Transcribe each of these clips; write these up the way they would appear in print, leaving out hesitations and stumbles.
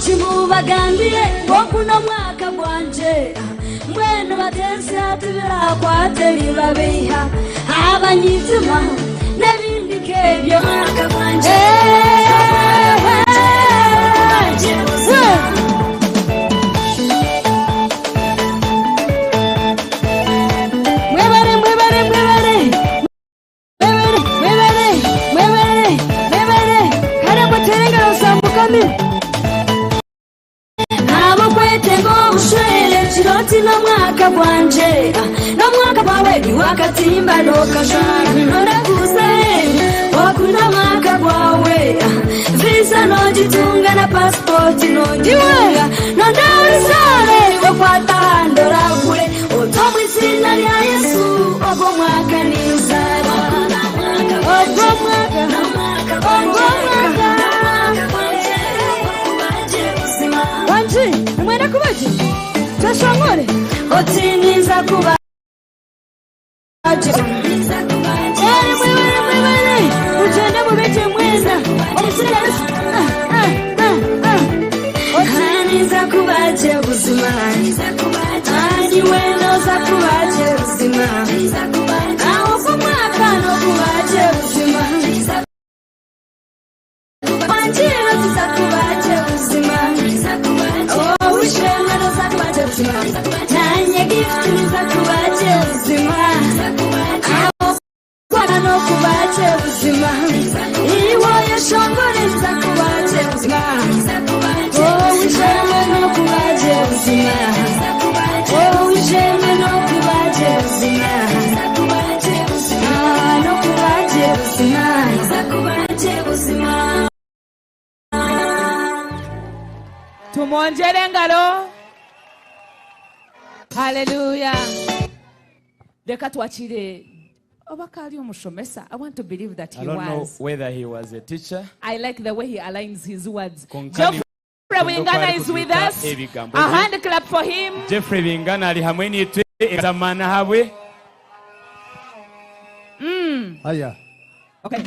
Wangi mubagambire ngu ogu n'omwaka gwangye. Mbwenu bateeze tibirakwate bibabeiha abanyitima n'ebindi nk'ebyo. Mwebare, mwebare, mwebare. Mwebare, mwebare, mwebare, mwebare. Kare mutere engaro za Mukama. Ahabw'okwetenga obushwere kiro ti n'omwaka gwangye N'omwaka gwawe tiwakatimba n'okajwara Noraguza ogu n'omwaka gwawe Visa nogitunga na passport nogitunga Nonda oruzaaro okwata aha ndoragure Oti omu iziina rya Yesu ogu omwaka ninzaarwa Ogu omwaka, ogu omwaka. Wangi, nimwenda kuba gye? Tweshongore. Oti ninza kuba gye. Mwebare, mwebare, mwebare. Mugyende mube gye mwena. Omu izina rya Yesu. Ah, ah, ah, ah. Oti ninza kuba gye buzima. Ah, niwe noza kuba gye buzima. Ah, ogu mwaka n'okuba gye buzima. Tumwongyere engaro. Hallelujah. Reka twakire oba ka ari omushomesa. I want to believe that I he don't know was. whether he was a teacher. I like the way he aligns his words. Konka Geoffrey nikunda oku Bingana is with arikubiika us. ebigambo A bye. hand clap for him. Geoffrey Bingana ari hamwe naitwe ezamaani ahabwe. Haya. Okay.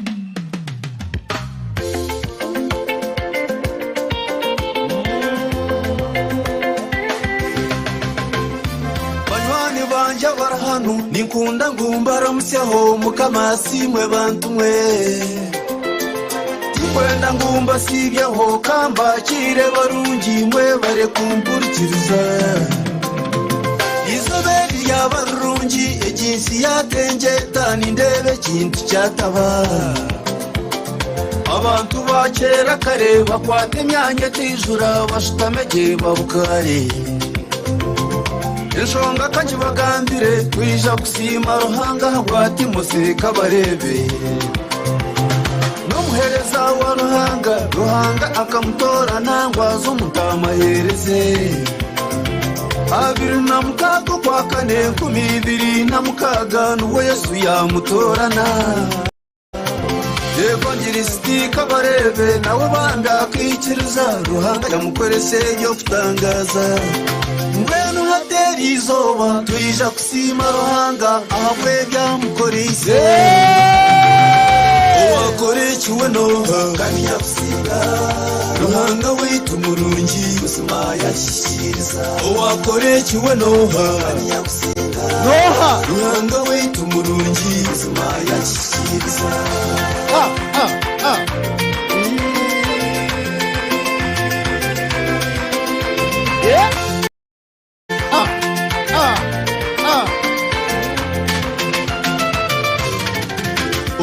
Banywani bangye abari hanu ninkunda ngu mbaramutsyeho Mukama asiimwe bantu mwe. Tinkwenda ngu mbasiibyeho ka mbakiire barungi mwebare kumpurikiriza. Eizooba eri ryaba rirungi egi nsi yatengyeta nindeeba ekintu kyataba. Abantu ba kera kare bakwata emyanya etaijura bashutame gye babukaare. Enshonga ka ngibagambire twija kusiima Ruhanga ahabwa Timothy Kabarebe. N'omuheereza wa Ruhanga, Ruhanga akamutoorana ngu aze omu ntaama aheereze. 26 Okwakane 2006 nibwo Yesu yaamutoorana. Evangelisiti Kabarebe nawe bambi akaikiriza Ruhanga yamukoresa eby'okutangaaza. Mbwenu hati eri izooba twija kusiima Ruhanga ahabw'ebi amukoreise. Owakora eki we n'oha? Kandi nyakusinga Ruhanga waitu murungi buzima yakihikiiriza. Owakora eki we n'oha? Kandi nyakusinga N'oha? Ruhanga waitu murungi buzima yakihikiiriza. Ah, ah, ah. Yeah. Ah, ah, ah.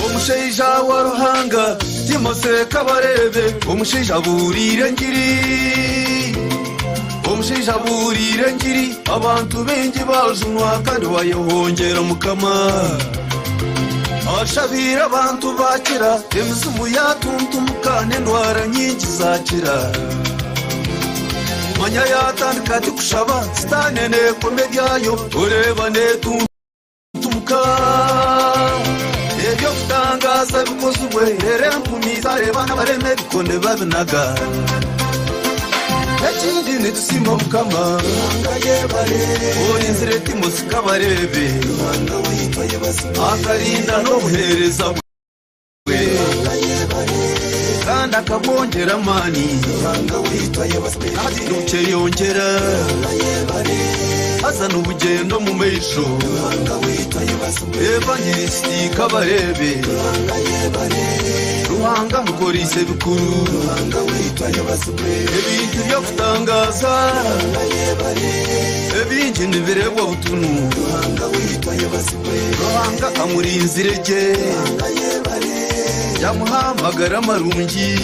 Omushaija wa Ruhanga Timothy Kabarebe, omushaija abuuriire engiri. Omushaija abuuriire engiri, abantu baingi baajunwa kandi bayehongyera Mukama. Ashabiire abantu baakira, emizimu yaatuntumuka n'endwara nyingi zaakira. Manya yaatandika ati kushaba, Sitaane neekoma ebyayo, oreeba neetuntumuka. Eby'okutangaaza bikozirwe, reero empumi zaareeba n'abarema ebikone babinaga. Ekindi nitusiima Mukama orinzire Timothy Kabarebe, akarinda n'obuheereza bwe. Kandi Akabwongyera amaani Nibukyeyongyera Haza nibugyenda omu maisho Evangelisiti Kabareebe Ruhanga amukoreise ebikuru Ebintu by'okutangaaza Ebingi nibireebwa butunu Ruhanga amurinzire gye Yamuha amagara marungi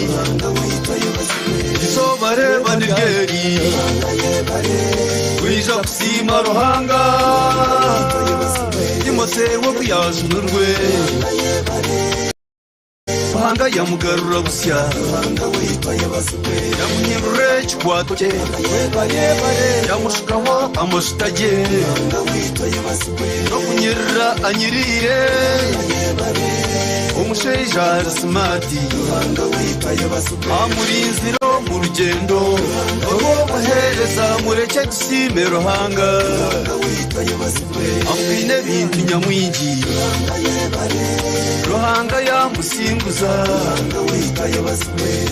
Izooba reeba niryo eri Twija kusiima Ruhanga Timoteewo ku yaajunirwe Ruhanga yamugarura busya Yamuhindura ekikwato kye Yamushukaho amajuta gye N'okunyirira anyiriire Omushaija ari simaati Amurinzire omu rugyendo Orw'obuheereza murekye tusiime Ruhanga Amwine ebintu nyamwingi Ruhanga yamusinguza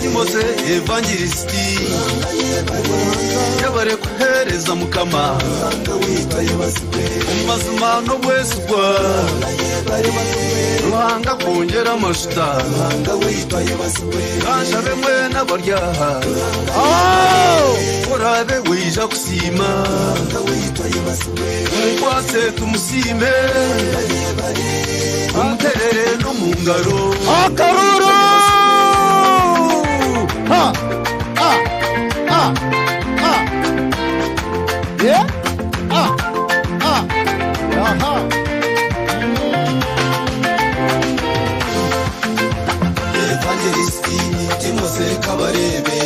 Timothy Evangelisiti Yebare kuheereza Mukama Omu mazima n'obwesigwa Ruhanga akwongyere amajuta Kanshabe mwena abari aha Ku oraabe waija kusiima Tumukwatse tumusiime Tumuterere n'omu ngaro Akaruru! Ha! Ah! Ah! Ah! Yeah! Ah! Ah! Aha! Evangelisiti Timothy Kabarebe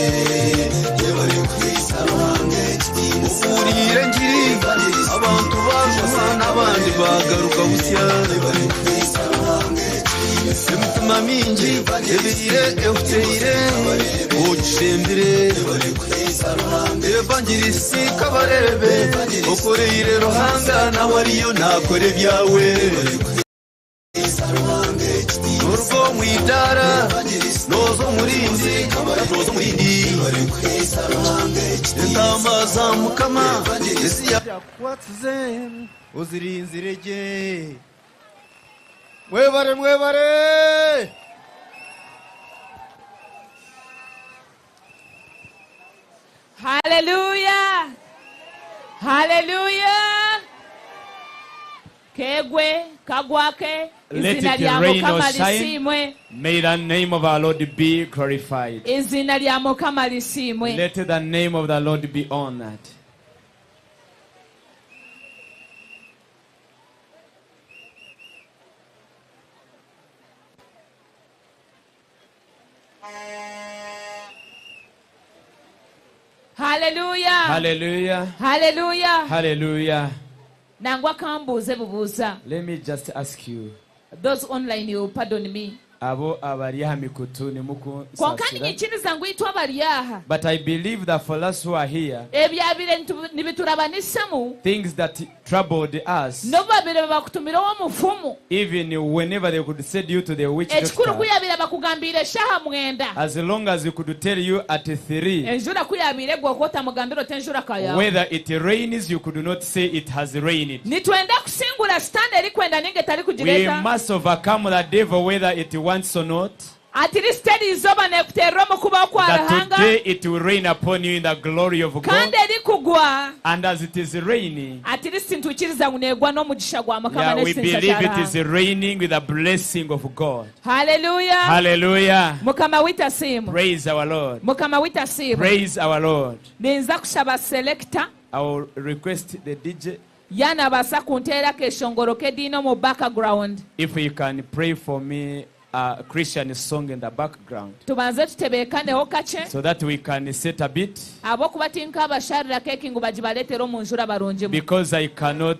Yebare kwisa Ruhanga ekitiinisa Okuhurira engiri abantu bajuma n'abandi bagaruka busya Emitima mingi ebirire ehuteire ogishembire Evangelisiti Kabarebe okoreire Ruhanga nawe ariyo nakora ebyawe Noruga omu idaara nooza omurindi nooza omurindi Entaama za Mukama ezi yakukwasize ozirinzire gye Mwebare mwebare Hallelujah! Hallelujah! Kegwe, kagwake, Let izina it lya rain or Mukama shine. lisiimwe. May the name of our Lord be glorified. Izina lya Mukama lisiimwe. Let the name of the Lord be honored. Hallelujah. Hallelujah. Hallelujah. Hallelujah. Nangwa kambuuze bubuuza. Let me just ask you. Those online, you pardon me. Abo abari aha mikutu Konka nimukunsasira. ninyikiriza ngu itwe abari aha. But I believe that for us who are here, Ebyabire nibiturabanisamu. things that troubled us, N'obu babire bakutumireho omufumu. even whenever they could send you to the witch Ekikuru doctor, ku yabire bakugambiire eshaha 9. as long as you could tell you at 3, Enjura ku yabire egwa oku otamugambira oti enjura ka yawe. whether it rains, you could not say it has rained. Nitwenda kusingura sitaani erikwenda ninga etari We kugireeta. must overcome the devil whether it wants or not. At least eri izooba neekuteerera omu kubaho kwa That Ruhanga. today it will rain upon you in the glory of God. Kandi erikugwa. And as it is raining, At least nitwikiriza ngu neegwa n'omugisha gwa Mukama yeah, we n'ekitiinisa believe kya it is Ruhanga. raining with the blessing of God. Hallelujah. Hallelujah. Mukama waitu asiimwe. Praise our Lord. Mukama waitu asiimwe. Praise our Lord. Ninza kushaba selector. I will request the DJ. Yanabaasa kunteerako eshongoro k'ediini omu background. If you can pray for me a Christian song in the background. Tubanze tutebeekaneho kakye. So that we can sit a bit. Ahabw'okuba tinkabasharira keeki ngu bagibareetere omu njura barungimu. Because I cannot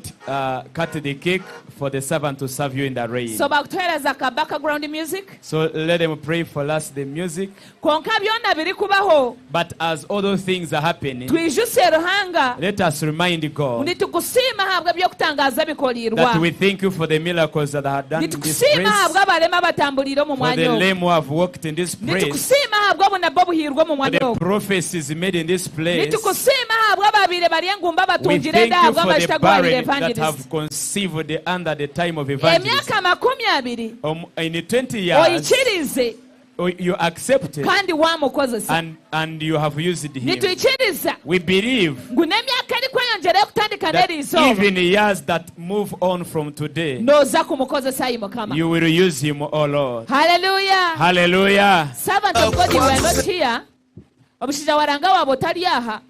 cut the cake for the servant to serve you in the rain. So bakutuheereza ka background music. So let them pray for us the music. Konka byona birikubaho. But as all those things are happening, Twijuse Ruhanga. let us remind God Nitukusiima ahabwa eby'okutangaza bikorirwa. that we thank you for the miracles that are done in this Nitukusiima place. ahabwa abarema abatambuliire. abatambuliire omu For mwanya the ogu. lame who have walked in this place. Nitukusiima ahabw'obunabbi obuhairwe omu For mwanya the ogu. prophecies made in this place. Nitukusiima ahabw'ababaire bari engumba We abatungire thank enda you for ahabw'amajuta the agu wahaire barren that evangelist. have conceived under the time of evangelism. Emyaka 20 In 20 years, oikirize you accepted kandi wamukozesa. and you have used him. Nitwikiriza We believe ngu n'emyaka erikweyongyerayo kutandika that n'eri izooba even years that move on from today, nooza kumukozesa ayi Mukama. you will use him, O Lord. Hallelujah. Hallelujah. Servant of God, you are not here. Omushaija wa Ruhanga waaba otari aha.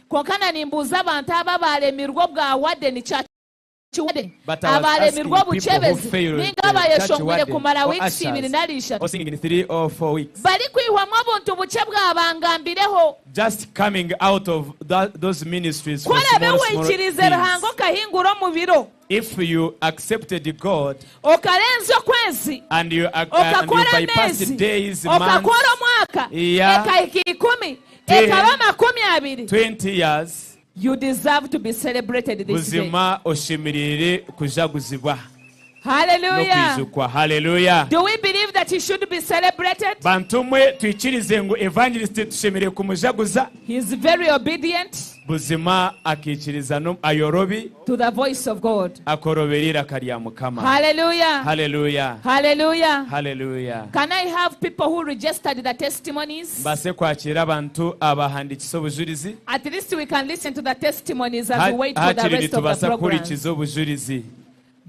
Kwonka na nimbuuza abantu aba abaremirwe obwa warden church warden, But I was abaremirwe asking people who obukyebezi, failed ninga the church abayeshongwire warden kumara or weeks ushers ibiri nari ishatu. or singing in 3 or 4 weeks. Barikwihwamu obuntu bukye bwabangambireho. Just coming out of those ministries for Ku orabe small, small waikirize things. Ruhanga okahingura omu biro. If you accepted God Okarenza okwezi, and you okakora bypassed ameezi, days, months, okakora omwaka, year, ekahika 10, 10, ekaba 20. 20 years, You deserve to be celebrated this day. Buzima oshemerere kujaguzibwa. Hallelujah. N'okwijukwa. Hallelujah. Do we believe that he should be celebrated? Bantu mwe twikirize ngu evangelist tushemerere kumujaguza. He is very obedient Buzima akikiriza no ayorobi to the voice of God. akorobera iraka rya Mukama. Hallelujah. Hallelujah. Hallelujah. Hallelujah. Can I have people who registered the testimonies? Mbase kwakira abantu abahandikisa obujurizi. At least we can listen to the testimonies as we wait for the Hakiri rest of the nitubasa program. kuhurikiza obujurizi.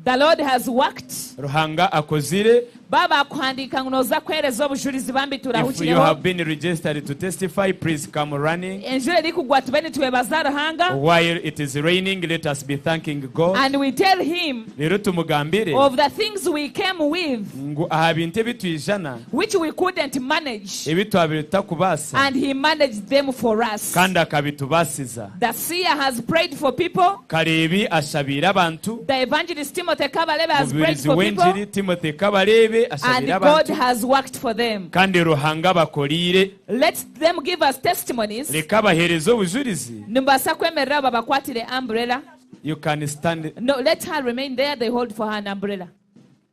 The Lord has worked. Ruhanga akozire. Baba akuhandika ngu noza kuhereza obujulizi bambi If you turahukireho. have been registered to testify, please come running. Enjura erikugwa tube nitwebaza Ruhanga. While it is raining, let us be thanking God. And we tell him Rero tumugambire of the things we came with, ngu aha bintu ebitwijana, which we couldn't manage, ebi twabire tutakubaasa, and he managed them for us. kandi akabitubasiza. The seer has prayed for people. Kareebi ashabiire abantu. The evangelist Timothy Kabarebe has prayed Mubirizi for people. w'enjiri Timothy Kabarebe And ashabira God abantu. has worked for them. Kandi Ruhanga bakorire. Let them give us testimonies. Reka bahereze obujurizi. Nimbaasa kwemerera babakwatire umbrella. You can stand. No, let her remain there. They hold for her an umbrella.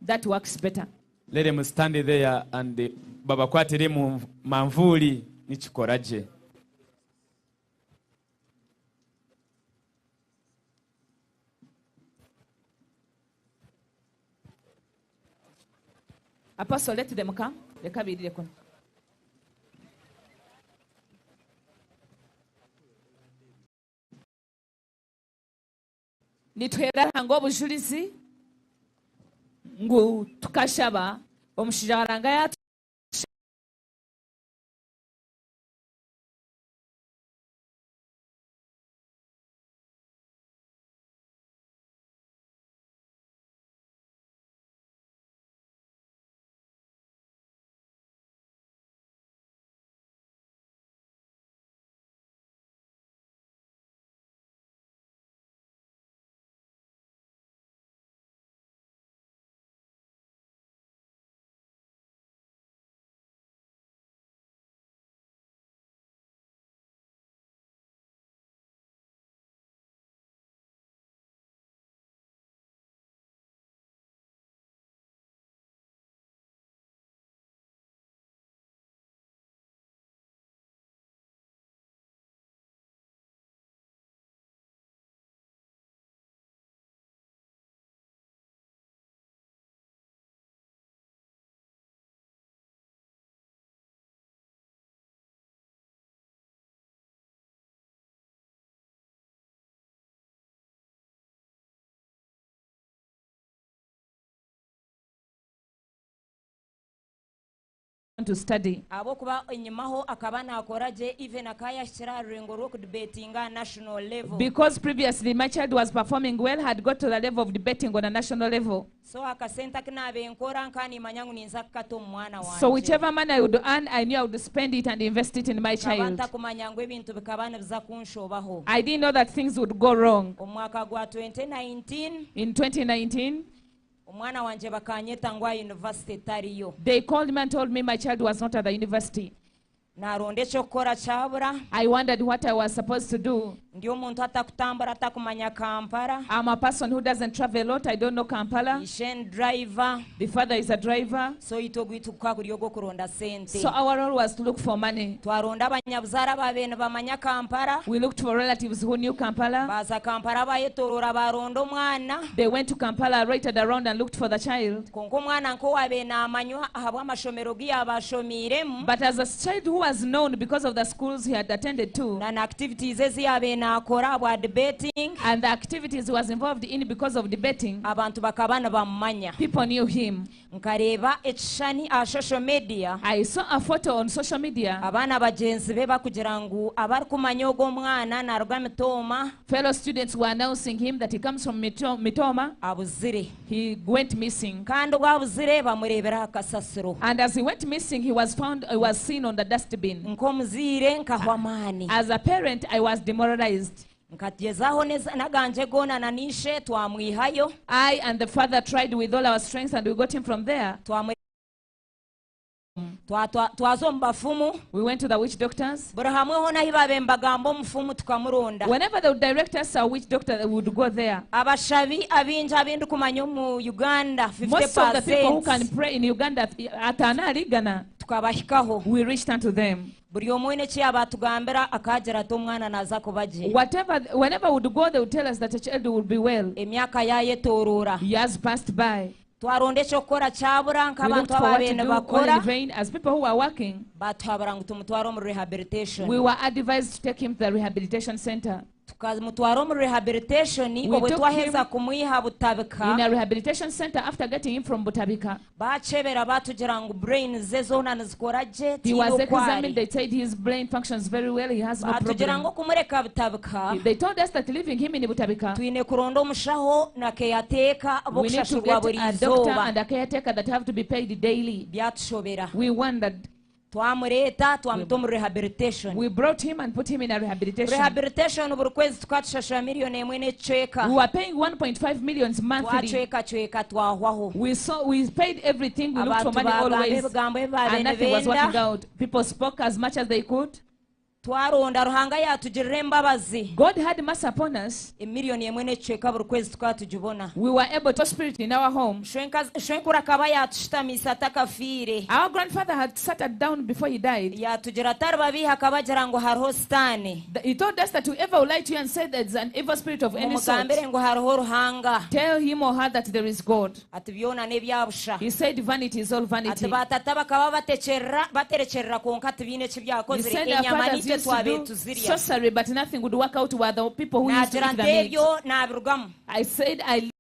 That works better. Let them stand there and babakwatire mu manvuri nikikora gye. Apostle, let them come. Reka birire kuno. Nituhera Ruhanga obujulizi ngu tukashaba omushaija wa Ruhanga yatu to study. Abokuba enyimaho akaba nakora gye even akayashyira rurengo rwo kudebatinga national level. Because previously my child was performing well, had got to the level of debating on a national level. So akasenta kinabe nkora nkani manyangu ninza kukata omwana wanje. So whichever money I would earn, I knew I would spend it and invest it in my Nkaba child. ntakumanya ngu ebintu bikaba nibiza kunshobaho. I didn't know that things would go wrong. Omwaka gwa 2019, In 2019, omwana wanje bakanyeta ngu aha university tariyo. They called me and told me my child was not at the university. Naronda ekyokukora kyabura. I wondered what I was supposed to do. Ndi omuntu atakutambura atakumanya Kampala. I'm a person who doesn't travel a lot. I don't know Kampala. Ishe ni driver. The father is a driver. So itwe ogwaitu gukaba guri ogw'okuronda sente. So our role was to look for money. Twaronda abanyabuzaare abaabaire nibamanya Kampala. We looked for relatives who knew Kampala. Baaza Kampala baayetooroora baaronda omwana. They went to Kampala, loitered around and looked for the child. Kwonka omwana nk'owaabaire naamanywa ahabw'amashomero gu yaaba ashomiiremu. But as a child who was known because of the schools he had attended to. Na na activities ezi yaabaire naakora ahabwa debating. And the activities he was involved in because of debating. Abantu bakaba nibamumanya. People knew him. Nkareeba ekishushani aha social media. I saw a photo on social media. Abaana bagyenzi be bakugira ngu abarikumanya ogwo omwana naruga Mitooma. Fellow students were announcing him that he comes from Mitooma. Abuzire. He went missing. Kandi obu abuzire bamureebera aha kasasiro. And as he went missing, he was found, he was seen on the dustbin. Nk'omuzaire nkahwa amaani. As a parent, I was demoralized. Nkagyezaho n'agangye goona na n'ishe twamwihayo. I and the father tried with all our strength and we got him from there. Twaza omu bafumu. We went to the witch doctors. Buri hamwe hoona ahi baabaire nibagamba omufumu tukamuronda. Whenever they would direct us a witch doctor, we would go there. Abashabi abaingi abu ndikumanya omu Uganda, fifty Most of the people who percent. can pray in Uganda, ataano ahari igana, Tukabahikaho. We reached unto them. Buri omwe oine eki yaaba atugambira akaagira ati omwana naaza kuba gye. Whatever, whenever we would go, they would tell us that a child would be well. Emyaka yaayetooroora. Years passed by. Twaronda eky'okukora kyabura We nk'abantu looked for what abaabaire to do, all nibakora. in vain, as people who were working. Baatuhabura ngu tumutware omu rehabilitation. We were advised to take him to the rehabilitation center. Tukamutwara omu rehabilitation, We obwe took twaheza him kumwiha Butabika. In a rehabilitation center after getting him from Butabika. Baakyebera baatugira ngu brain ze zoona nizikora gye, He tihaine was oku examined, ari. they said his brain functions very well, he has no Baatugira ngu problem. okumureka Butabika, They told us that leaving him in Butabika, twine kuronda omushaho na caretaker we need to b'okushashurwa get buri a doctor izooba. and a caretaker that have to be paid daily. Byatushobera. We wondered. Twamureeta twamuta omu rehabilitation. We brought him and put him in a rehabilitation. Rehabilitation buri kwezi tukatushashura million emwe n'ekicweka. We were paying 1.5 millions monthly. Twacwekacweka twahwaho. We saw, we paid everything, we looked for Abantu money baagamba always, ebigambo ebi baabaire and nothing was nibenda. working out. People spoke as much as they could. Twaronda Ruhanga yaatugirira embabazi. God had mercy upon us. Emiliyoni emwe n'ekicweka buri kwezi tukaba tugibona. We were able to spirit in our home. Shwenkuru akaba yaatushutamiisa atakafiire. Our grandfather had sat us down before he died. Yaatugira atari babiiha akabagira ngu hariho Sitaane. He told us that whoever will lie to you and say there's an evil spirit of any sort, Mumugambire ngu hariho Ruhanga. Tell him or her that there is God. Ati byona n'ebyabusha. He said vanity is all vanity. Ati baatata bakaba baterekyerera kwonka tibiine eki byakozire. He said our Enyama fathers nitwe used to twabaire do tuzirya. sorcery, but nothing would work out were the people who used to Naagira eat the nti meat. ebyo naabirugamu. I said I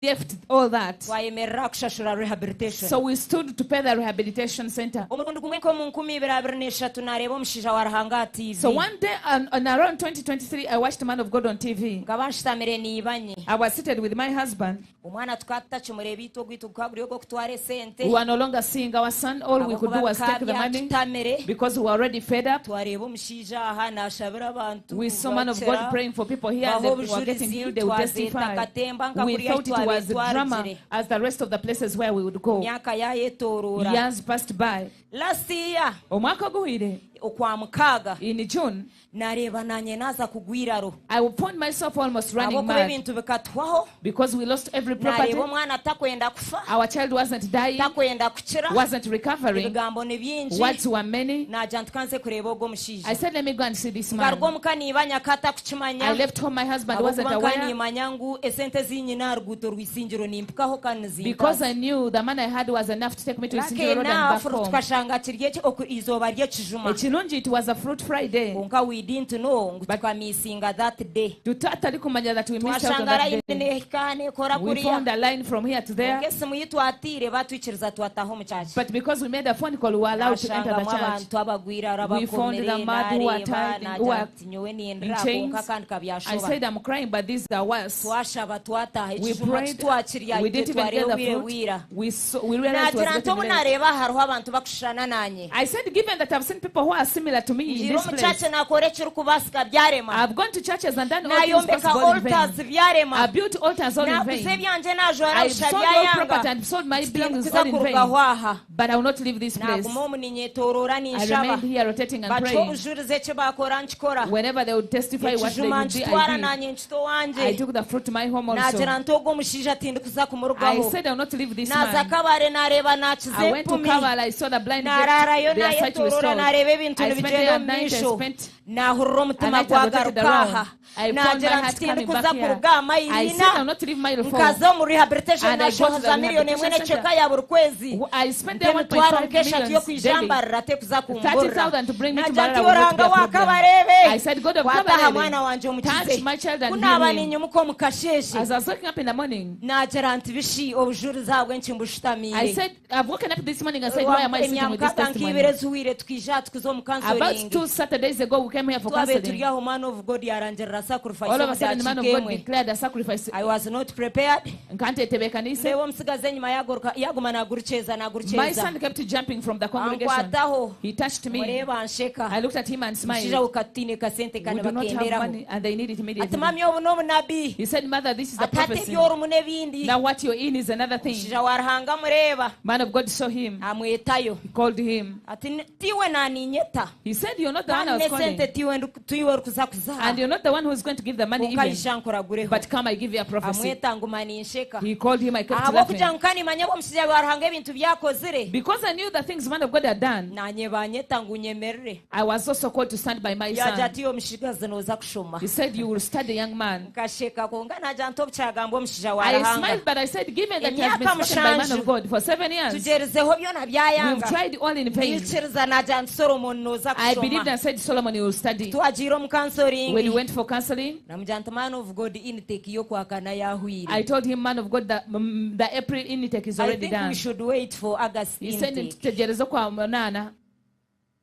left all that. Twayemerera kushashura rehabilitation. So we stood to pay the rehabilitation center. Omurundi gumwe nk'omu nkumi ibiri abiri n'eshatu naareeba omushaija wa Ruhanga aha TV. So one day, on around 2023, I watched Man of God on TV. Nkaba nshutamire niibanye. I was seated with my husband. Omwana tukaba tutakimureeba itwe ogwaitu gukaba guri ogw'okutwara esente. We were no longer seeing our son. All we could do was take the money Ahabw'okuba because we were already fed up. Twareeba omushaija aha naashabira abantu. We saw man of God bakira. praying for people here and they were getting Baha healed. They would obujulizi, testify. twazeeta katemba nka We kuriya thought it was twabe drama twarugire. as the rest of the places where we would go. Emyaka yaayetooroora. Years passed by. Last year, Omwaka oguhwire, okwa mukaaga, in June, nareeba nanye naaza kugwa iraro. I found myself almost running Ahabw'okuba mad ebintu bikatuhwaho. because we lost every property. Nareeba omwana atakwenda kufa. Our child wasn't dying, Takwenda kukira. wasn't recovering. Ebigambo ni bingi. Words were many. Naagira nti kanze kureeba ogwo omushaija. I said, let me go and see this man. Nkaruga omuka niibanya ko atakukimanya. I left home, my husband wasn't Ahabw'okuba aware. nkaaniimanya ngu esente ezi nyine aha ruguuto rw'Isingiro nimpikaho kandi nizintaasa. Because I knew the money I had was enough to take me to Lucky Isingiro Road and enough, back home. tukashanga kiri eki, oku izooba ry'ekijuma. Ekirungi, it was a fruit Friday. Kwonka we didn't know ngu But tukamisinga that day. Tutari kumanya that we missed out on Twashanga that line day. nehika nekora We kuriya. found a line from here to there. Kwonka esimu yi twatiire batwikiriza twataha omu church. But because we made a phone call, we were allowed to enter the Twashangamu church. abantu abagwire We found the abakomere, mad who are nareeba, tied, nagira who are nti nyowe in nindira, chains. kwonka kandi I kabyashoba. said, I'm crying, but these are worse. Twashaba twataha, We ekijuma prayed. titwakirya, We didn't even get the twareeba fruit. bwira. We saw, we realized it was Nagira nti getting obu late. nareeba hariho abantu bakushushana barikushushana naanye. I said, given that I've seen people who are similar to me in Ngiire this omu place, church naakora ekirikubaasika byarema. I've gone to churches and done all things Naayombeka possible in vain. altars byarema. I built altars all in Naaguza vain. ebyangye naajwara I've busha sold all byayanga. property and sold my belongings Tindikuza all in vain. kurugaho aha. But I will not leave this place. Naaguma omu ninyetooroora I ninshaba. remained here rotating and Bakiha praying. obujurizi eki baakora nkikora. Whenever they would testify what they Ekijuma would do, nkitwara I did. naanye nkita I owangye. took the fruit to my home also. Naagira nti ogwo omushaija tindikuza I kumurugaho. said I will not leave this Naaza man. Kabare naareeba naakiza I went to empumi. Kabale, I saw the blind Naaraarayo get their sight naayetooroora restored. naareeba ebintu I spent nibigyenda there omu at night, I maisho. spent Naahurira a omutima night I rotated gwagaruka around. aha. I found my Naagira nti heart coming tindikuza back here. kuruga aha mayiro I said I will ina. not leave mile 4. Nkaza omu rehabilitation And I go to naashohoza the miliyoni emwe rehabilitation n'ekicweka center. ya buri kwezi. I spent there Emitwaro 1.5 nk'eshatu million y'okwija daily. mbarira tekuza kumburira. 30,000 to bring me to Naagira Mbarara nti will not be Ruhanga a wa problem. Kabarebe. I said, God of Kwata aha mwana Kabarebe, wangye touch omukize. my child Ku and naaba heal him. ninyimuka omu kasheeshe. As I was waking up in the morning, Naagira nti bishi obujurizi ahabw'enki I mbushutamiire. said, I've woken up this morning and said, why am I sitting with this Emyamukaaga testimony? nk'ibiri ezihuire tukaija aha tukuza omu About counseling. 2 Saturdays ago, we came here for Twabaire counseling. turi aho man of God yarangirira sacrifice All of a sudden, the man of God omu dakiika emwe. declared a sacrifice. I was not prepared. Nkantetebekanise. Ndeeba omutsigazi enyima yagaruka yaguma nagurukyeza My nagurukyeza. son kept jumping from the congregation. Ankwataho. He touched me. Mureeba ansheka. I looked at him and Omushaija smiled. we katutiine kasente We kane do not have bakenderaho. money and they need it Ati immediately. mami obu n'obunabi. He said, Mother, this is the Ati hati prophecy. ebyorimu n'ebindi. Now what you're in is another thing. Omushaija wa Ruhanga amureeba. Man of God saw him. Amwetayo. He called him. Ati tiwe naninyeta. He said, You're not the one I Kandi was calling. n'esente tiwe tiwe orikuza kuzaha. And you're not the one who's going to give the money Konka even. ija nkuragureho. But come, I give you a prophecy. Amweta nguma ninsheka. He called him, I kept Ahabw'okugira laughing. ngu kanimanya obu omushaija wa Ruhanga ebintu byakozire. Because I knew the things man of God had done, Nanye banyeta ngu nyemerere. I was also called to stand by my Yagira son. ati omushigazi nooza kushoma. He said, You will study, young man. Nkasheka konka nagira nti obukyagamba omushaija wa I Ruhanga. smiled, but I said, Given that he has been Emyaka spoken by man mushanju. of God for 7 years, Tugyerizeho byona we've byayanga. tried all in vain. Nyikiriza nagira nti Solomon nooza I believed kushoma. and said, Solomon, you will study. Twagiire omu When counseling. we went for counseling, Namugira nti man of God intake y'okwakana yahwire. I told him, man of God, the April intake is I already think we done. should wait for August He said, intake. "Tutegereze kwa munana."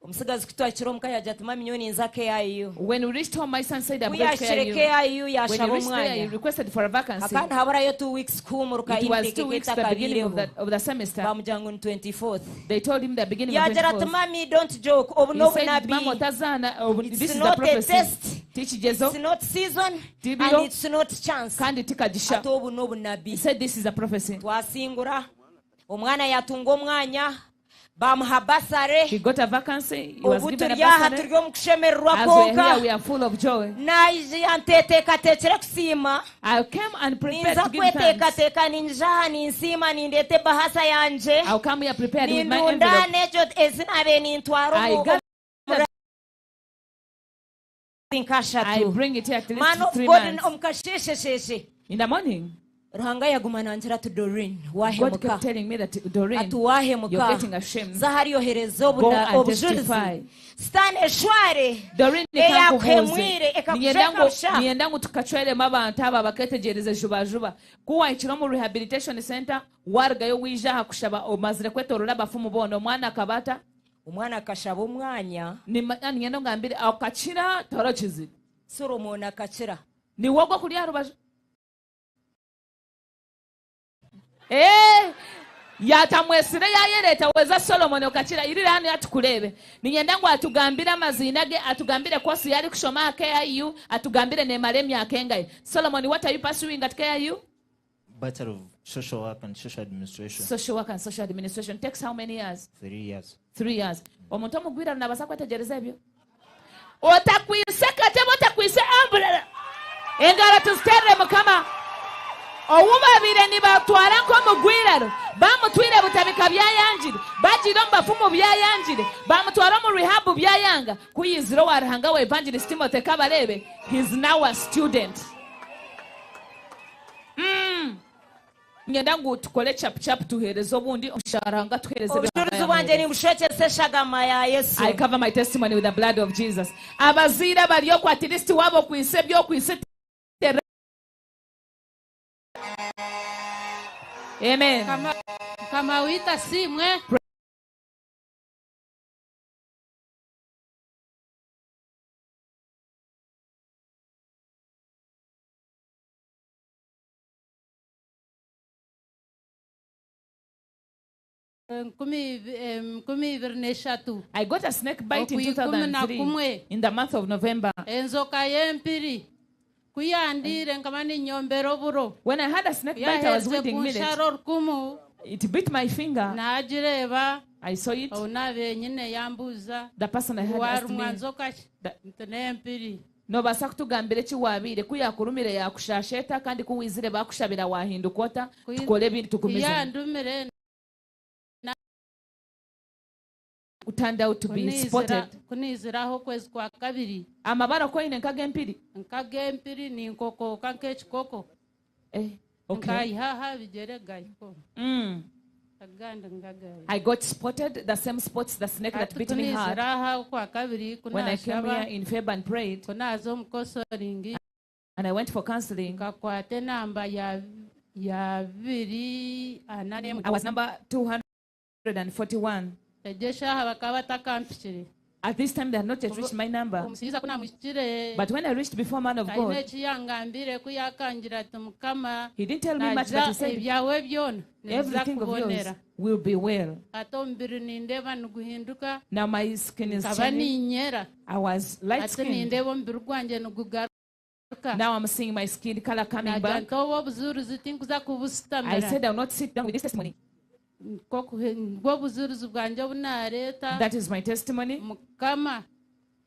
Omusigazi ku twakira omuka yagira ati mami nyowe ninza KIU. When we reached home, my son said, I'm Ku going to yashire KIU. KIU When he yashaba reached there, he omwanya. requested for a vacancy. Akandi haburayo 2 weeks kuhumuruka It was intake 2 weeks the beginning of etakabiireho. the semester. Bamugira ngu ni 24th. They told him the beginning of Yagira ati 24th. mami don't joke obu He said, n'obunabi. Mama, otazana, oh, It's this is the not a prophecy. test. Tikigezo, It's not season Tibiro. and it's not chance. kandi tikagisha. Ati obu He n'obunabi. said, this is a prophecy. Twasingura omwana yatunga omwanya bamuha basare. He got a vacancy. He was Obu given a turi aha bursary. turi omu kushemererwa As we are kwonka. here, we are full of joy. Naija nteteekateekire kusiima. I came and prepared Ninza to give thanks. kweteekateeka ninja aha ninsiima nindeeta ebahasa yangye. I'll come here prepared with my Nindunda envelope. n'egyo ezi naabaire nintwara I omu gather, omu I nkashatu. bring it here at Man least of 3 God months. omu kasheeshesheeshe. In the morning, Ruhanga yaguma nangira ati Doreen God wahemuka. kept telling me that, Doreen, Ati wahemuka. you're getting ashamed. Za hariya ohereza Go and obujulizi. testify. Sitaane eshware Doreen kankubuuze. eyakuhemwire Ninyenda ngu- ekakusheka ninyenda ngu tukacweremu abantu aba baketegereza jubajuba. Ku wahikire omu rehabilitation center, warugayo wija aha kushaba omazire kwetorora abafumu boona omwana akabata. Omwana akashaba omwanya. Ninyenda ngambire akakira torokizi. Solomon akakira. Niwe ogwo kuri aha rubaju. Yatamwesire yayereeta weza Solomon okakira irira hano atukurebe. Ninyenda ngu atugambire amazina ge, atugambire kosi yari kushoma aha KIU, atugambire nemara emyaka engahe. Solomon, what are you pursuing at KIU? Bachelor of Social Work and Social Administration. Social Work and Social Administration takes how many years? 3 years. 3 years. Omuntu omugwira nabasa kwetegereza ebyo. Otakwise katebe, otakwise umbrella. Engaro tuziterere Mukama. Owubabire nibatwara nk'omugwiraro, bamutwire butabika byayangire, bagira omu bafumu byayangire, bamutwara omu rehab byayanga. Kuyizira owa Ruhanga wa Evangelist Timothy Kabarebe, he's now a student. Ngenda ngu tukole chap chap tuhereze obundi omusharanga tuhereze Obujulizi bwangye nibushwekyesa eshagama ya Yesu. I cover my testimony with the blood of Jesus. Abaziira bari okwo at least wabo kwise byokwise. Amen. Kama wita simwe. 2003. I got a snake bite in Okwikumi na 2003 kumwe. in the month of November. Enjoka y'empiri ku yandiire nkaba ninyombera oburo. When I had a snake bite, I was Yaherize weeding millet. kunshara orukumu. It bit my finger. Naagireeba. I saw it. Ou naabaire nyine yambuuza. The person I had asked me. Warumwa njoka ki? Nti n'empiri. Noobaasa kutugambira eki waabaire, ku yaakurumire yaakushaasha eta kandi ku waizire baakushabira waahinduka ota? Tukore ebindi tugumizemu. Yandumire Turned out to be spotted. Ku naizire aha okwezi kwa kabiri. Amabara oku oine nk'ag'empiri? Nk'ag'empiri ninkokooka nk'ekikoko. Eh, okay. Nkayiha aha bigyere gahika omu. Agandi ngagaya. I got spotted, the same spots the snake that Hati bit ku me had. naizire aha okwa kabiri ku When I came naashaba, here in Feb and prayed, ku naaza omu counseling, and I went for counseling, nkakwata enamba ya ya 241. I was number 241. Egyo eshaaha bakaba batakampikire. At this time, they had not yet reached my number. Omushaija ku naamuhikire, But when I reached before man of taine God, eki yangambiire ku yaakangira ati Mukama he didn't tell me much, but he naija said, ebyawe byona nibiza everything of yours kubonera. will be well. Hati omubiri nindeeba niguhinduka. Now my skin is Nkaba changing. niinyera. I was light Hati skinned. nindeeba omubiri gwangye nigugaruka. Now I'm seeing my skin color coming Nagira back. nti obu obujuurizi tinkuza I kubusitamira. said I will not sit down with this testimony. Nibwo bujuurizi bwangye obu naareeta. That is my testimony. Mukama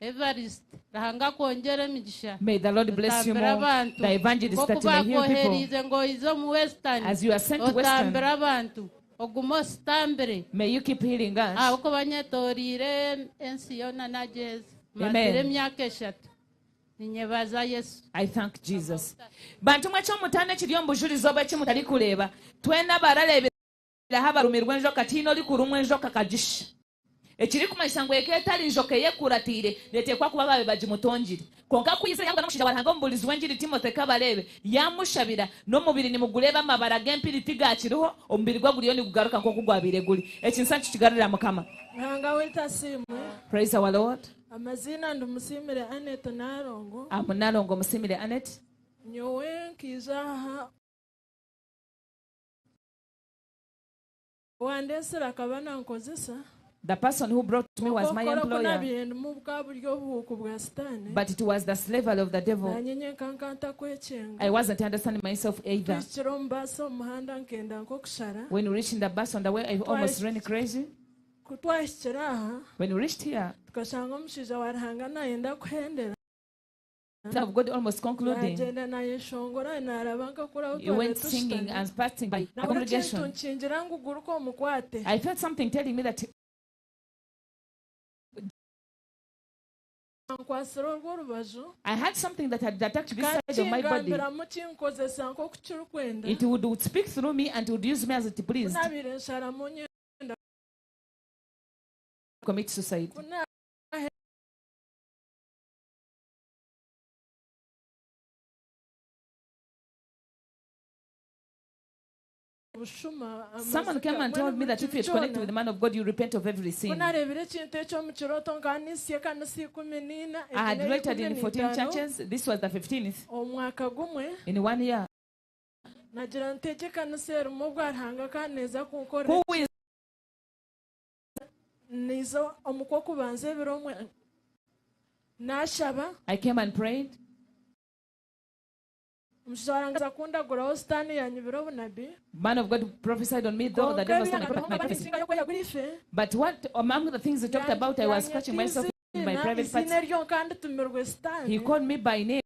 Evariste, Ruhanga akwongyere emigisha. May the Lord bless you Otambire more. abantu. The evangelist that Nk'oku you may heal people. baakwoheriize ngu oize omu Western. As you are sent to Western. Otambire abantu. Ogume ositambire. May you keep healing us. Ahabw'okuba nyetooriire ensi yoona nagyeza. Amen. Mazire emyaka eshatu. Ninyebaza Yesu. I thank Jesus. Bantu mwe eky'omutaano ekiri omu bujurizi obu eki mutarikureeba, twena abarareeberaho abarumirwe enjoka, tihaine orikurumwa enjoka akagisha. Ekirikumanyisa ngu eka etari njoka eyekuratiire neteekwa kuba baabaire bagimutongire. Kwonka ku yaizire yaabugana omushaija wa Ruhanga omubuurizi w'engiri Timothy Kabareebe, yaamushabira, n'omubiri nimugureeba amabara g'empiri tigaakiriho, omubiri gwe guriyo nigugaruka nk'oku gwabaire guri. Ekinsa nitukigarurira Mukama. Ruhanga waitu asiimwe. Praise our Lord. Amaziina ndi Musiimire Annet Nalongo. I'm Nalongo Musiimire Annet. Nyowe nkaija aha owandeetsire akaba nankozesa. The person who brought me was my Kwonka okukora oku employer. naabaire ndimu bukaba buri obuhuuku bwa Sitaane. But it was the slavery of the devil. Naanye nyenka nka ntakwekyenga. I wasn't understanding myself either. Tuhikire omu baasi omu muhanda nkenda nk'okushara. When we reached in the bus on the way, I almost ran crazy. Ku twahikire aha, When we reached here, tukashanga omushaija wa Ruhanga naayenda kuhendera. of God almost concluding. Yaagyenda naayeshongora naaraba nka kuri ahu He went twabaire singing tushutami. and passing by the Nabura ekintu congregation. nkingira ngu guruka omukwate. I felt something telling me that Nkwatsire orwo orubaju. I had something that had attacked this side of my body. Kangambiramu kinkozesa nk'oku kirikwenda. It would speak through me and would use me as it pleased. Ku naabaire nsharamu nyenda Commit suicide. Ku na Bushuma, Someone came and told me that if you connect with the man of God, you repent of every sin. Ku naareebire ekintu ekyo omu kirooto nkaba ninsya ekanisa ikumi n'ina, I had egi loitered n'eikumi in 14 n'itaano, churches. This was the 15th. omu mwaka gumwe. In 1 year. Nagira nti egi ekanisa erimu obwa Ruhanga kandi neeza kunkorera Who is Niiza omu kw'okubanza ebiro omwe naashaba. I came and prayed. Omushaija wa Ruhanga aza kundaguraho sitaane yanyibira obunabi. Man of God prophesied on me, though the Kwonka devil stole my ebi prophecy. nsinga y'okweyagura ife. But what among the things he talked about, I was scratching myself in my private parts. Eiziina ryonka nditumirwe sitaane. He called me by name.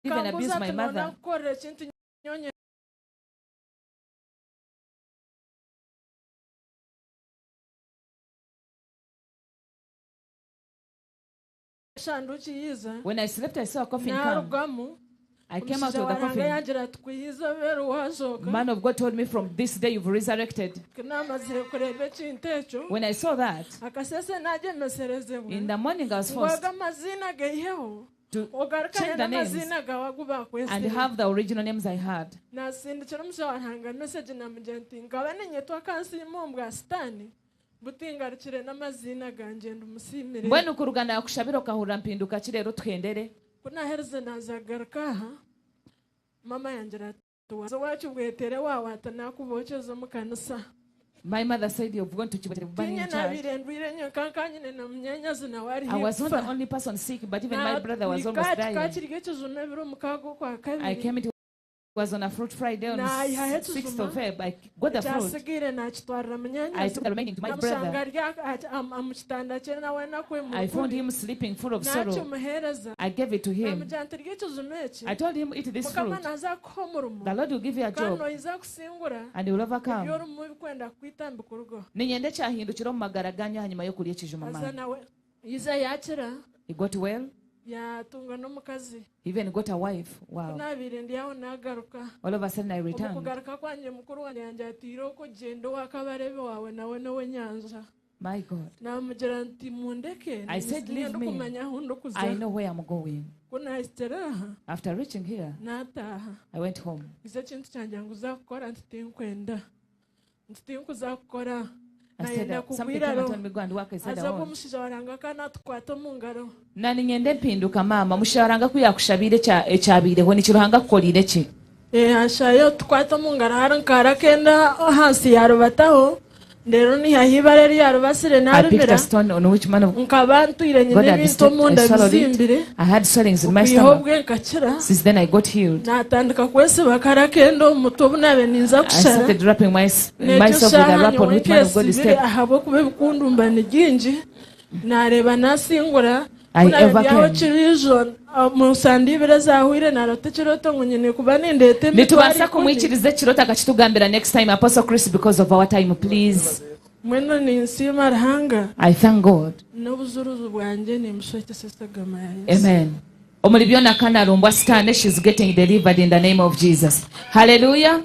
Even abuse Kambuuza my nti noona mother. kukorera ekintu nyonye. Eshanduki yiiza. When I slept, I saw a coffin come. Naarugamu. I came out Omushaija of wa the Ruhanga coffin. yangira ati kwiha izooba eri wazooka. Man of God told me from this day you've resurrected. Ku naamazire kureeba ekintu ekyo, When I saw that, akasese nagyemeserezibwa. in the morning I was Ngu forced aga amaziina gaiheho, to ogarukane change the names n'amaziina gawe agu bakwesire. and have the original names I had. Nasindikira omushaija wa Ruhanga message namugira nti nkaba ninyetwa Kansiime omu bwa Sitaane, butingarukire n'amaziina gangye ndimusiimire. Mbwenu kuruga nakushabira okahurira mpinduka ki reero tuhendere? Ku naaherize naaza kugaruka aha, maama yangira ati waaza owa Kibwetere waawe ati naakubokyeza omu kanisa. My mother said you've gone to Kibwetere burning Tiinye church. naabaire ndwaire nyenka nka nyine na munyaanyazi nawe ari I haihi was not the kufa. only person sick, but even my brother was almost Naahika dying. kirya ekijuma ebiro mukaaga okwa I kabiri. came it was on a fruit Friday on Naayihaho 6th ekijuma of Feb. I got the fruit. ekyasigaire naakitwarira I munyaanyazi. took the remaining to my Namushanga brother. ari omu kitanda kye nawe enaku I found emuri him sleeping full of sorrow. Naakimuheereza. I gave it to him. Naamugira nti rya ekijuma eki. I told him, eat this Mukama fruit. naaza kukuha omurimo. The Lord will give you a Kandi job noija kusingura and you will overcome. ebi orimu ebikwenda kukwita mbikurugeho. Niinyenda ekyahindukire omu magara ganyu ahanyima y'okurya ekijuma Haza maani. nawe yiza yaakira. He got well. Yaatunga n'omukazi. He even got a wife. Wow. Ku naabaire ndi aho naagaruka. All of a sudden I Omu returned. kugaruka kwangye mukuru wangye yangira ati irooko ogyende owa Kabarebe waawe nawe n'ow'enyanja. My God. Naamugira nti mundeke, I said, niinye leave me. ndikumanya ahu ndikuza. I know where I'm going. Ku naahikire aha, After reaching here, naataaha. I went home. Ngize ekintu kyangye ngu za kukora nti tinkwenda. Nti tinkuza kukora. I said, Nayenda something kugwa came and iraro. told me go and work. I said, I Haza obwo won't. omushaija wa Ruhanga ka naatukwata omu ngaro. Na niinyenda empinduka maama. Omushaija wa Ruhanga ku yaakushabiire ekyabaireho, niki Ruhanga akukoriire ki? Eh, ashaayo tukwata omu ngaro hari nka akenda ahansi yarubataho reero nihaho ibara eri yarubasire I picked narumira a stone on which man of nkaba ntwire nyine God had ebintu stepped. I omunda swallowed bizimbire it. I had swellings in my okwiha stomach. obwe nkakira Since then I got healed. natandika kwesiba kare akenda omu mutwe obu naabe ninza I kushara started wrapping n'egyo myself with a shaaha wrap on nyowe which man of God nkesibire stepped. ahabw'okuba ebikundumba ni bingi naareeba naasingura I ku naabe ndi aho overcame. kiriijo omu sande ibiri ezaahweire naarota ekirooto ngu nyine kuba nindeeta emitwaro Nitubaasa ikumi. kumwikiriza ekirooto akakitugambira next time, Apostle Chris, because of our time, please. Mbwenu ninsiima Ruhanga. I thank God. N'obujuruzi bwangye nimbushwekyesa eshagama ya Yesu. Amen. Omuri byona kanarumbwa sitaane, she's getting delivered in the name of Jesus. Hallelujah.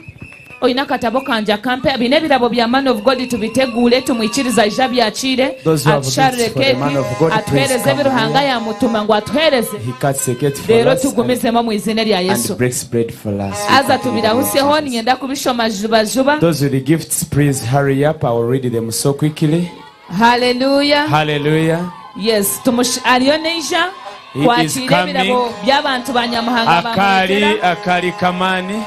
Oine akatabo kangye akampe, biine ebirabo bya man of God tubiteguure tumwikirize aije abyakiire, Those who have gifts atusharire for the keeki, man of God, please atuheereze come ebi Ruhanga here. yaamutuma ngu atuheereze. He cuts a cake for Reero us and, tugumizemu omu iziina erya Yesu. and breaks bread for us. Haza tubirahusyeho, niinyenda kubishoma jubajuba. Those with the gifts, please hurry up. I will read them so quickly. Hallelujah. Hallelujah. Yes, tumush ariyo naija He is kwakiira ebirabo coming. by'abantu ba Nyamuhanga Akali bamureetera. akali kamani.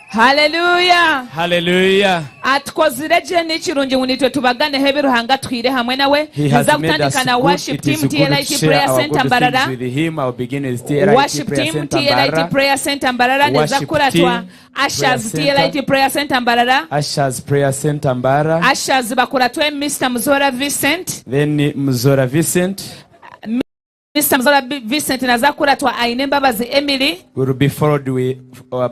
Haleluya! Hallelujah. Atukozire gye ni kirungi ngu naitwe tubaganeho ebi Ruhanga atuhaire hamwe nawe. He has Niza made us kutandika na good. worship It team is good to TLIT share Prayer our Center good Mbarara. things with him. I'll begin with TLIT Worship Prayer team Center TLIT Mbarara. Prayer Center Mbarara neza Worship kukuratwa team, Prayer Ushers Center. TLIT Prayer Center Mbarara. Ushers Prayer Center Mbarara. Ushers bakuratwe Mister Muzora Vincent. Then Muzora Vincent. Mister Muzola Vincent naza kukuratwa Ainembabazi Emily. Will be followed with,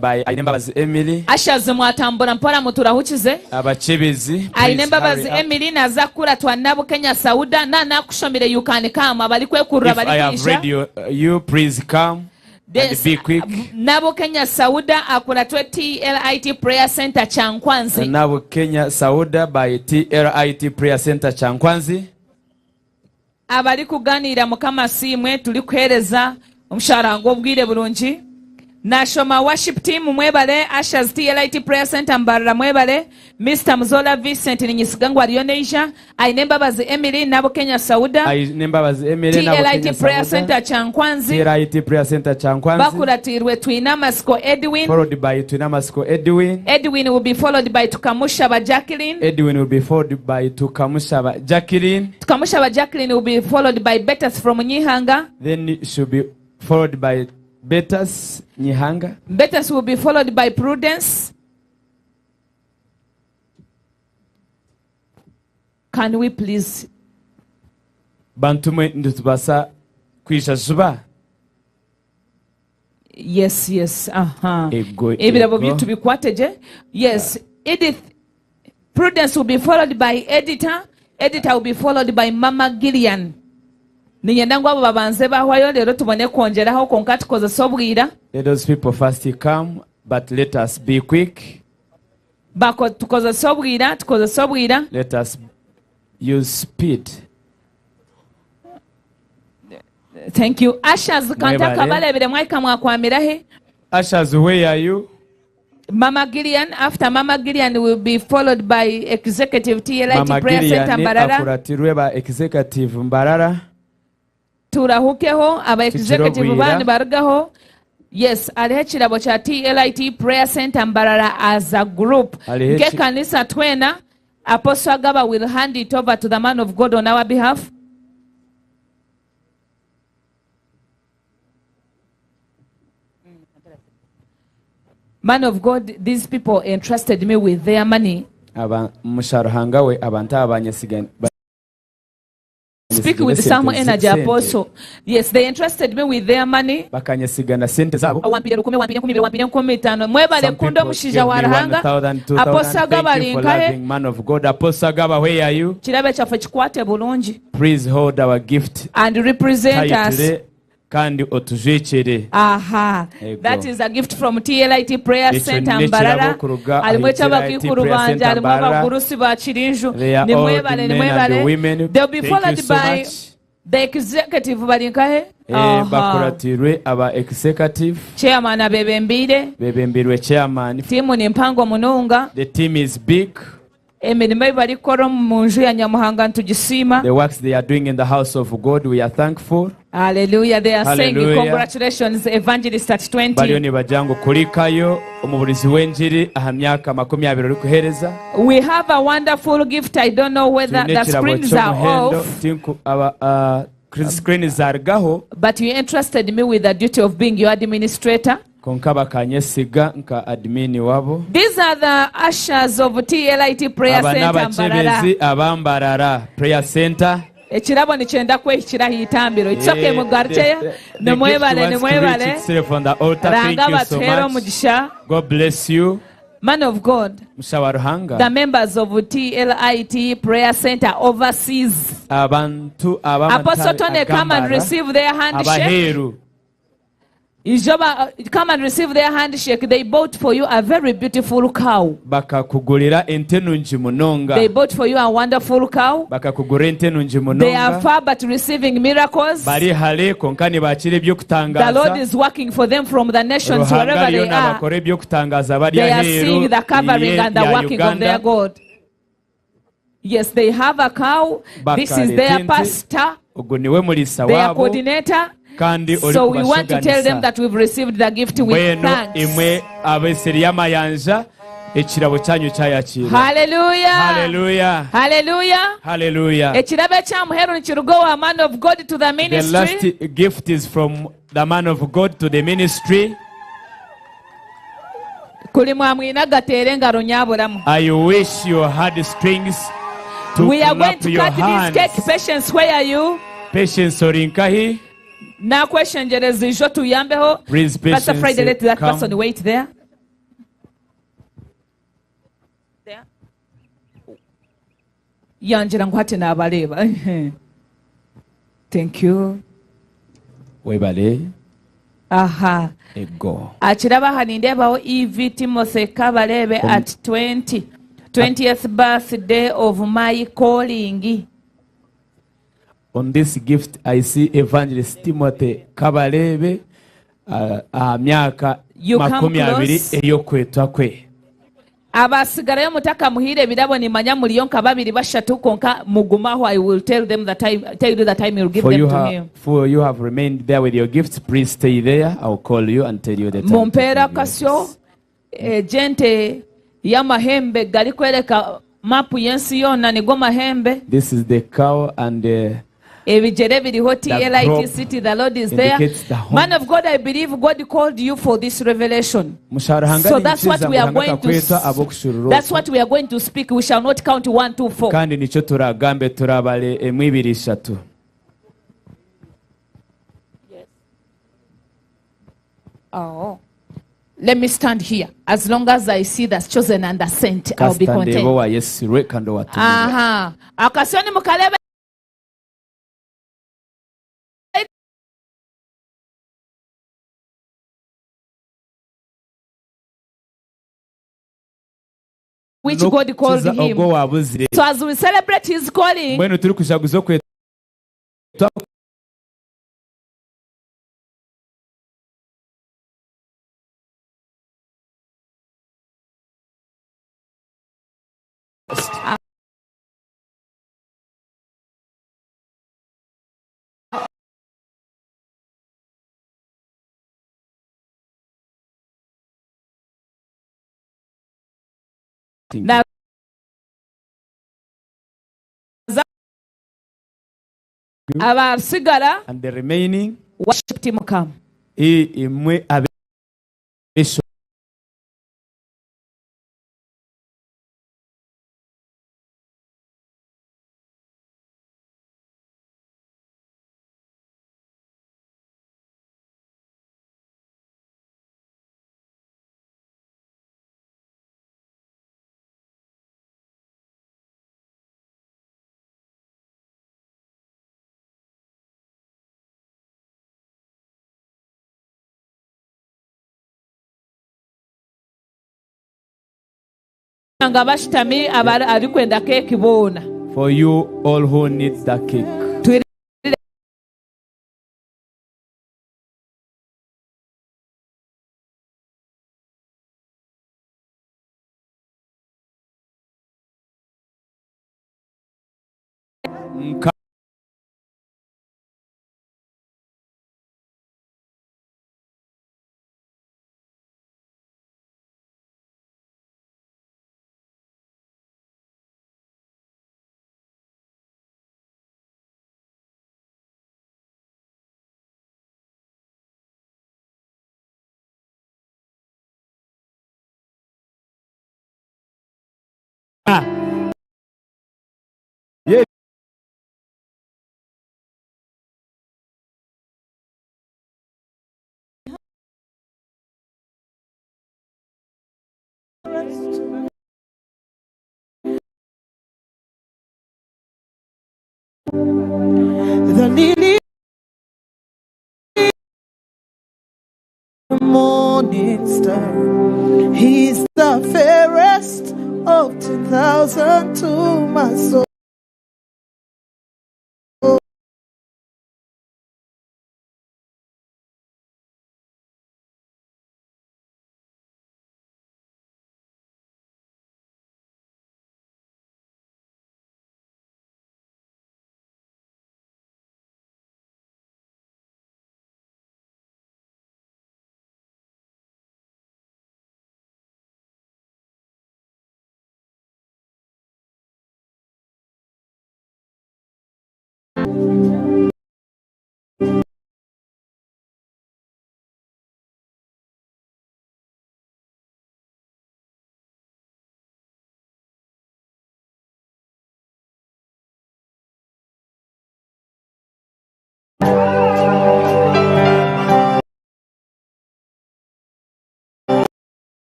by Ainembabazi Emily. Ushers mwatambura mpora muturahukize. Abakyebezi, please Ainembabazi hurry up. Emily naza kukuratwa Nabukenya Sauda. Na nakushomire you can come abarikwekurura If I have barikwija. read you, please come and This, be quick. Nabukenya Sauda akuratwe TLIT Prayer Center Kyankwanzi. Nabukenya Sauda by TLIT Prayer Center Kyankwanzi. Abarikuganiira Mukama asiimwe turikuheereza omushaara gw'obwire burungi. Nashoma worship team mwebale, Ushers TLIT Prayer Center Mbarara mwebale, Mister Muzola Vincent ninyesiga ngu ariyo naija, Ainembabazi Emily, Nabukenya Sauda, Ainembabazi Emily, Nabukenya TLIT Prayer Sauda, Center Kyankwanzi, TLIT Prayer Center Kyankwanzi, bakuratiirwe Twinamasiko Edwin, followed by Twinamasiko Edwin, Edwin will be followed by Tukamushaba Jacqueline, Edwin will be followed by Tukamushaba Jacqueline, Tukamushaba Jacqueline will be followed by Betas from Nyihanga, then she'll be followed by Betas Nyihanga. Betas will be followed by Prudence. Can we please? Bantu mwe nitubaasa kwija juba. Yes, yes, aha. Ego, Ebirabo ego. byaitu bikwate gye. Yes, Edith Prudence will be followed by Editor, Editor will be followed by Mama Gillian. Niinyenda ngu abo babanze bahwayo reero tubone kwongyeraho kwonka tukozese obwira. Let those people first come, but let us be quick. Bako, tukozese obwira, tukozese obwira. Let us use speed. Thank you. Ushers, Mwebale. kantakabareebire mwahika mwakwamira he? Ushers, where are you? Mama Gillian, after Mama Gillian will be followed by Executive TLIT Mama Prayer Center Gillian Mbarara. akuratirwe ba Executive Mbarara. Turahukeho aba Executive Tukire bandi obwira. barugaho. Yes, hariho ekirabo kya TLIT Prayer Center Mbarara as a group. Hariho eki- Nk'ekanisa twena, Apostle Agaba will hand it over to the man of God on our behalf. Man of God, these people entrusted me with their money. Aba, musharuhanga we abantu aba banyesiga Speak banyesigire with some sente energy, sente. Apostle. Yes, they entrusted me with their money. Bakanyesiga na sente zabo. Wampire rukumi, wampire enkumi ibiri, wampire enkumi itaano. Mwebale Some kunda people omushaija give wa me Ruhanga. 1,000, 2,000. Apostle Agaba Thank you for ari nkahe? loving man of God. Apostle Agaba, where are you? Kirabo kyaffe kikwate bulungi. Please hold our gift And represent us. tightly kandi otujwekyere. Aha. Ego. That is a gift from TLIT Prayer Ekyo Center n'ekirabo Mbarara. kuruga Harimu aha eky'abakiikuru TLIT Prayer bangye, Center harimu Mbarara. abagurusi ba Kirinju. They are old Nimwebale, men and nimwebale. women. They'll be Thank you followed so by much. the executive bari nkahe? Eh, Aha. bakuratirwe aba executive Chairman abebembiire. bebembirwe chairman. Tiimu ni mpango munonga. The team is big. Emirimo ei barikukora omu nju ya Nyamuhanga nitugisiima. The works they are doing in the house of God, we are thankful. Hallelujah. They are saying Hallelujah. congratulations evangelist at 20. Bariyo nibagira ngu kurikayo omubuurizi w'engiri aha myaka 20 orikuheereza. We have a wonderful gift. I don't know whether Twine the ekirabo screens are ky'omuhendo. off. Tinku, aba, uh, screen zarugaho. But you entrusted me with the duty of being your administrator. Kwonka bakanyesiga nka admin wabo. These are the ushers of TLIT Prayer Aba Center Mbarara. n'abakyebezi aba Mbarara Prayer Center. Ekirabo nikyenda kwehikira aha itambiro. It's okay, Eh, mugarukyeyo. the gift Nimwebale, wants to reach nimwebale. itself on the altar. Thank Ruhanga you so abatuheere much. omugisha. God bless you. Man of God, Musha wa Ruhanga. the members of TLIT Prayer Center overseas. Abantu Apostle ab'amatabi Tony, come and agambara, receive their handshake. abaheeru. Ijoba, come and receive their handshake. They bought for you a very beautiful cow. Bakakugurira ente nungi munonga. They bought for you a wonderful cow. Bakakugurira ente nungi They are munonga. far but receiving miracles. Bari hare kwonka nibakira The Lord eby'okutangaza. is working for them from the nations Ruhanga wherever ariyo they are. nabakora eby'okutangaza bari They are aheeru seeing the covering ye and the ya working of their Uganda. God. Yes, they have a cow. This is Bakareta their ente. pastor, Ogu niwe muriisa their waabo coordinator. kandi ori So we want to tell them kubashuganisa. that we've received the gift with Mbwenu thanks. imwe ab'eseri y'amayanja ekirabo kyanyu kyayakiirwa. Hallelujah. Hallelujah. Hallelujah. Hallelujah. Ekirabo ekyamuheru nikiruga owa man of God to the The ministry. last gift is from the man of God to the ministry. Kuri mwamwine agateera engaro nyaburamu. I wish you had strings to We are going clap to your cut this hands. cake. Patience, where are you? Patience orinkahi. Nakweshengereza ijo tuyambeho. Please, Pastor Patience, Friday, let that come. person wait there. There. Yangira ngu hati nabareeba. Thank you. Webale. Aha. Ego. Akiraba aha nindeebaho EV Timothy Kabarebe at 20. 20th birthday of my calling. On this gift I see Evangelist Timothy Kabarebe aha myaka You come 20 close. ey'okwetwa kwe. Abasigarayo mutakamuhiire ebirabo nimanya muriyo nka babiri bashatu kwonka mugumaho. I will tell them the time, tell you the time you'll give For them you, to ha him. for you have remained there with your gifts, please stay there. I'll call you and tell you the time. Mumpeera kasyo egyente y'amahembe garikwereka mapu y'ensi yoona nigo mahembe. This is the cow and the Ebijere biriho The TLIT crop city, the Lord is there. indicates the home. Man of God, I believe God called you for this revelation. Musharuhanga So that's what nikiza we are ngu going to akakwetwa ab'okushurura That's okwo. what we are going to speak. We shall not count 1, 2, 4. Kandi nikyo turagambe turabare emwe ibiri ishatu. Oh. Let me stand here. As long as I see the chosen and the sent, I'll be Kasita ndeeba content. owayetsirwe kandi owatumirwe. Aha. Akasyo nimukareeba which God called N'okukiza him. ogwo owaabuzire. So as we celebrate his calling, Mbwenu turikujaguza okwetwa Naza abasigara And the remaining worship team come. Imwe ab'eshongoro. Nga bashutami abarikwenda keeki boona. For you all who need the cake. Twirire Nka. Yeah. The lily morning star. He's the fairest of 10,000 to my soul.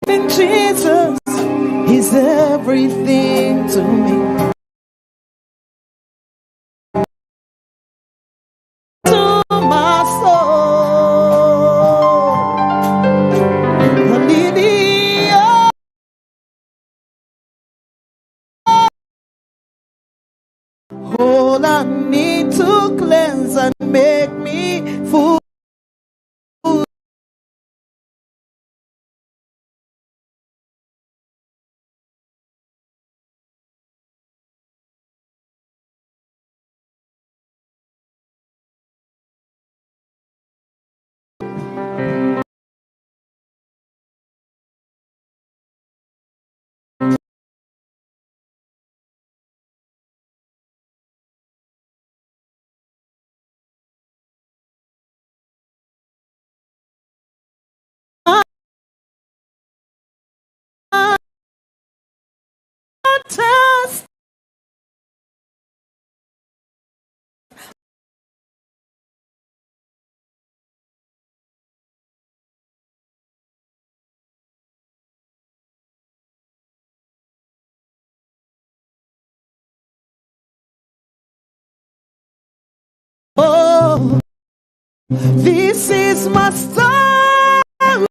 In Jesus, he's everything to me. To my soul, the lily of all I need to cleanse and make me full. test. Oh, this is my story.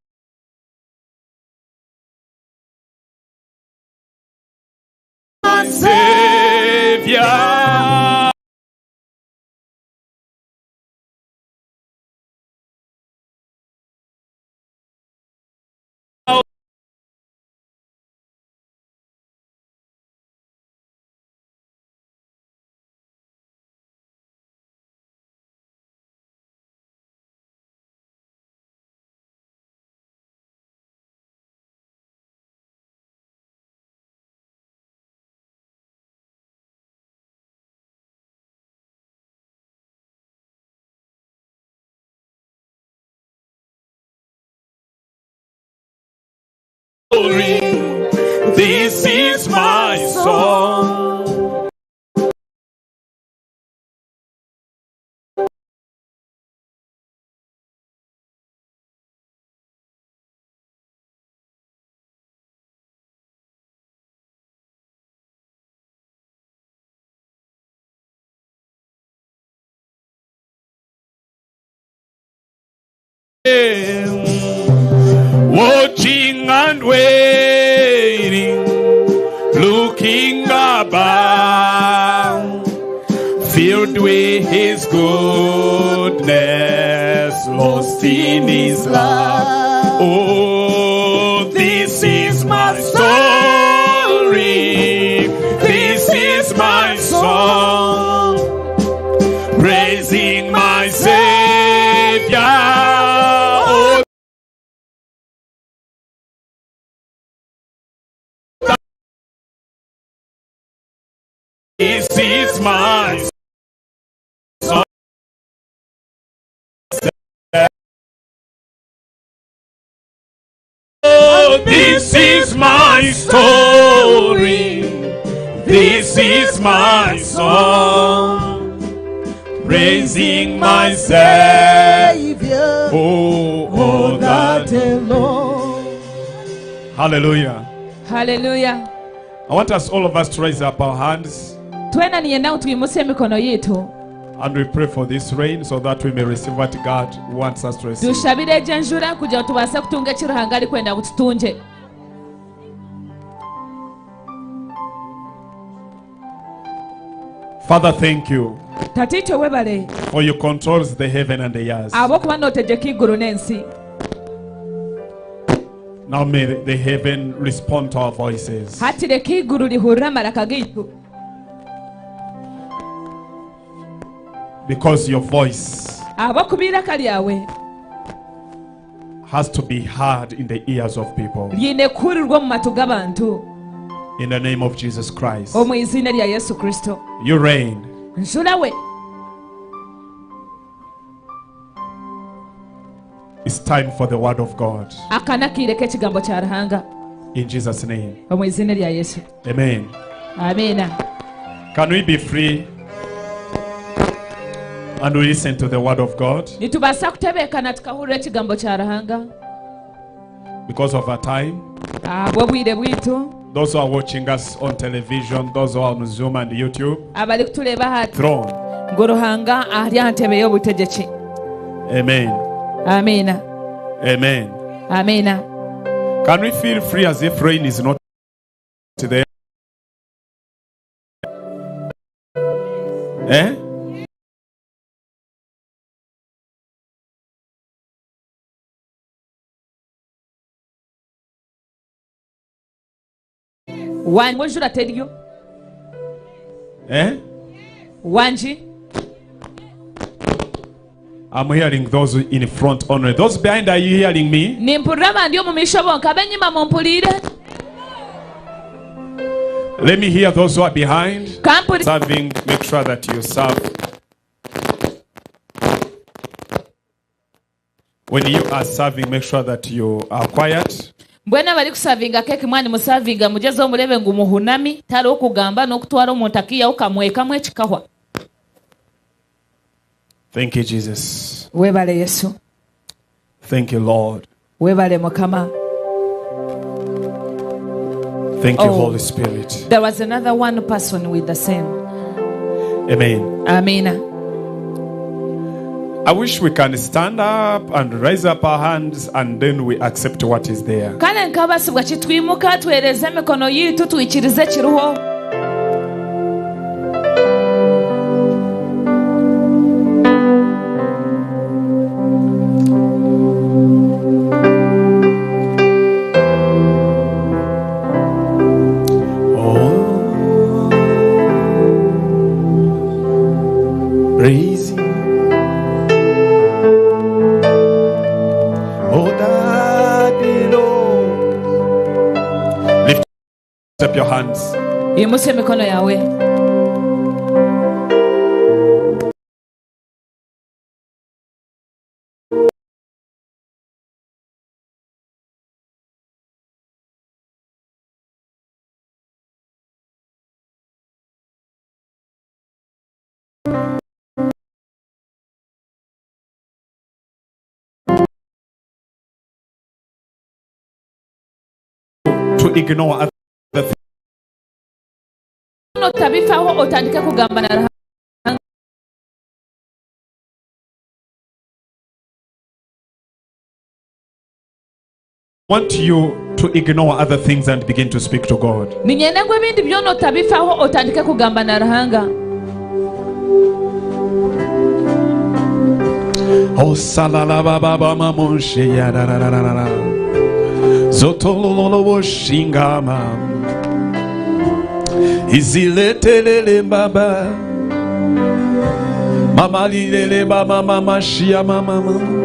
My Savior. This is my song. Watching and waiting, looking about, filled with His goodness, lost in His love. Oh, this is my story, this is my song, praising my Savior. Oh, This is my song. Oh, this is my story. This is my song. Praising my Savior. Oh, all that day long. Hallelujah. Haleluya. I want us all of us to raise up our hands Twena niyenda ngu twimuse emikono yitu and we pray for this rain so that we may receive what God wants us to receive. tushabire egyo enjura kugira ngu tubaase kutunga eki Ruhanga arikwenda ngu tutungye. Father, thank you Tatiitwe webale for you controls the heaven and the earth. ahabw'okuba nootegyeka eiguru n'ensi. Now may the heaven respond to our voices. Hati reka eiguru rihurire amaraka gaitu Because your voice ahabw'okuba eiraka ryawe has to be heard in the ears of people. riine kuhurirwa omu matu g'abantu In the name of Jesus Christ. omu iziina rya Yesu Kristo. You reign. Njura we. It's time for the word of God. Aka n'akaire k'ekigambo kya Ruhanga In Jesus' name. omu iziina rya Yesu. Amen. Amiina. Can we be free and we listen to the word of God? Nitubaasa kutebeekana tukahurira ekigambo kya Ruhanga Because of our time. ahabw'obwire bwaitu. Those who are watching us on television, those who are on Zoom and YouTube, Abarikutureeba aha throne. ngu Ruhanga ari aha ntebe y'obutegyeki. Amen. Amiina. Amen. Amiina. Can we feel free as if rain is not there? Eh? Wangi enjura teriyo. Eh? Wangi. I'm hearing those in front only. Those behind, are you hearing me? Nimpurira abandi omu maisho bonka ab'enyima mumpuriire. Let me hear those who are behind. Kampuri. Serving, make sure that you serve. When you are serving, make sure that you are quiet. Mbwenu abarikusavinga keeki mwaba nimusavinga mugyezeho mureebe ngu muhunami tihariho kugamba n'okutwara omuntu akaihaho kamwe kamwe kikahwa. Thank you, Jesus. Webale Yesu. Thank you, Lord. Webale Mukama. Thank you, Oh. Holy Spirit. There was another one person with the same. Amen. Amina. I wish we can stand up and raise up our hands and then we accept what is there. Kale nkabasibwa ki twimuka twereze emikono yitu twikirize ekiriho. Oh, praise Him. Oh, Daddy, Lord. Lift up your hands. Imusya emikono yawe. To ignore other things. Otabifaho otandike kugamba na Ruhanga. want you to ignore other things and begin to speak to God. Niinyenda ngu ebindi byona otabifaho otandike kugamba na Ruhanga. Oh, salala baba baba moshe ya ra ra ra ra ra. Zotololo woshingama. Iziletelele baba. Mama lilele baba mama shia mama mama.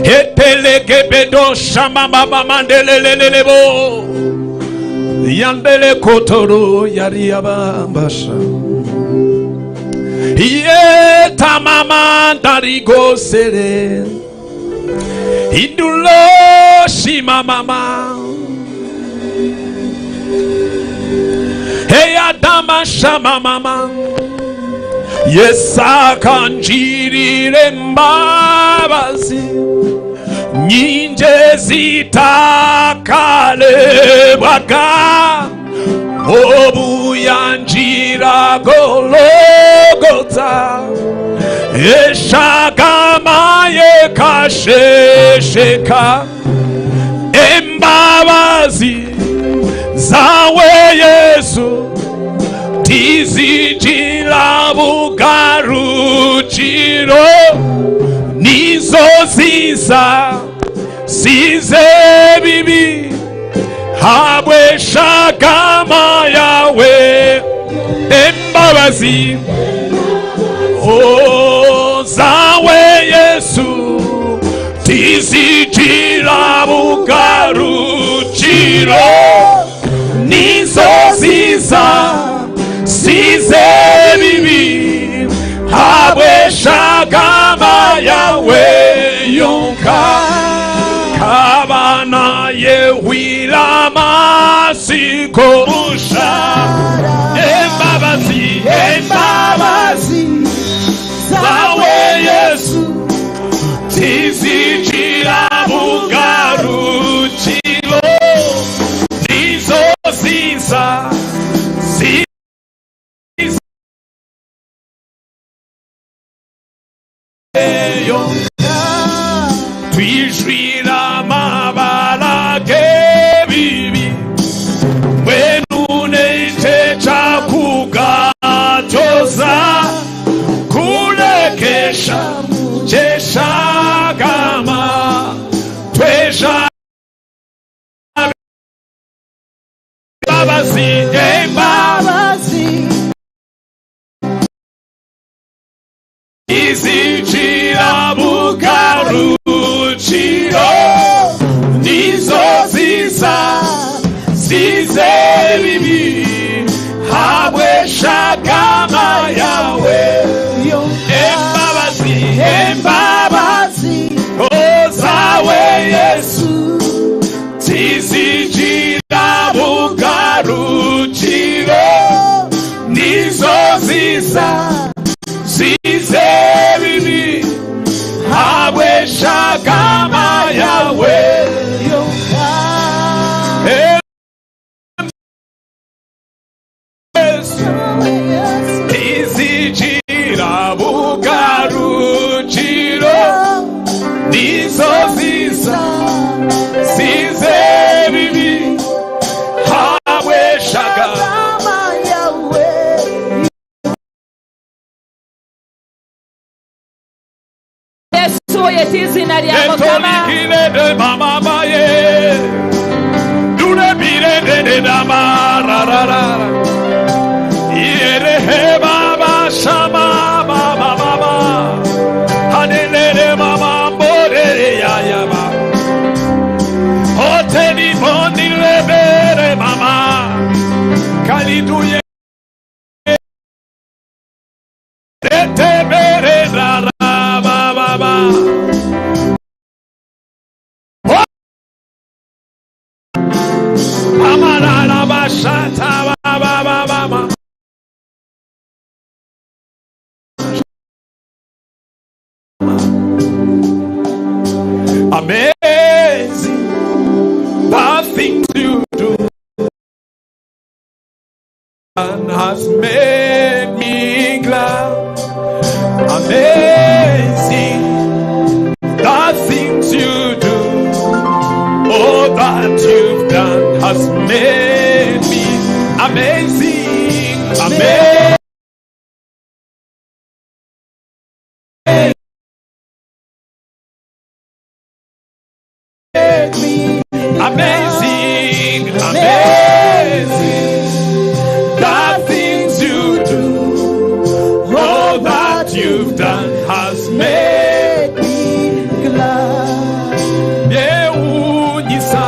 Etelegebedo shama baba mandelelelele bo. Yandele kotoro yariabambasha. Ye tamama darigosere. Indulo shima mama. Hey adama shama mama. Yesakanjirire mbabazi nyinje zitakalebwaga obuyanjira Gologota eshagama yekashesheka embabazi zawe Yesu tizijira bugarukiro nizo ziza size bibi habwe shagama yawe embabazi o zawe Yesu tizijira bugarukiro nizo ziza size bibi habwe shagama yawe yonka kabana yewila masiko musha embabazi embabazi zawe Yesu tizijira bugarukiro nizo ziza ziza twijwira amabara gebibi mbwenu neice cakugatoza kulekesha cheshagama twesha babazi embabazi izijira bugarukiro nizo ziza zize bibi habwe shagama yawe embabazi embabazi o zawe Yesu Tizigira bugarukiro nizo ziza zize bibi habw'eshagama yawe Tizigira bugarukiro nizo ziza zize bibi habw'eshagama yawe. Yesu oyeta eiziina rya Mukama. Amazing the things you do and has made me glad. Amazing the things you do, all that you've done has made me amazing. Amazing. Amazing, amazing, the things you do, all that you've done has made me glad. Byewuunyisa,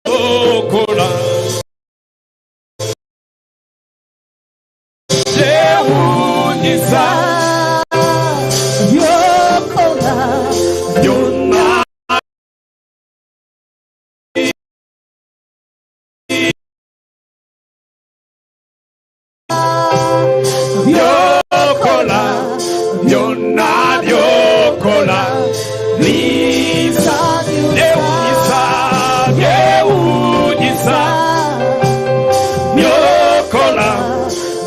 by'okola. Byewuunyisa, By'okola. byonna. By'okola, byonna by'okola. Lisa, byewuunyisa, byewuunyisa. By'okola,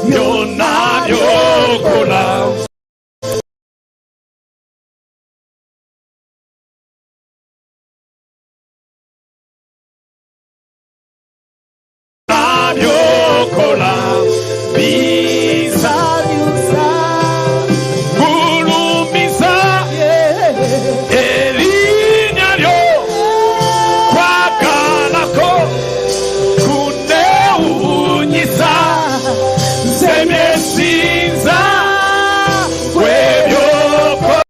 byonna by'okola. By'okola, bisa. Gulumiza erinnya lyo kwagalako kunewuunyisa nze byesinza kwebyokola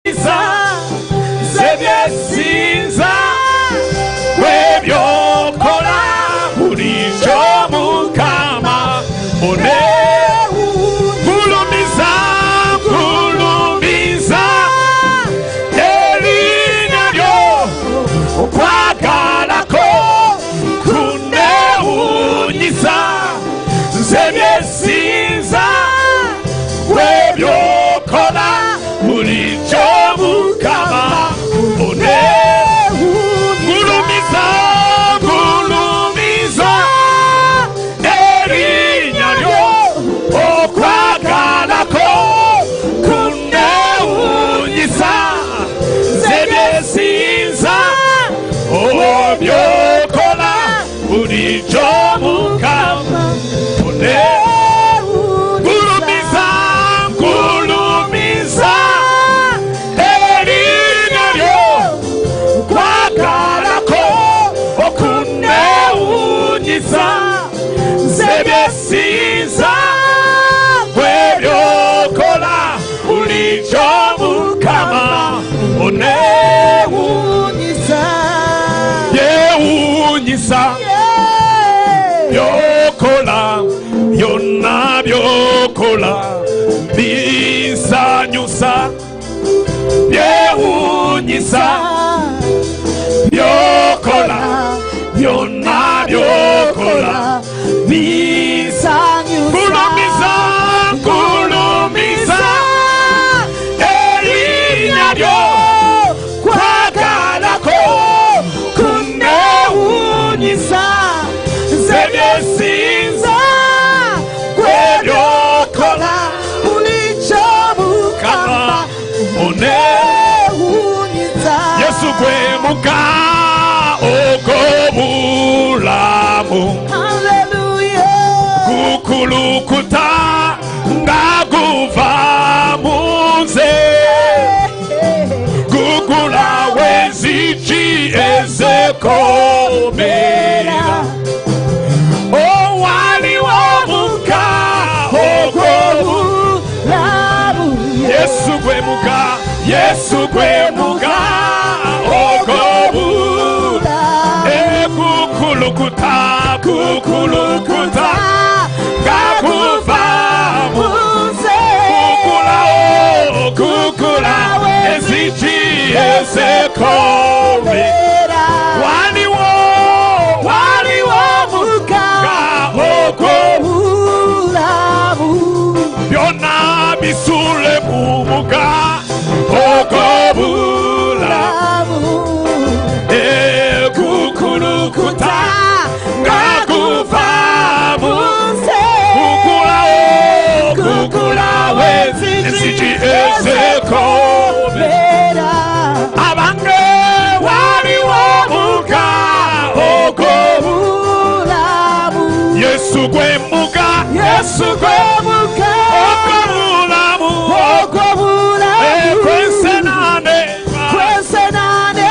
gulumiza nze byesinza kwebyokola bulijjo mukama one gulumiza gulumiza erinnya lyo okwagalako kunewuunyisa nze byesinza kwebyokola bulijjo mukama one gulumiza gulumiza erinnya lyo okwagalako kunewuunyisa nze byesinza obyokola bulijjo mukama one gulumiza gulumiza. Binsanyusa byokola byonna byokola binsanyusa byewunyisa byokola byonna byokola Binsanyusa. Gulumiza gulumiza erinnya lyo kwagalako kunewunyisa nze byesinza kwebyokola bulijjo mukama onewunyisa Yesu gwe muga ogw'obulamu gukulukuta nga guva mu nze gugulawo enzigi ezekomera owaliwo muga ogw'obulamu Yesu gwe muga Yesu gwe muga ogw'obulamu ekukulukuta kukulukuta nga kuva mu kukulawo kukula enzigi ezekomera waliwo waliwo muga ogw'obulamu byonna bisule mu muga ogw'obulamu ekukulukuta nga kuva mu kukulawo kukulawo enzigi ezekomera abange waliwo muga ogw'obulamu Yesu gwe muga Yesu gwe muga ogw'obulamu ogw'obulamu kwensenane kwensenane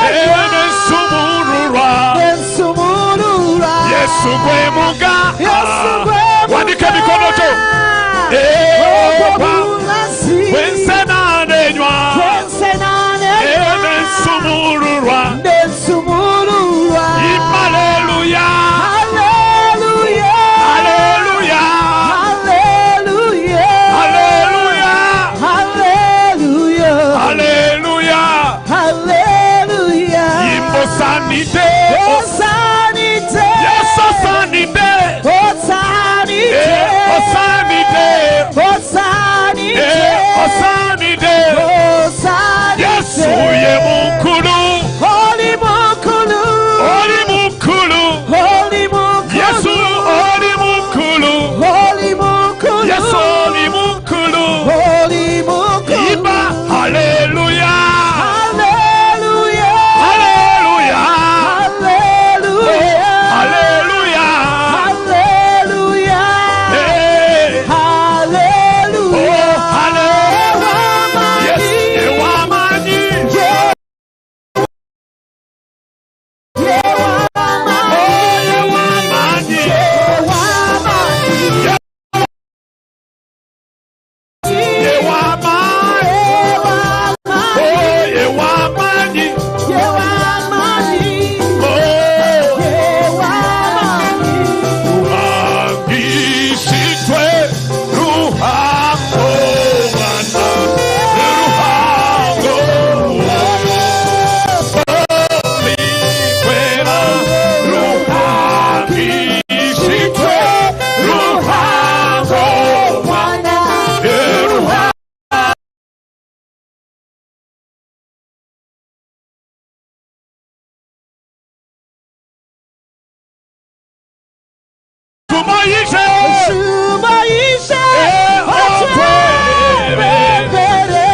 ensumululwa ensumululwa Yesu gwe muga Yesu gwe muga wandika emikono gyo ogw'obulasi kwensenane nywa kwensenane ensumululwa ensumululwa Haleluya Haleluya Haleluya Haleluya Haleluya Haleluya Haleluya Haleluya Imbosanide Osanite Yes osanide Osanite Osanide Osanite Osanide Osanite Yesu ye mukulu Oli mukulu Oli mukulu Oli mukulu Yesu oli mukulu Oli mukulu Yesu oli mukulu Oli mukulu Imba haleluya Haleluya Haleluya Haleluya Haleluya Haleluya Hey. Haleluya Oh, haleluya. Yes, ewamanyi. Oh, ewamanyi. Ewamanyi. Oh, ewamanyi. Oh. Ruhangishijwe ruhango bana ruhango likwera ruhangishijwe ruhango bana ruhango Tumayishe Tumayishe otwebembere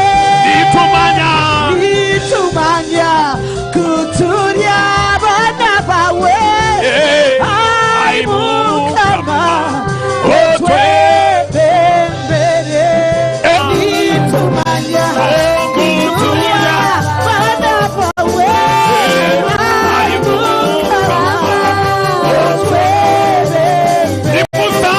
Nitumanya Nitumanya kuturya abana bawe Ai mukama otwebembere Nitumanya kuturya abana bawe Ai mukama otwebembere Nimusa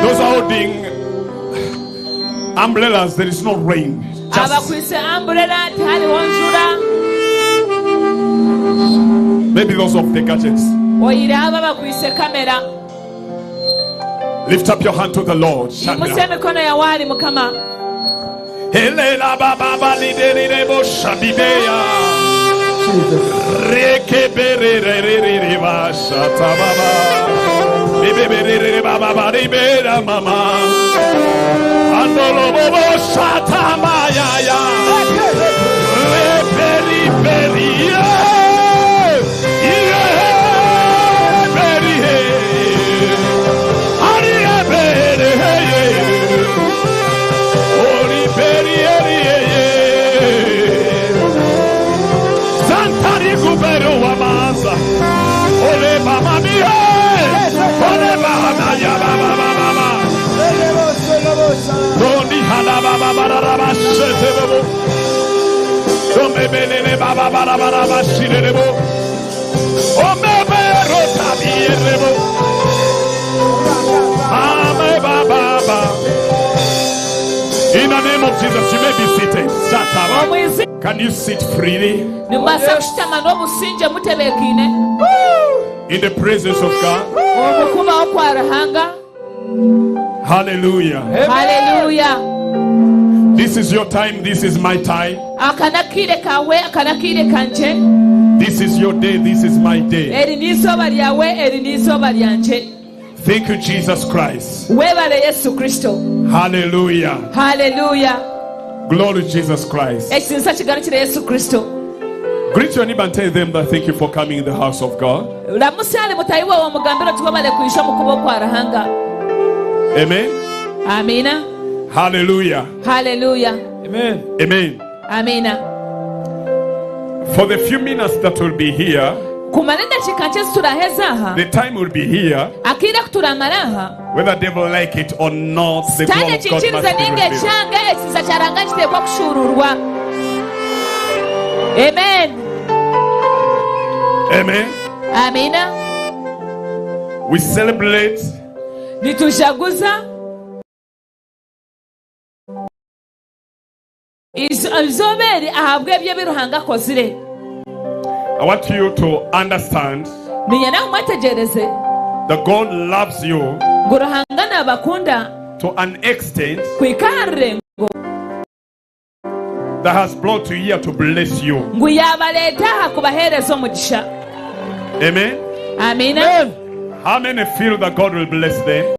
Those are holding umbrellas, there is no rain. Just Abakwise amburera tihariho njura. Maybe those of the gadgets. Oyire aba bakwise kamera. Lift up your hand to the Lord. Imuse emikono yawe ahari mukama. Helela baba bali deri bo shabibeya. Reke bere re re re re ba shata baba. Bebe bere re baba ba re bera mama. Andolo bobo shata maya ya. Re peri peri ye. Ye peri he. Ari e bere he ye. Ori peri eri ye ye. Santari kubero wamaza. Ole mama mia. Ole mama ya baba baba. Doni hala baba baba baba shete bebo. Dome belele baba baba baba shire bo. Ome bero tabiere bo. Ame baba baba. In the name of Jesus, you may be seated. Shataba. Can you sit freely Nimubaasa kushutama n'obusingye mutebeekaine in the presence of God? omu kubaho kwa Ruhanga. Hallelujah. Haleluya. This is your time. This is my time. Aka n'akaire kawe, aka n'akaire kangye. This is your day. This is my day. Eri n'eizooba ryawe, eri n'eizooba ryangye. Thank you, Jesus Christ. Webale Yesu Kristo. Hallelujah. Haleluya. Glory to Jesus Christ. Ekitiinisa kigarukire Yesu Kristo. Greet your neighbor and tell them that thank you for coming in the house of God. Ramutsya ari mutahi waawe omugambire oti webale kwija omu kubaho kwa Ruhanga. Amen. Amiina. Hallelujah. Haleluya. Amen. Amen. Amiina. For the few minutes that will be here, Kumara endakiika nkye ezituraheza aha, the time will be here, akaire aku turamara aha, whether devil like it or not, the Sitaane glory of God ekiikirize must be ninga revealed. ekyanga, ekitiinisa kya Ruhanga kiteekwa kushuuruurwa. Amen. Amen. Amiina. We celebrate Nitujaguza izooba eri ahabw'ebyo ebi Ruhanga akozire. I want you to understand Niinyenda ngu mwetegyereze that God loves you ngu Ruhanga naabakunda to an extent kuhika aha rurengo that has brought you here to bless you. ngu yaabareeta aha kubaheereza omugisha. Amen. Amiina. How many feel that God will bless them?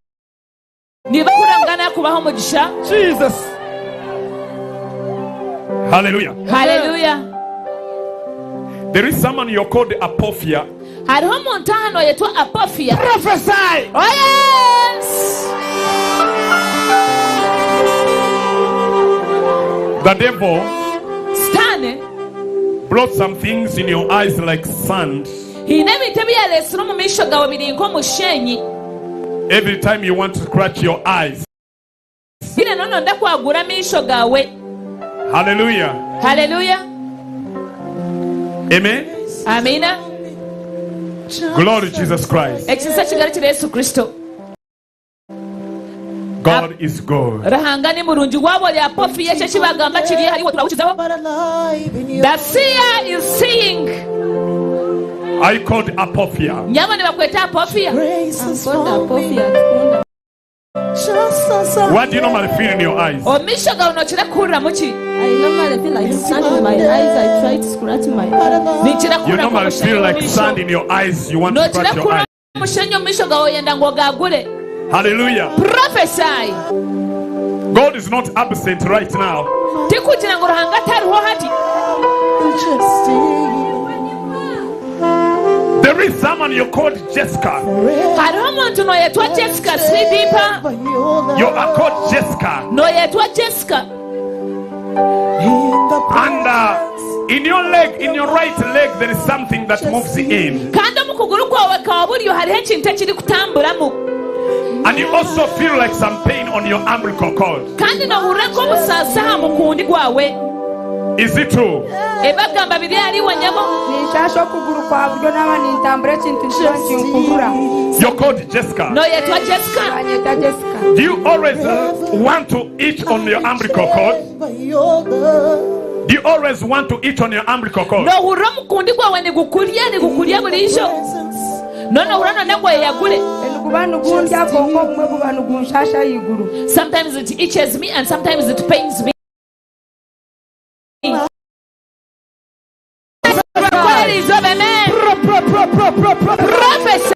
Nibakura ngu nakubaha omugisha. Jesus. Hallelujah. Haleluya. There is someone you're called Apophia. Hariho omuntu aha nooyetwa Apophia. Prophesy! Oh yes! The devil Sitaane brought some things in your eyes like sand. haine ebintu ebi yareetsire omu maisho gaawe biri nk'omushenyi. Every time you want to scratch your eyes. Bire nono ndakwagura amaisho gaawe. Hallelujah. Haleluya. Amen. Amiina. Glory to Jesus Christ. Ekitiinisa kigarukire Yesu Kristo. God is good. Ruhanga ni murungi waaba ori Apophia ekyo eki bagamba kiri hariho turakukizaho. The seer is seeing. I called Apophia. Nyabo nibakweta Apophia. What do you normally feel in your eyes? Omu maisho gaawe nookira kuhuriramu ki? I normally feel like sand in my eyes. I try to scratch my eyes. Ninkira You kuhurira normally nk'omushenyi feel omu like maisho. sand in your eyes. You want to Nookira scratch your kuhurira eyes. omushenyi omu maisho gaawe oyenda ngu ogagure. Hallelujah. Prophesy. God is not absent right now. Tikugira ngu Ruhanga tariho hati. There is someone you called Jessica. Hariho omuntu nooyetwa Jessica Sidipa. You are called Jessica. Nooyetwa Jessica. And in your leg, in your right leg, there is something that moves in. Kandi omu kuguru kwawe kwa buryo hariho ekintu ekirikutamburamu. And you also feel like some pain on your umbilical cord. Kandi noohurira nk'obusaasi aha mukundi gwawe. Is it true? Ebagamba biri ahariiwe nyabo. Ninshasha okuguru kwa buryo naaba nintambura ekintu nikyo nikinkubura. You're called Jessica. Noyetwa Jessica. Banyeta Jessica. Do you always want to itch on your umbilical cord? Do you always want to itch on your umbilical cord? Nohurira omukundi gwawe nigukurya nigukurya buriijo. Nonohurira none ngu oyeyagure. Niguba nigundya kwonka obumwe guba nigunshasha ahaiguru. Sometimes it itches me and sometimes it pains me. Bakora eriizooba, amen. Prophesy. Prophesy.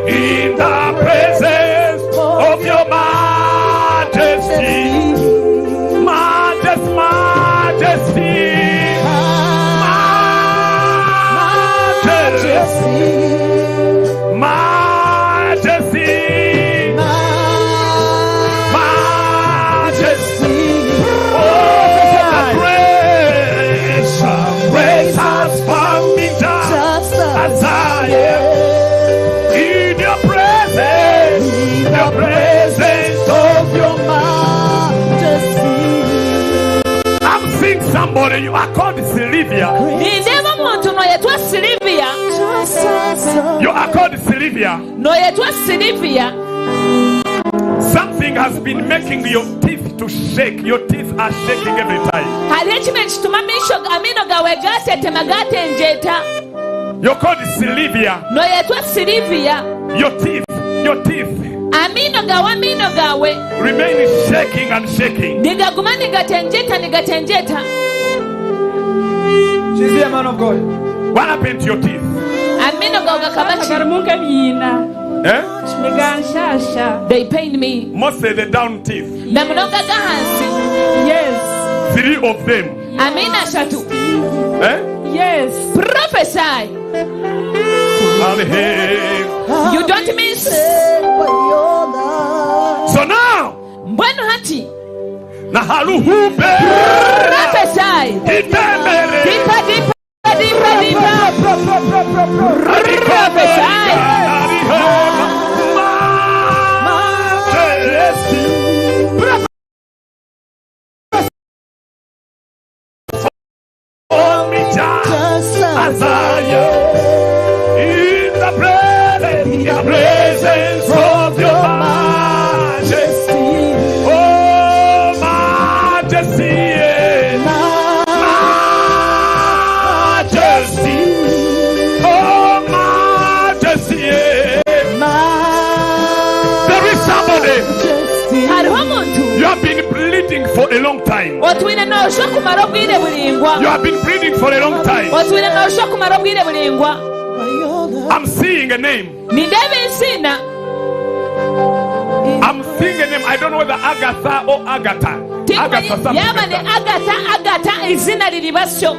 In the presence of your majesty, majesty, majesty, majesty, majesty, majesty. Oh, the grace, grace has found me just as I am. In your presence, in the presence of your majesty. I'm seeing somebody, you are called Sylvia. Nindeeba omuntu noyetwa Sylvia. You are called Sylvia. Noyetwa Sylvia. Something has been making your teeth to shake. Your teeth are shaking every time. Hariho ekimwe nikituma amaino gawe gatetema gatengyeta. You're called Sylvia. Noyetwa Sylvia. Your teeth, your teeth Amaino gawe amaino gawe remain shaking and shaking. nigaguma nigatengyeta nigatengyeta. She's here, man of God. What happened to your teeth? Amaino gawe gakaba ki? Garimu nk'ebiina. Eh? Niganshasha. They pain me. Mostly the down teeth. Na munonga g'ahansi. Yes. 3 of them. Amaino ashatu. Eh? Yes. Prophesy. Hallelujah. You don't miss. So now, Mbwenu hati. Nahaluhube. Prophesy. Itemere. Deeper, deeper, deeper, deeper. Prophesy. Majesty. As I am in the presence of your majesty, oh majesty, majesty, oh majesty. There is somebody. Hariho omuntu. You have been bleeding for a long time. Otwire noosha kumara obwire buringwa. You have been bleeding for a long time. Otwire noosha kumara obwire buringwa. I'm seeing a name. Nindeeba ensiina. I'm seeing a name. I don't know whether Agatha or Agatha. Agatha something Yaaba like ne that. Agatha, Agatha izina riri basyo.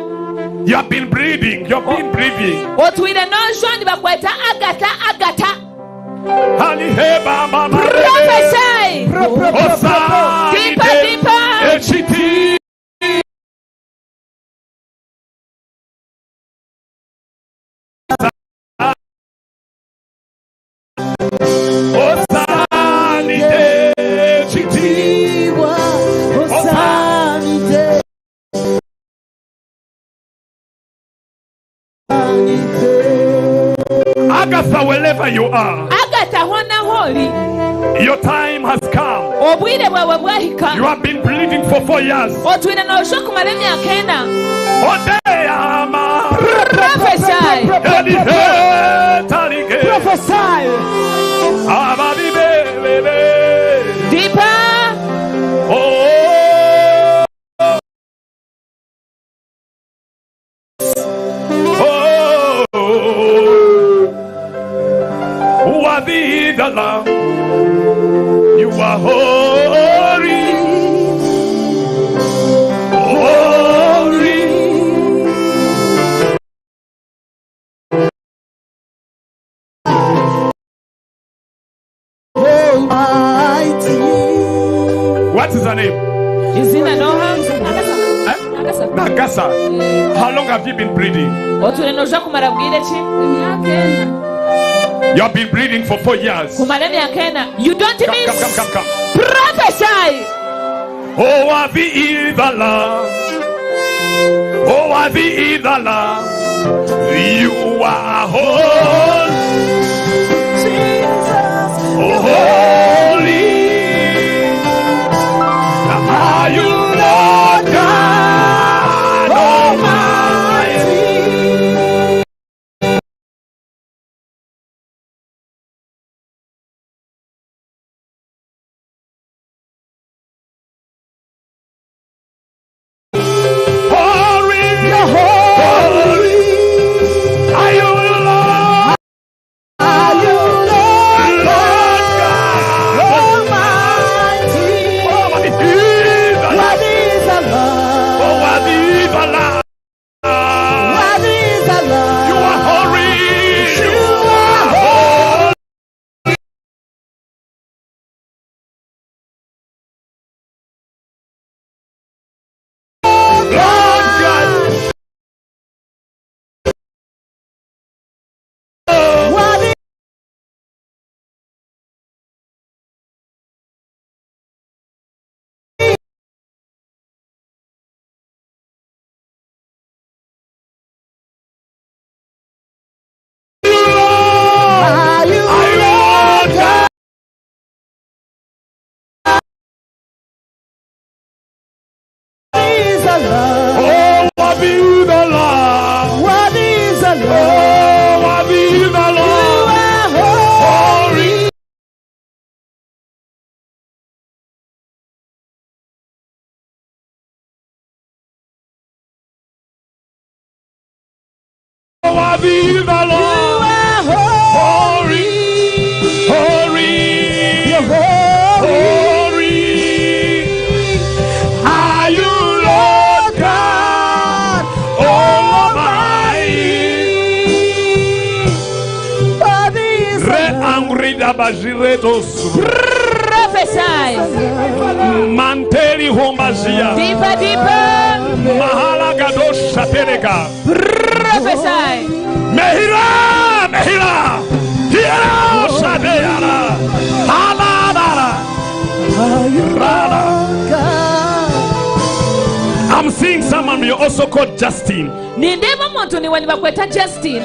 You have been bleeding. You have been bleeding. Otwire noojwa nibakweta Agatha, Agatha. Haliheba mama. Prophesy. Osa. Deeper, deeper. Echiti. Osanite chiti. Osanite. Agatha, wherever you are, Agatha hona holi. your time has come. Obwire bwawe bwahika. You have been bleeding for 4 years. Otwire noosha kumara emyaka ena. Odeama. Prophesy. Elihe talige. Prophesy. Ababibelele. Deeper. Oh. Oh. Worthy the Lamb. You are holy. Holy. Almighty. What is her name? Izina noha? Agatha. Agatha. Nagasa. How long have you been bleeding? Otwire noija kumara bwire ki? Emyaka ena. You have been bleeding for four years. Kumara emyaka ena. You don't Come, miss. come, come, come, come. Prophesy. Oh, worthy is the Lamb. Oh, worthy is the Lamb. You are holy. Oh, holy. Are you Lord God Almighty? Holy, holy, are you Lord? Are you Lord Lord God Almighty? Oh, worthy is the Lamb. Worthy is the Lamb. Oh, worthy is the Lamb. Worthy is the Lamb. You are holy. You are holy. Lord God. Worthy Are you Lord God? is the Lamb. Oh, worthy is the Lamb. Worthy is the Lamb. Oh, worthy is the You Lamb. are holy. Holy. Worthy is the You Lord. are holy. Holy. You're holy. Holy. Are you Lord God Almighty? Worthy is the Re Lamb. angrida bajiretos. Prophesy. Manteli hombazia. Deeper, deeper. Mahala gadosh shatereka. Prophesy. Mehira, mehira. Hira shadeara. Haladara. Are you Rada. Lord God? I'm seeing someone you also called Justin. Nindeeba omuntu niwe nibakweta Justin.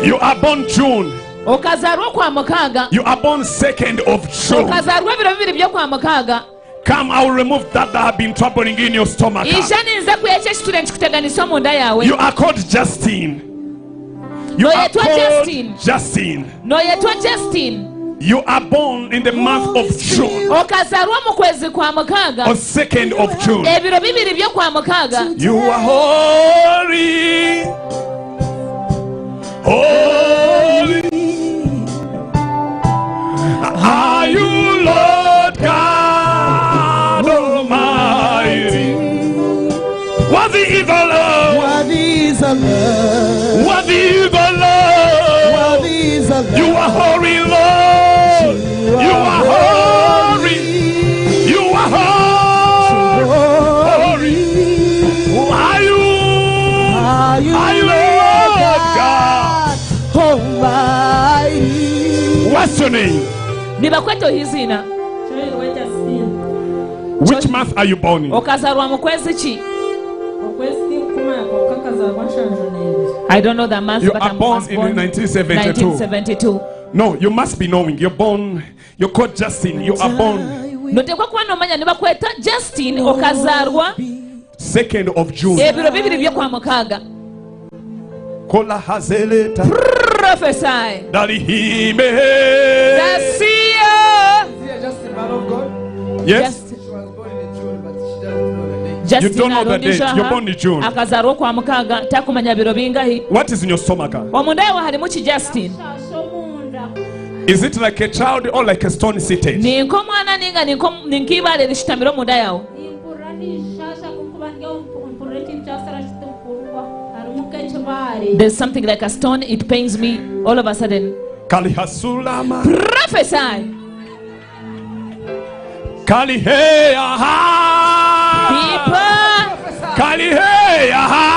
You are born June. Okazaarwa okwa mukaaga. You are born 2nd of June. Okazaarwa ebiro bibiri by'okwa mukaaga. Come, I will remove that that have been troubling in your stomach. Ija ninza kwiha ekiture nikikuteganisa omunda yaawe. You are called Justin. You are Noyetwa called Justin. Justin. Noyetwa Justin. You are born in the month of June Okazaarwa omu kwezi kwa mukaaga. or 2nd of June. Ebiro bibiri by'okwa mukaaga. You are holy. Holy. Are you Lord God Almighty? Worthy is the Lord. Worthy is the Lamb. Worthy is the Lord. Worthy is the Lamb. You are holy, Lord. You are holy. You are holy. Are you? Are you, Are you Lord God? Almighty? What's your name? Nibakweta ohiziina. Kyoyirwe Justine. Which month are you born in? Okazaarwa mu kwezi ki? Okwezi tinkumanya kwonka nkazaarwa nshanju n'ebiri. I don't know the month, You but are I'm born was in born 1972. 1972. No, you must be knowing. You're born. You're called Justin. You are born Noteekwa kuba nomanya nibakweta Justin okazaarwa 2nd of June. ebiro bibiri by'okwa mukaaga. Kola hazeleta Prophesy. dalihime. The seer. Justin, man of God. Yes. Just- She was born in June, but she doesn't know the date. Justin You don't know the date. Arundishaha, You're born in June. akazaarwa okwa mukaaga takumanya biro bingahi. What is in your stomach? Omunda yawe harimu ki Justin? Shasha omunda. Is it like a child or like a stone seated? Ni nk'omwana ninga ni nk'ibaare rishitamire omunda yawe. Nimpurira nishasha kunkuba ndi mpurira ekintu kyasara kitinkurwa harimu nk'ekibaare. There's something like a stone, it pains me all of a sudden. Kalihasulama. Prophesy. Kaliheaha. Deeper. Kaliheaha. Pray. Aha.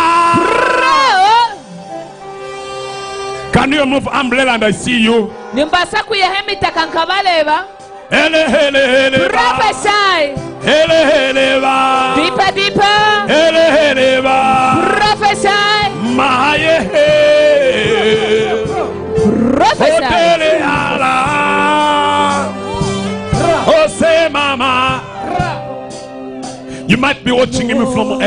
Can you move umbrella and I see you? Nimbaasa kwihaho emitaka nkabareeba. Hele hele hele ba. Prophesy. Hele hele ba. Deeper, deeper. Hele hele ba. Prophesy. Maye he. Prophesy. Otele ala. Ose mama. You might be watching him from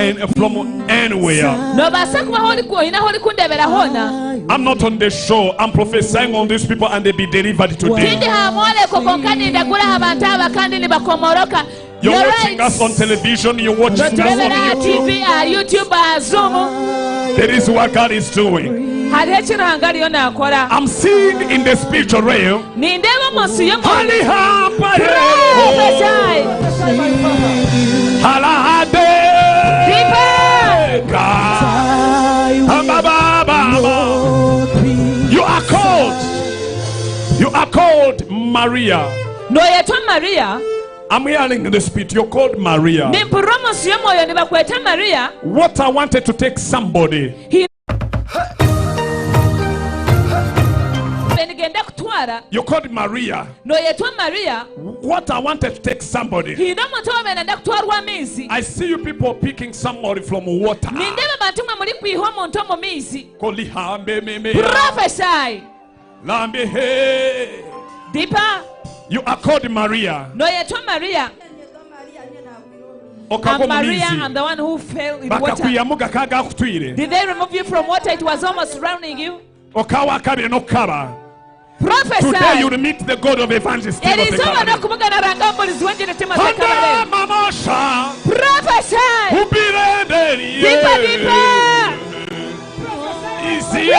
anywhere. Nobaasa kuba aho ori- oine ahu orikundebera hoona. I'm not on the show. I'm prophesying on these people and they be delivered Tindi today. ha mworeko kwonka nindagura aha bantu aba kandi nibakomoroka. You're You're watching right. us on television. You're watching us on Noturebera aha YouTube. TV, aha YouTube, aha Zoom. There is what God is doing. Hariho eki Ruhanga ariyo naakora. I'm seeing in the spiritual realm. Nindeeba omu nsi y'omwoyo. Hali Prophesy. Halahade. You are called. You are called Maria. Nooyetwa Maria. I'm hearing in the spirit. You're called Maria. Nimpurira omu nsi y'omwoyo nibakweta Maria. What I wanted to take somebody. Nigenda kutwara. You're called Maria. Nooyetwa Maria. What I wanted to take somebody. Hiine omuntu owabaire nayenda kutwarwa amaizi. I see you people picking somebody from water. Nindeeba abantu mwe murikwiha omuntu omu maizi. Kolihambe meme. Prophesy. Lambe he. Deeper. You are called Maria. Nooyetwa Maria. Okagwa I'm mu Maria. maizi. I'm the one who fell in water. Bakakwihamu gakagakutwire. Did they remove you from water? It was almost drowning you. Okawa kabiri n'okukaba. Today Prophesy. you will meet the God of evangelist. Timothy Erizooba Kabale. n'okubugana Ruhanga omubuurizi w'engiri Timothy Handa Kabale. mamasha. Prophesy. Ubirenderiye. Deeper, deeper. Izi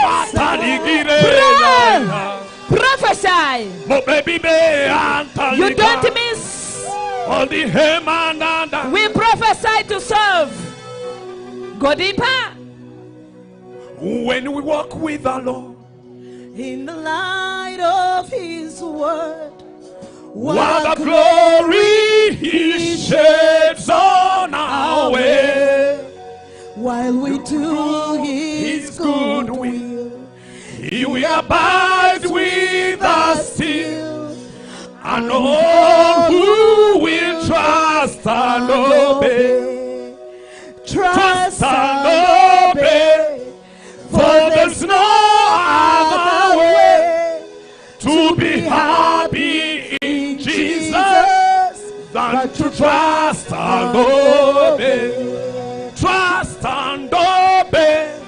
bataligire. Prophesy. Mobebibe antalika. You don't miss. Odihemananda. We prophesy to serve. Go deeper. When we walk with the Lord, In the light of His word, what a glory He sheds on our way. While we do His good will, He will abide with us still, and all who will trust and obey. Trust Trust and obey, for there's no other way to be happy in Jesus than to trust and obey. Trust and obey,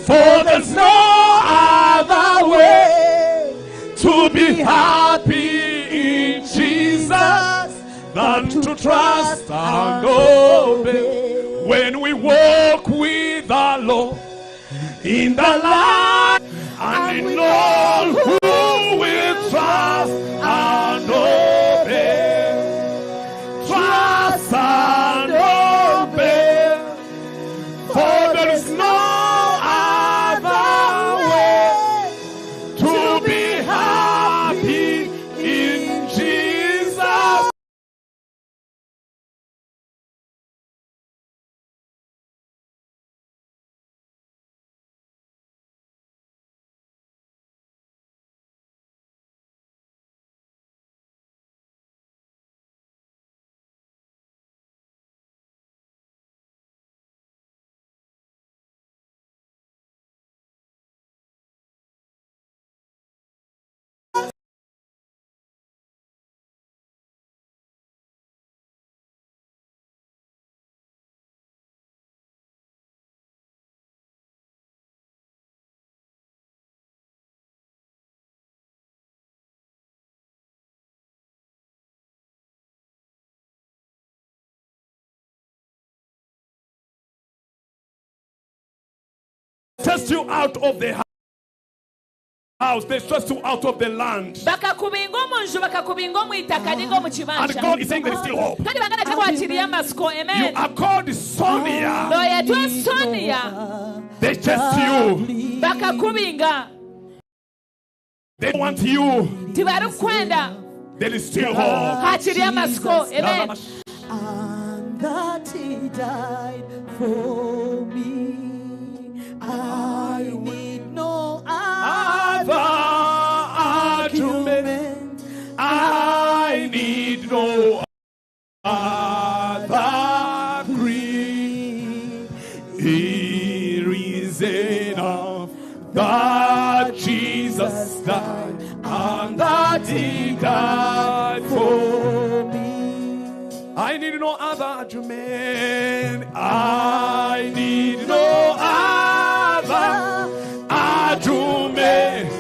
for there's no other way to be happy in Jesus than to trust and obey. When we walk with the Lord in the light and in all who will trust and obey. Trust and obey, for there is no other way to be happy in Jesus. Chased you out of the house, they chased you out of the land. Bakakubinga omu nju bakakubinga omu itaka ninga omu And kibanja. God is saying there is still hope. Kandi Ruhanga nakyakwakiiriye amasiko. You Amen. are called Sonia. Nooyetwa Sonia. They chased you. Bakakubinga. They want you. Tibarikwenda. There is still hope. Hakiriyo amasiko. Amen. And that that he died for me. I need no other argument. I need no other creed. Here is enough that Jesus died and that he died for me. I need no other argument. I need no other argument.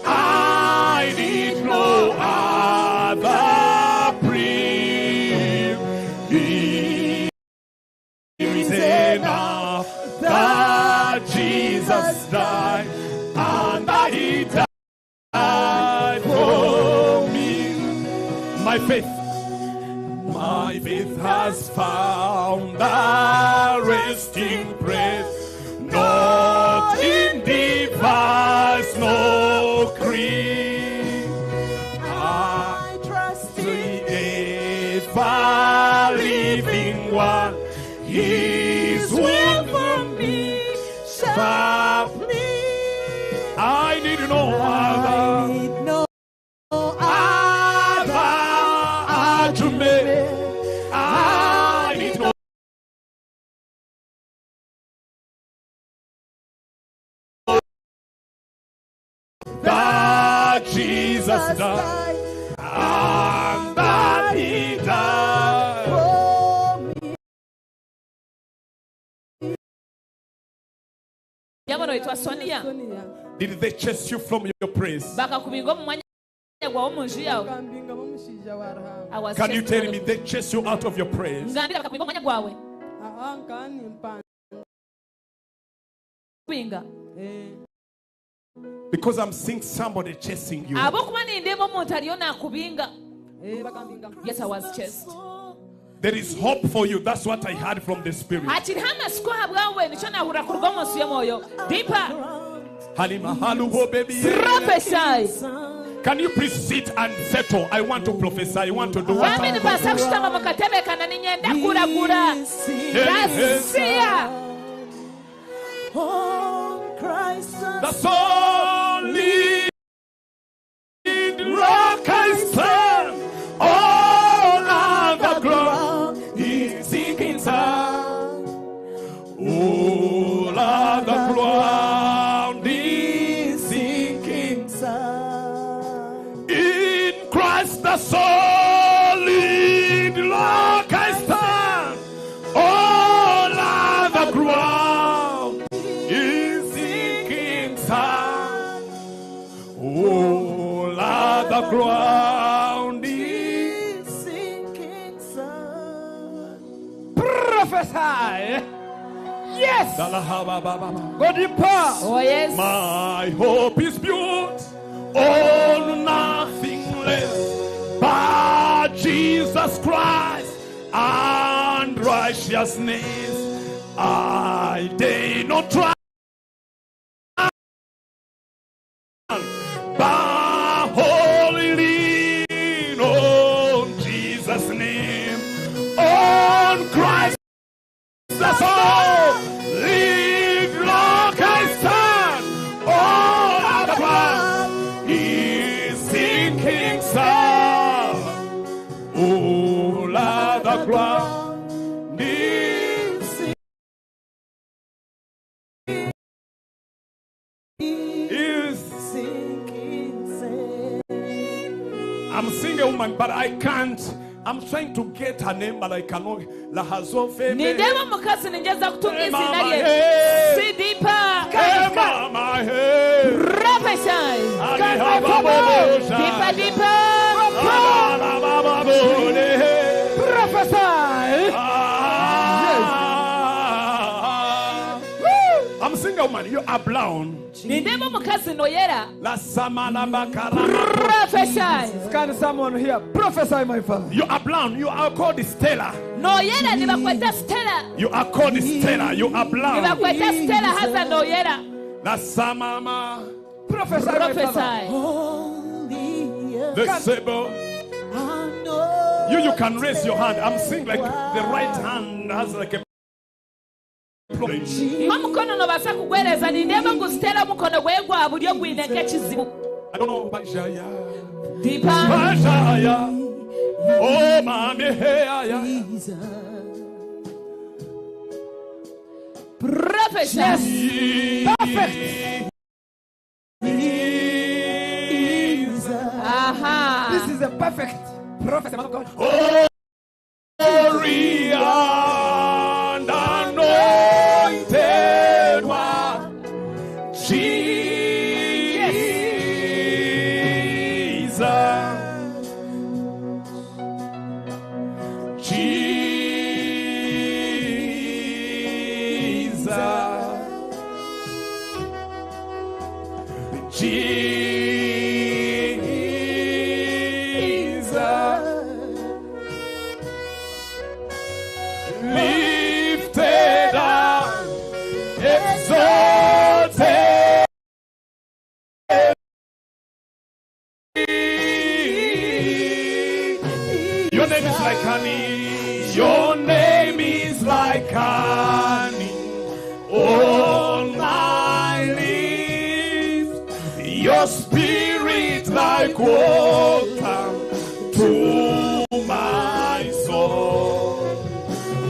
I need no other plea. Here is enough that Jesus died and that he died for me. My faith, my faith has found a resting place, not in device nor creed. I trust in the ever living one. His will for me shall please. I need no other. Need no other argument. I need no that Jesus died and that he died. Yabona oitwa Sonia. Did they chase you from your place? Bakakubinga omu mwanya gwawe omu nju yawe. I was Can you chased tell out me of- they chase you out of your praise? Ngambira bakakubinga omu mwanya gwawe. Kubinga. Because I'm seeing somebody chasing you. Ahabw'okuba nindeeba omuntu ariyo naakubinga. Yes, I was chased. There is hope for you. That's what I heard from the Spirit. Hakiriho amasiko ahabwawe nikyo naahurira kuruga omu nsi y'omwoyo. Deeper. Halima haluho baby. Prophesy. Can you please sit and settle? I want to prophesy. I want to do what Bambi I'm nibaasa kushutama mu katebe kana ninyenda kuragura. Rasiya. On Christ The solid rock I stand. All other ground is sinking sand. All other ground is sinking sand. In Christ the solid rock I stand. All other ground is sinking sand. All other ground is sinking sand. Prophesy. Yes. Go deeper. Oh, yes. My hope is built on nothing less but Jesus Christ and righteousness. I dare not try, but wholly lean on Jesus' name, on Christ the solid rock I stand. All other ground is sinking sand. All other ground is is sinking sand. I'm seeing a woman, but I can't. I'm trying to get her name, but I cannot. Lahazofe. Nindeeba omukazi ningyeza kutunga Hey, izina mama, rye. hey. Si deeper. Hey, mama, hey. Prophesy. Alihababosha. Deeper, deeper. Prophesy. I'm seeing a woman. You are brown. Nindeeba omukazi noyera. La samana bakarama. Prophesy. Scan someone here. Prophesy, my father. You are brown. You are called Stella. Noyera nibakweta Stella. You are called Stella. You are brown. Nibakweta Stella haza noyera. La samama. Prophesy, my father. Prophesy. Only The sebo. I know You can raise your hand. I'm seeing like the right hand has like a problem. Iwe omukono nobaasa kugwereza nindeeba guzitera omukono gwe gwa buryo gwine nk'ekizibu. I don't know. Bajaya. Deeper. Bajaya. Oh, mommy, hey, yeah. Prophesy. Yes. Perfect. Aha. This is a perfect prophecy, man of God. Glory and anointed one, Jesus, Jesus, Jesus. Lifted up, exalted. Your name is like honey. Your name is like honey on my lips. Your spirit like water to my soul.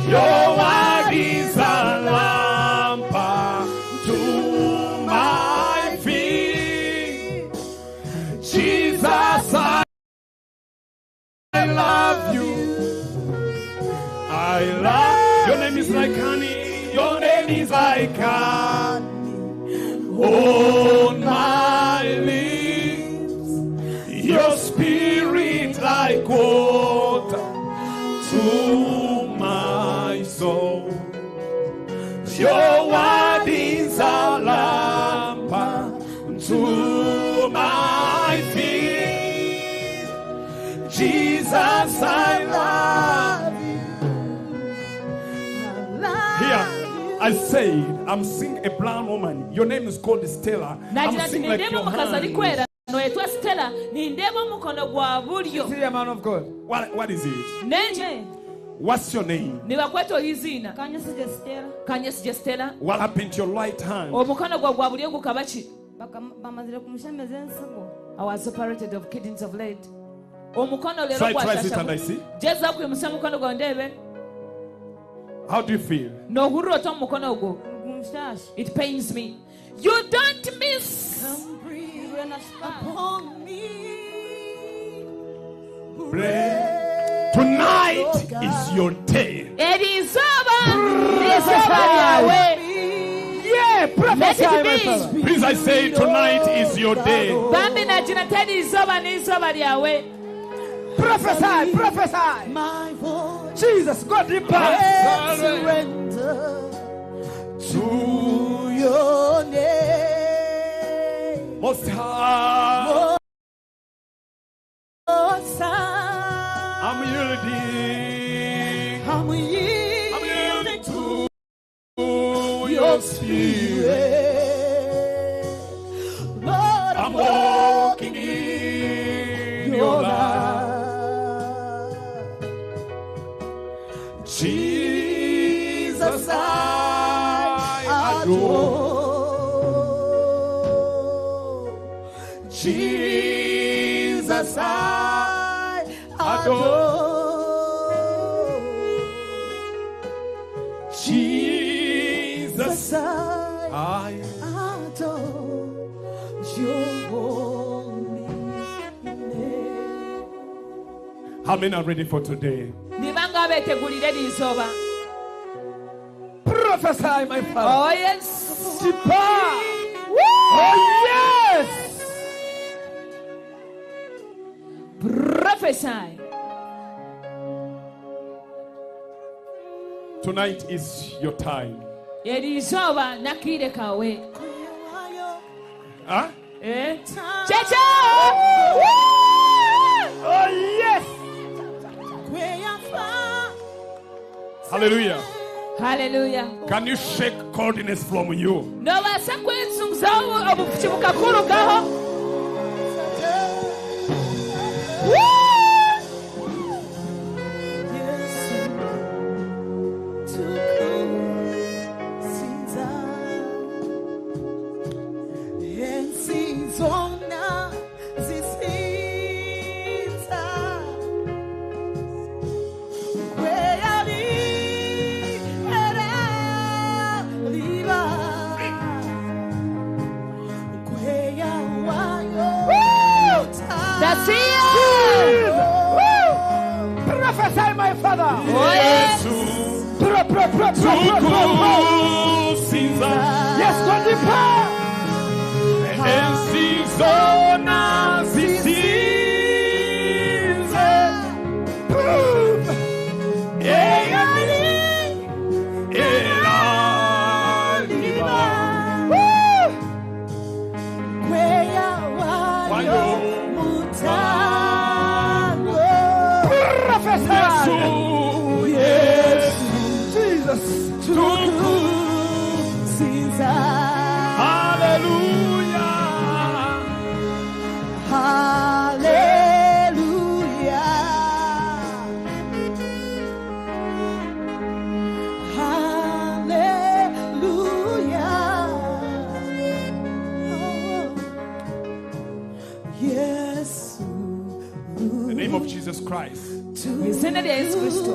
Your word is a lamp to my feet. Jesus, I love you. I love your name is like honey. Your name is like honey on my lips. Your spirit like water to my soul. Your word is a lamp to my feet. Jesus, I love you. Here, I said, I'm seeing a brown woman. Your name is called Stella. I'm Nagira nti seeing like nindeeba your omukazi hand. arikwera noyetwa Stella nindeeba omukono gwa buryo. See a man of God. What is it? Nenje What's your name? nibakweta oyiziina. Kanyesige Stella. Kanyesige Stella. What happened to your right hand? Omukono gwa gwa buryo gukaba ki? Bamazire kumushemeza ensigo. I was operated of kidneys of lead. Omukono leero Try, try it and I see. Jeza kwimusa omukono gwawe ndebe. How do you feel? Nohurira ota omu mukono ogwo. It pains me. You don't miss. Tonight is your day. Eri izooba n'izooba ryawe. Yeah, Let prophesy, it my be. father. Please, I say tonight is your day. Bambi nagira nti eri izooba n'izooba ryawe. Prophesy, prophesy. My voice Jesus, go deeper. surrender to your name. Most High, Most High, I'm yielding. I'm I'm yielding yielding to to your your spirit. spirit. Lord, I'm walking in your light. Jesus, I adore. Jesus, I adore. Jesus, I I adore your holy name. How many are ready for today? Nibanga abeetegulira eri izooba. Prophesy, my father. Oh yes. Deeper. Oh, yes. Prophesy. Tonight is your time. Eri izooba n'akaire kawe. Huh? Eh? Kyekyo! Oh, yes. Hallelujah. Hallelujah. Can you shake coldness from you? Nobaasa kwezunguzaho obufuki bukakurugaho. Woo! Masiya. Prophesy, my father. Oh, yes. Pro, pro, pro, pro, pro, pro, pro. Tukusinza. Yes, go deeper. Ensi zona zisinze. Prove. Eyali elaliba. Woo. Kweya wayo mutango. Prophesy. Yesu, Yesu, Jesus. Tukusinza. Hallelujah. Hallelujah. Hallelujah. Oh, yes. The name of Jesus Christ. Mu izina rya Yesu Kristo.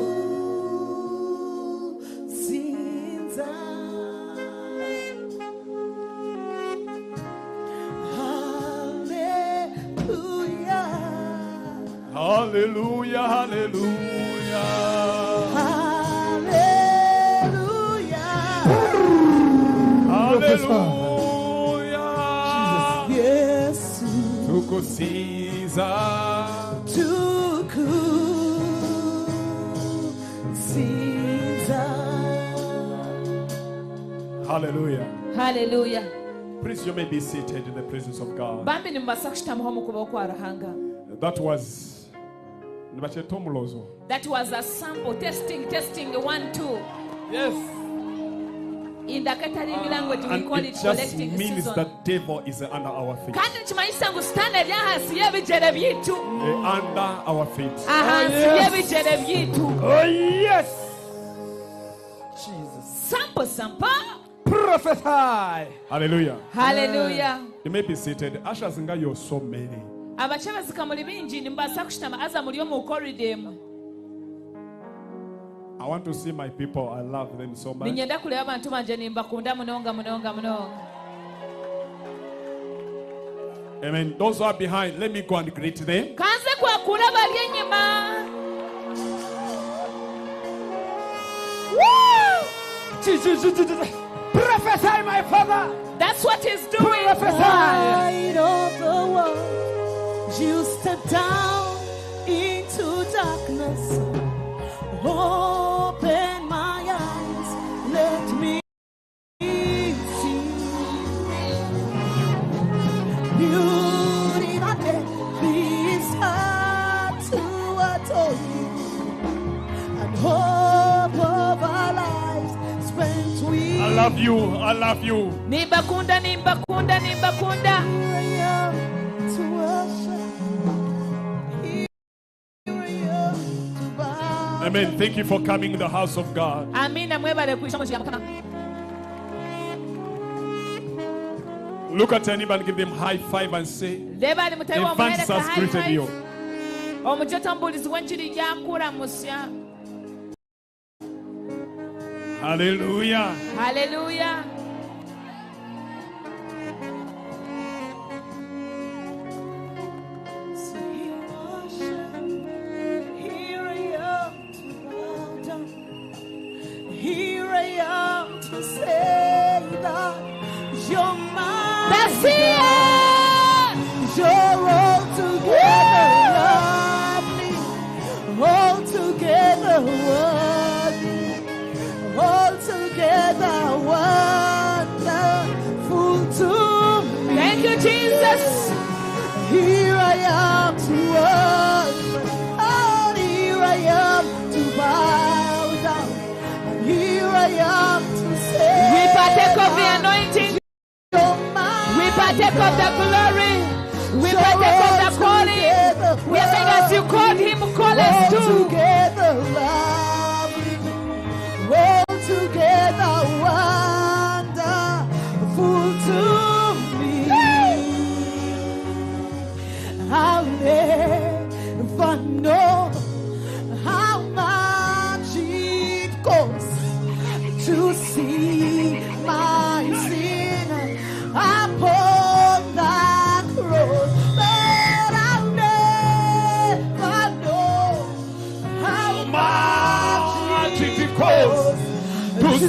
Sinza. Hallelujah. Hallelujah, hallelujah. Hallelujah. Hallelujah. Yes. Tukusinza. Tukusinza. Hallelujah. Hallelujah. Please, you may be seated in the presence of God. Bambi nimubasa kushitamaho mu kubaho kwa Ruhanga. That was nibakyeta omulozo. That was a sample testing, testing, one, two. Yes. In the Kataringi language, we And call it it just collecting means season. the devil is under our feet. Kandi nikimanyisa ngu sitaani ari ahansi y'ebijere byaitu. Under our feet. Ahansi yes. y'ebijere byaitu. Oh, yes. Jesus. Sample, sample. Prophesy. Hallelujah. Hallelujah. You may be seated. Ushers nga you're so many. Abakyabazika muri bingi nimubasa kushitama aza muri omu corridor emwe. I want to see my people. I love them so much. Ninyenda kureba abantu banje nimbakunda munonga munonga munonga. Amen. Those who are behind, let me go and greet them. Kanze kwakura bari enyima. Woo. Jesus. Jesus. Prophesy, my father. That's what he's doing. Prophesy. Light of the world, you step down into darkness. Open my eyes, let me see. Beauty that leaves heart to adore you, and hope of our lives spent with I love you. I love you. Nimbakunda, nimbakunda, nimbakunda. Here I am to worship. Here I am to bow. Amen. Thank you for coming to the house of God. Amina mwebale kwisha mu Mukama. Look at anybody, give them high five and say, Reba ari mutari wa Evangelist muhereka has high greeted five. you. Omujoto mbulizi w'enjiri yakuramusya. Hallelujah. Hallelujah. So here worship, here I am to bow down. Here I am to say that you're my That's it. God. You're all together lovely, all together worthy, all together wonderful to me. Thank you, Jesus. Here I am to worship, and here I am to bow down, and here I am to say, We partake of the anointing. You're my We partake of the glory. We partake of the calling. We are saying as you called him, call us All too. together lovely, all together wonderful to me. I'll never know how much it costs to see my sin upon that cross, but I'll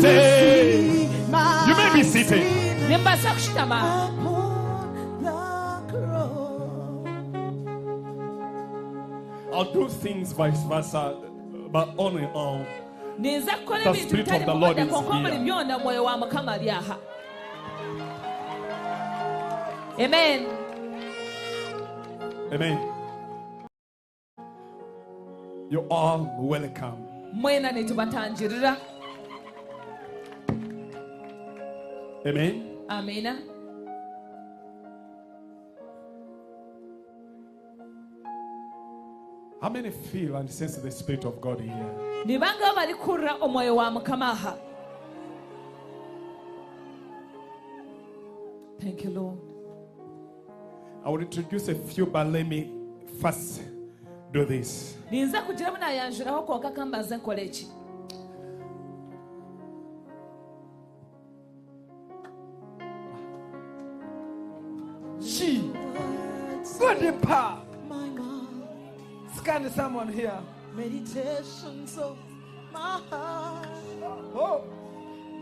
say. You may be seated. Nimbaasa kushutama. I'll do things vice versa, but only on. Ninza kukora The ebintu Spirit bitari of the Lord mukwenda is kwonka omuri here. byona omwoyo wa Mukama ari aha. Amen. Amen. You all welcome. Mwena nitubatangirira. Amen. Amina. How many feel and sense the Spirit of God here? Ni bangahe barikurira omwoyo wa Mukama aha? Thank you, Lord. I will introduce a few, but let me first do this. Ninza kugira abu nayanjuraho kwonka kambanze nkore eki. She. Go deeper. Scan someone here. Meditations of my heart. Oh.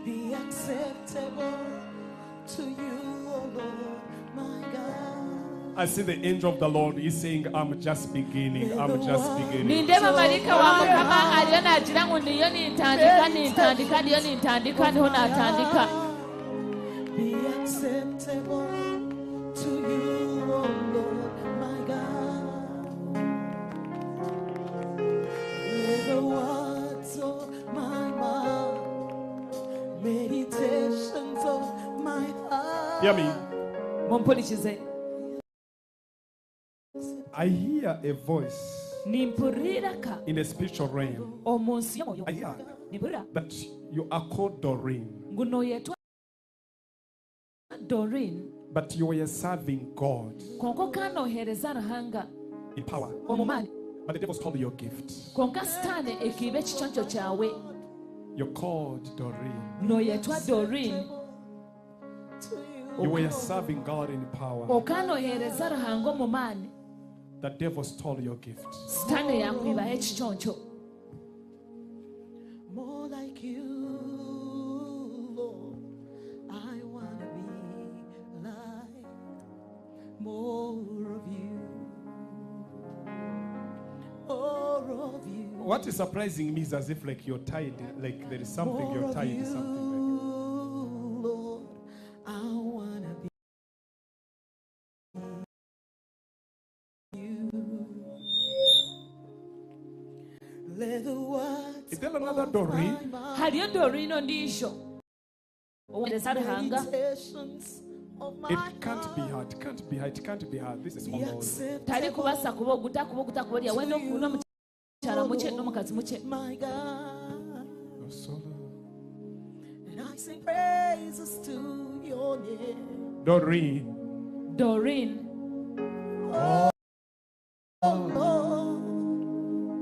Be acceptable to you, O Lord, my God. I see the angel of the Lord is saying, I'm just beginning. I'm just beginning. Nindeeba marayika wa Mukama ariyo naagira ngu niyo nintandika, nintandika, niyo nintandika, niho natandika. Be acceptable to you, O Lord, my God. Let the words of my mouth, meditations of my heart. Hear me. Mumpurikize. I hear a voice Nimpurira ka in the spiritual realm. omu nsi y'omwoyo. I hear Nimpurira that you are called Doreen, ngu nooyetwa Doreen, but you were serving God kwonka okanoohereza Ruhanga in power. omu maani. But the devil stole your gift. Kwonka Sitaane ekiiba ekiconco kyawe. You're called Doreen. Nooyetwa Doreen, You were serving God in power. okanoohereza Ruhanga omu maani. The devil stole your gift. Sitaane yakwibaho ekiconco. More like you, Lord. I want to be like more of you. More of you. What is surprising me is as if like you're tied, like there is something More you're of tied to you, something. Lord. I want to be you. Let the words Is there another Doreen? Hariyo Doreen ondiijo oweereza Ruhanga. meditations of my It can't be her. It can't be her. It can't be her. This is be almost. Tarikubaasa kuba ogu, takuba ogu, takuba oriya. We n'omukyala mukye n'omukazi mukye. my God. And I sing praises to your name. Doreen. Doreen. Oh, Lord,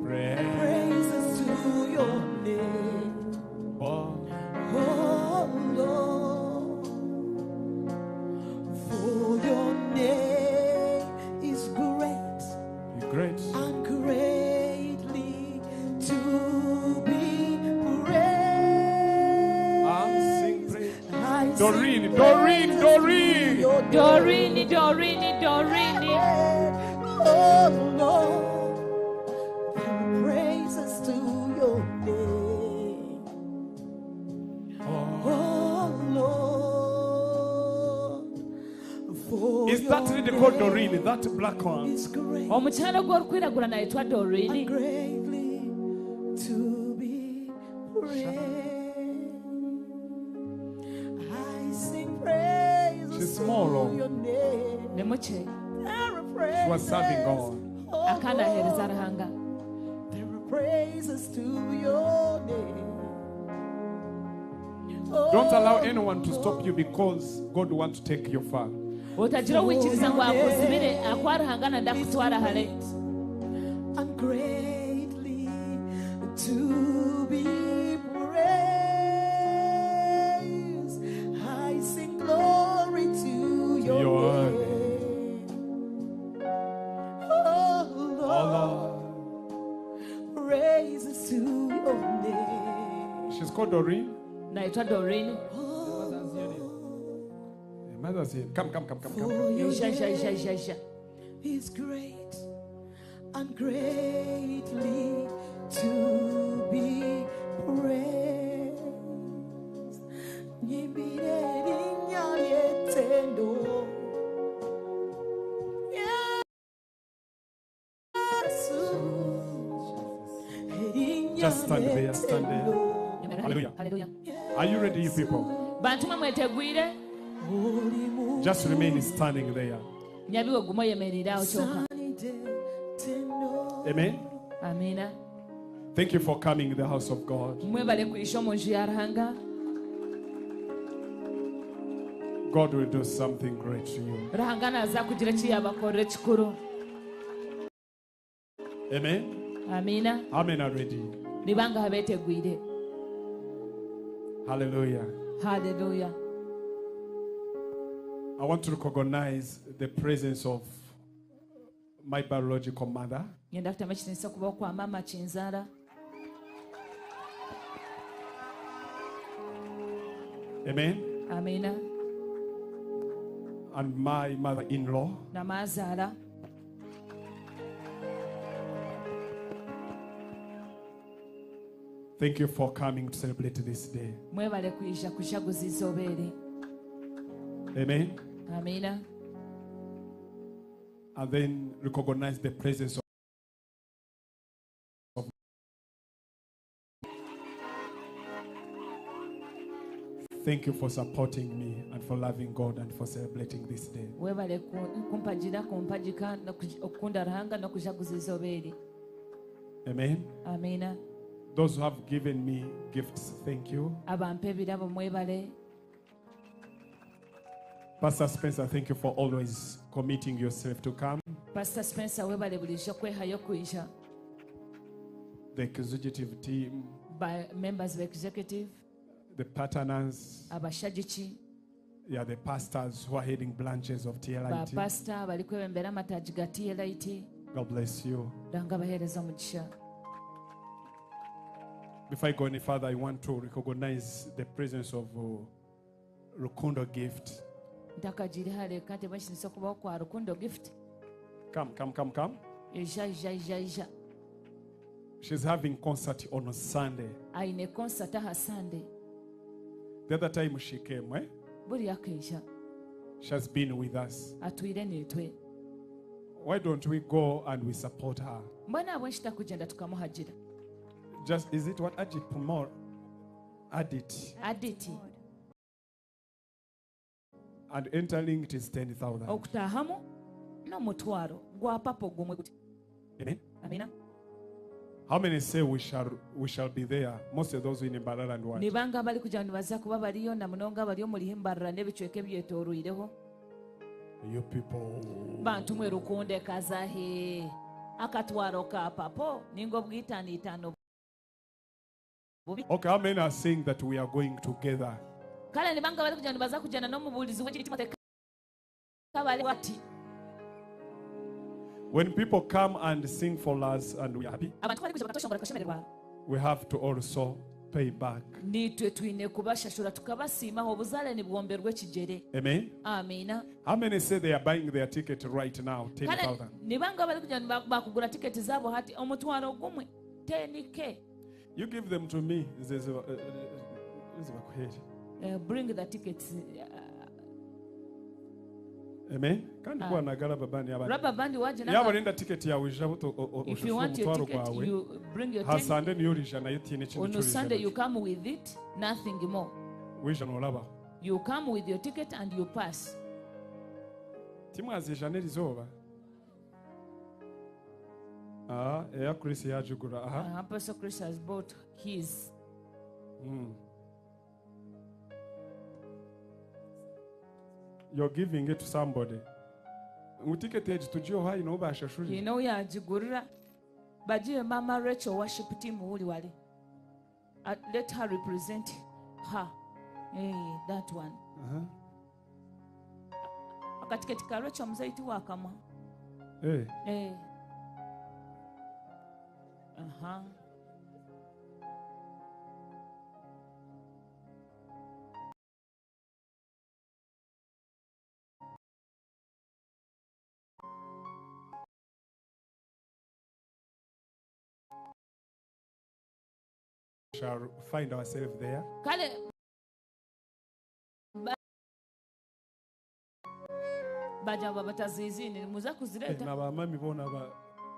Pray. praises to your name. Oh. Oh, Lord, for your name is great You're great. and greatly to be praised. I'm sing praise. I sing Doreen, Doreen, praises to Doreen. your name. Doreen, Doreen, Doreen. Oh Lord, praises to your name. Oh Lord, for Is that your lady called name Doreen? That black one. is great Omukyala gw'orikwiragura nayetwa Doreen. and greatly to be praised. I sing praises She's small, to oh. your name. Ni mukye. There are She was serving praises, God. oh Akanaheereza Lord. Ruhanga. There are praises to your name. Don't allow anyone to stop you because God wants to take you far. Otagira owikiriza ngu akuzibire akwa Ruhanga nanda kutwara hare. And greatly to be praised. I sing glory to your, Your name. Oh Lord, praises to your name. She's called Doreen. Naitwa Doreen. Mother's here. Come, come, come, come, come. come. Ija, ija, ija, ija, ija. Is great and greatly to be praised. Nyimbire erinnya ly'ettendo. Yesu. Erinnya Just stand there, stand there. ly'ettendo. Hallelujah. Hallelujah. Are you ready, you people? Bantu mwe mwetegwire. Just remain standing there. Nyabiwe guma oyemerere aho kyonka. Amen. Amina. Thank you for coming to the house of God. Mwebale kwisha omu nju ya Ruhanga. God will do something great to you. Ruhanga naza kugira eki yabakorera ekikuru. Amen. Amina. How many are ready? Nibanga abetegwire. Hallelujah. Hallelujah. I want to recognize the presence of my biological mother. Ngenda kutama ekitinisa okubaho kwa maama kinzaara. Amen. Amina. And my mother in law. Namaazaala. Thank you for coming to celebrate this day. Mwebale kwija kujaguza izooba eri. Amen. Amina. And then recognize the presence of Thank you for supporting me and for loving God and for celebrating this day. Webale kumpagira kumpagika okukunda Ruhanga n'okujaguza izooba eri. Amen. Amina. Those who have given me gifts, thank you. Abampa ebirabo mwebale. Pastor Spencer, thank you for always committing yourself to come. Pastor Spencer webale bulijjo kwehayo kwija. The executive team, Ba members of executive, the partners, abashagiki, yeah, the pastors who are heading branches of TLIT. bapasita abari kwebembera amataagi ga TLIT. God bless you. Ruhanga abaheereza omugisha. Before I go any further, I want to recognize the presence of Rukundo Gift. Ntakagiire hare kandi ekinisa okubaho kwa Rukundo Gift. Come, come, come, come. Ija, ija, ija, ija. She's having concert on Sunday. Aine concert aha Sunday. The other time she came, eh? Buriya akaija She has been with us. atwire nitwe. Why don't we go and we support her? Mbona ahabw'enki tukugyenda tukamuhagira? Just is it what Ajit more? Adit. Aditi. And entering it is 10,000. Okutahamu n'omutwaro gwa papo gumwe guti. Amen. Amina. How many say we shall be there? Most of those in Mbarara and what? Nibanga abari kugira nibaza kuba bariyo na munonga bari omuri Mbarara n'ebicweka ebyetooroireho. You people. Bantu mwe Rukundo ekazahe. Akatwaro ka papo ninga obwitaano bubi. Okay, how many are saying that we are going together? Kale nibanga bari kugira nibaza kujana n'omubuulizi w'ekiri Timothy Kabale ati. When people come and sing for us and we are happy, Abantu bari kuja bakatoshongora tukashemererwa. we have to also pay back. Nitwe twine kubashashura tukabasiimaho obuzaare nibwomberwa ekigere. Amen. Amina. How many say they are buying their ticket right now? Kale 10,000. nibanga bari kugira bakugura tiketi zaabo hati omutwaro gumwe 10K. You give them to me. Bring the tickets. Amen. Kandi kuwa nagala babani abandi. Rubber band waje Yaba olinda ticket yawe ija buto If you want your ticket, you bring your Ha 10. Sunday niyo orija nayo tiine kintu On ky'orija Sunday nakyo. you come with it, nothing more. Wija noolabaho. You come with your ticket and you pass. Timwazija n'erizooba. Ah, eya Chris yagigura. Aha. Apostle Chris has bought his. You're giving it to somebody. Ngu ticket egi tugiyoha ino bashashurire. You know yagigurira. Bagiwe Mama Rachel worship team wuli wali. Let her represent her. Hey, that one. Akatiketi ka Rachel muzeyi wakamwa. Hey. Hey. Uh-huh. shall find ourselves there. Kale bagira ngu bataziizine nimuza kuzireeta. Na bamami boona ba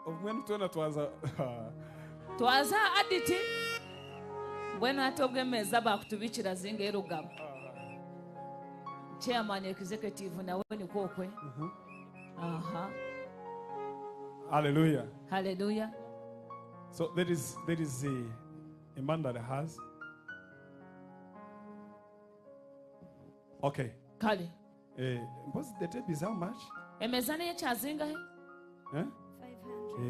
obumwe nitwena twaza. Twaza aha aditi mbwenu hati obwo emeeza baakutubikira zinga erugamu. Chairman executive nawe nikwo okwe. Aha. Hallelujah. Hallelujah. So there is a man that has. Okay. Kale. What's the tape is how much? Emeeza neyekyazingahe? Eh?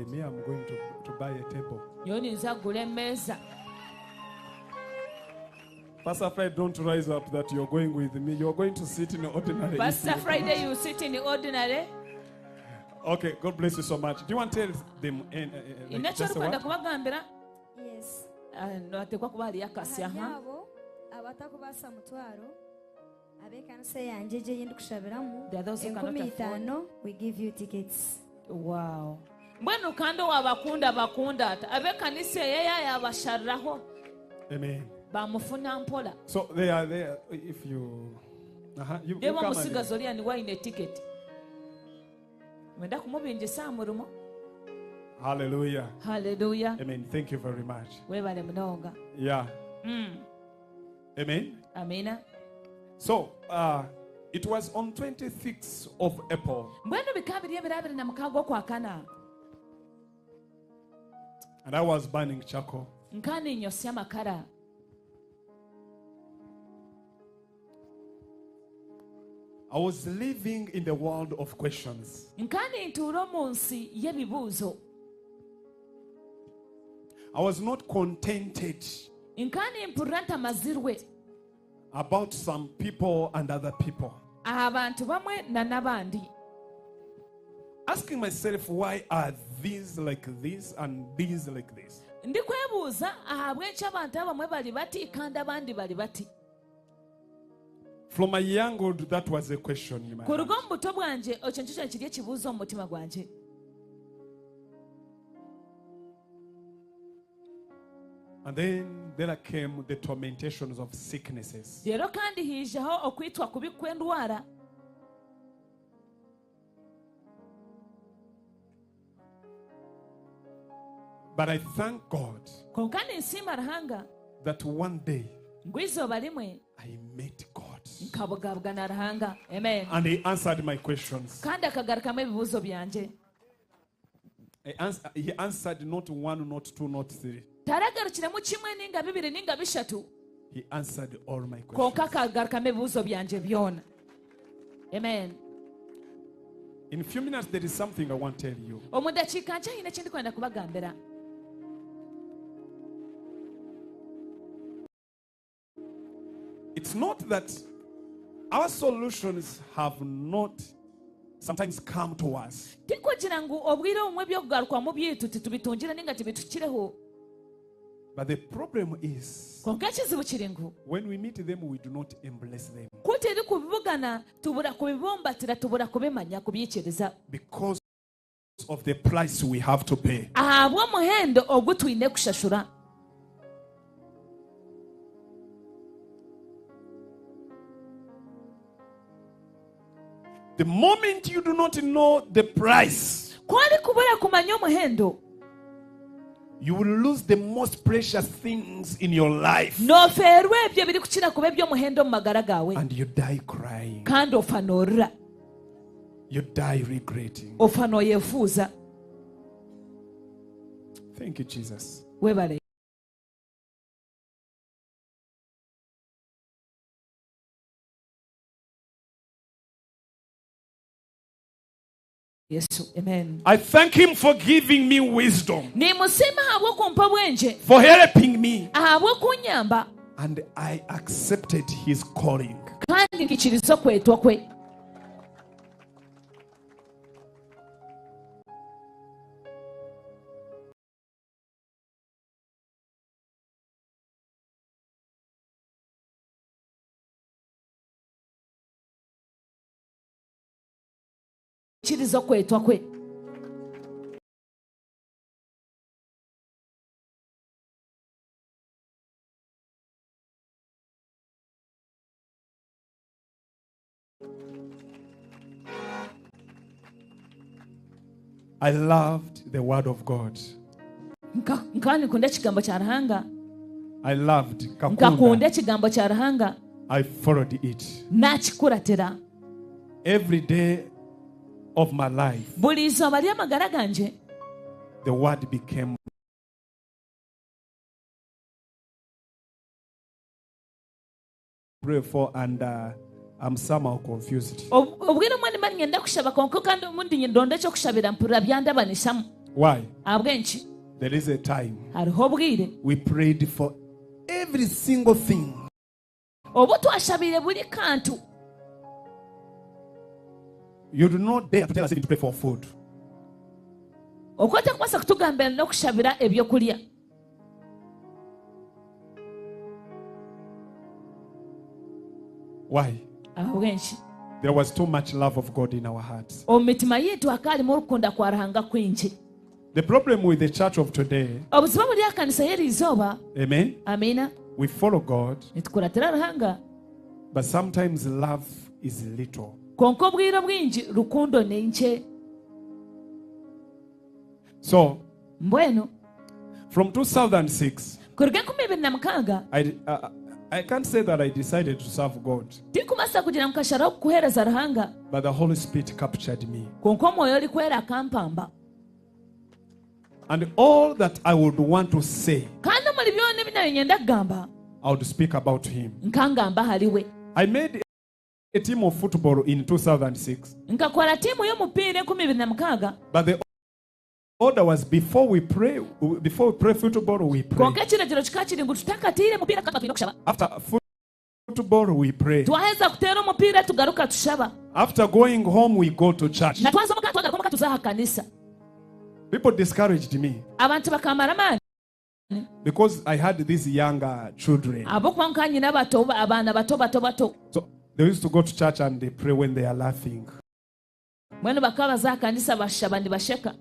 Me, I'm going to buy a table. Nyowe ninza kugura emeeza. Pastor Friday, don't rise up that you're going with me. You're going to sit in ordinary. Pastor Friday, you sit in ordinary. Okay, God bless you so much. Do you want to tell them like, Ine just a kyorikwenda word? kubagambira? Yes. Ah, noteekwa kuba hariyo akasya Ahari ha. abo abatakubaasa mutwaro ab'ekanisa yangye egyo ei ndikushabiramu There are those who enkumi cannot afford. itaano, we give you tickets. Wow. Mbwenu kandi owabakunda bakunda ata ab'ekanisa eyeya yabashariraho Amen. bamufuna mpola. So they are there. If you, you Reeba come and- omusigazi oriya niwe aine tiketi mwenda kumubingisa aha murimo. Hallelujah. Hallelujah. Amen. Thank you very much. Webale munonga. Yeah. Amen. Amina. So it was on 26th of April, Mbwenu bikaba biri ebiro 26 okwakana. And I was burning charcoal. Nka ninyosya amakara. I was living in the world of questions. Nka nintuura omu nsi y'ebibuuzo. I was not contented Nka nimpurira ntamazirwe about some people and other people. Aha bantu bamwe na n'abandi. Asking myself, why are these like this and these like this? Ndikwebuuza ahabw'enki abantu abamwe bari bati kandi abandi bari bati. From my younghood, that was a question in my heart. Kuruga omu buto bwangye ekyo nikyo kiri ekibuuzo omu mutima gwangye. And then there came the tormentations of sicknesses. Rero kandi hiijaho okwitwa kubi kw'endwara. But I thank God Konka ninsiima Ruhanga that one day ngu izooba rimwe I met God. nkabugabwa na Ruhanga, amen. And He answered my questions. Kandi akagarukamu ebibuuzo byangye. He answered not one, not two, not three. Taragarukiremu kimwe ninga bibiri ninga bishatu. He answered all my questions. Konka akagarukamu ebibuuzo byangye byona, amen. In a few minutes, there is something I want to tell you. Omu dakiika nkye haine ekindi kwenda kubagambira. It's not that our solutions have not sometimes come to us. Tikugira ngu obwire obumwe ebyokugarukwamu byaitu titubitungire ninga tibitukireho. But the problem is, Konka ekizibu kiri ngu when we meet them, we do not embrace them ku turi kubibugana tubura kubibumbatira tubura kubimanya kubyikiriza because of the price we have to pay. Ahabw'omuhendo ogu twine kushashura. The moment you do not know the price, Ku orikubura kumanya omuhendo, you will lose the most precious things in your life noferwa ebyo ebirikukira kuba eby'omuhendo omu magara gaawe and you die crying. kandi ofa noorira. You die regretting. Ofa nooyefuuza. Thank you, Jesus. Webale Yesu, amen. I thank Him for giving me wisdom, Nimusiima ahabw'okumpa obwengye, for helping me, ahabw'okunyamba, and I accepted His calling. Kandi nkikiriza okwetwa kwe. Kiriza okwetwa kwe. I loved the word of God. Nkaba ninkunda ekigambo kya Ruhanga. I loved Nkakunda Kakunda. ekigambo kya Ruhanga. I followed it. Naakikuratira. Every day of my life, Buri izooba ry'amagara gangye, the word became pray for and I'm somehow confused. Obwire obumwe nimba niinyenda kushaba kwonka kandi obundi nindonda eky'okushabira mpurira byandabanisamu. Why? Ahabw'enki? There is a time Hariho obwire. we prayed for every single thing. Obu twashabiire buri kantu. You do not dare to tell us even to pray for food. Oku otarikubaasa kutugambira n'okushabira ebyokurya. Why? Ahabw'enki? There was too much love of God in our hearts. Omu mitima yaitu hakaba harimu orukunda kwa Ruhanga kwingi. The problem with the church of today, Obuzibu oburi aha kanisa y'eri izooba, amen, amiina, we follow God, nitukuratira Ruhanga, but sometimes love is little. kwonka obwire obwingi rukundo ni nkye. So, Mbwenu, from 2006, kuruga 2006, I can't say that I decided to serve God, tinkubaasa kugira ngu nkasharaho kuheereza Ruhanga, but the Holy Spirit captured me. kwonka Omwoyo Orikwera akampamba. And all that I would want to say, Kandi omuri byona ebi naabaire niinyenda kugamba, I would speak about Him. nkangamba ahariwe. I made a team of football in 2006, Nkakora tiimu y'omupiira 2006, but the order was before we pray football, we pray. kwonka ekiragiro kikaba kiri ngu tutakatiire mupiira tukaba twine kushaba. After football, we pray. Twaheza kuteera omupiira tugaruka tushaba. After going home, we go to church. Na twaza omuka twagaruka omuka tuza aha kanisa. People discouraged me Abantu bakamara amaani. because I had these younger children. Ahabw'okuba nkaba nyine abato, abaana bato bato bato. So they used to go to church and they pray when they are laughing. Mbwenu bakaba baza aha kanisa bashaba nibasheka.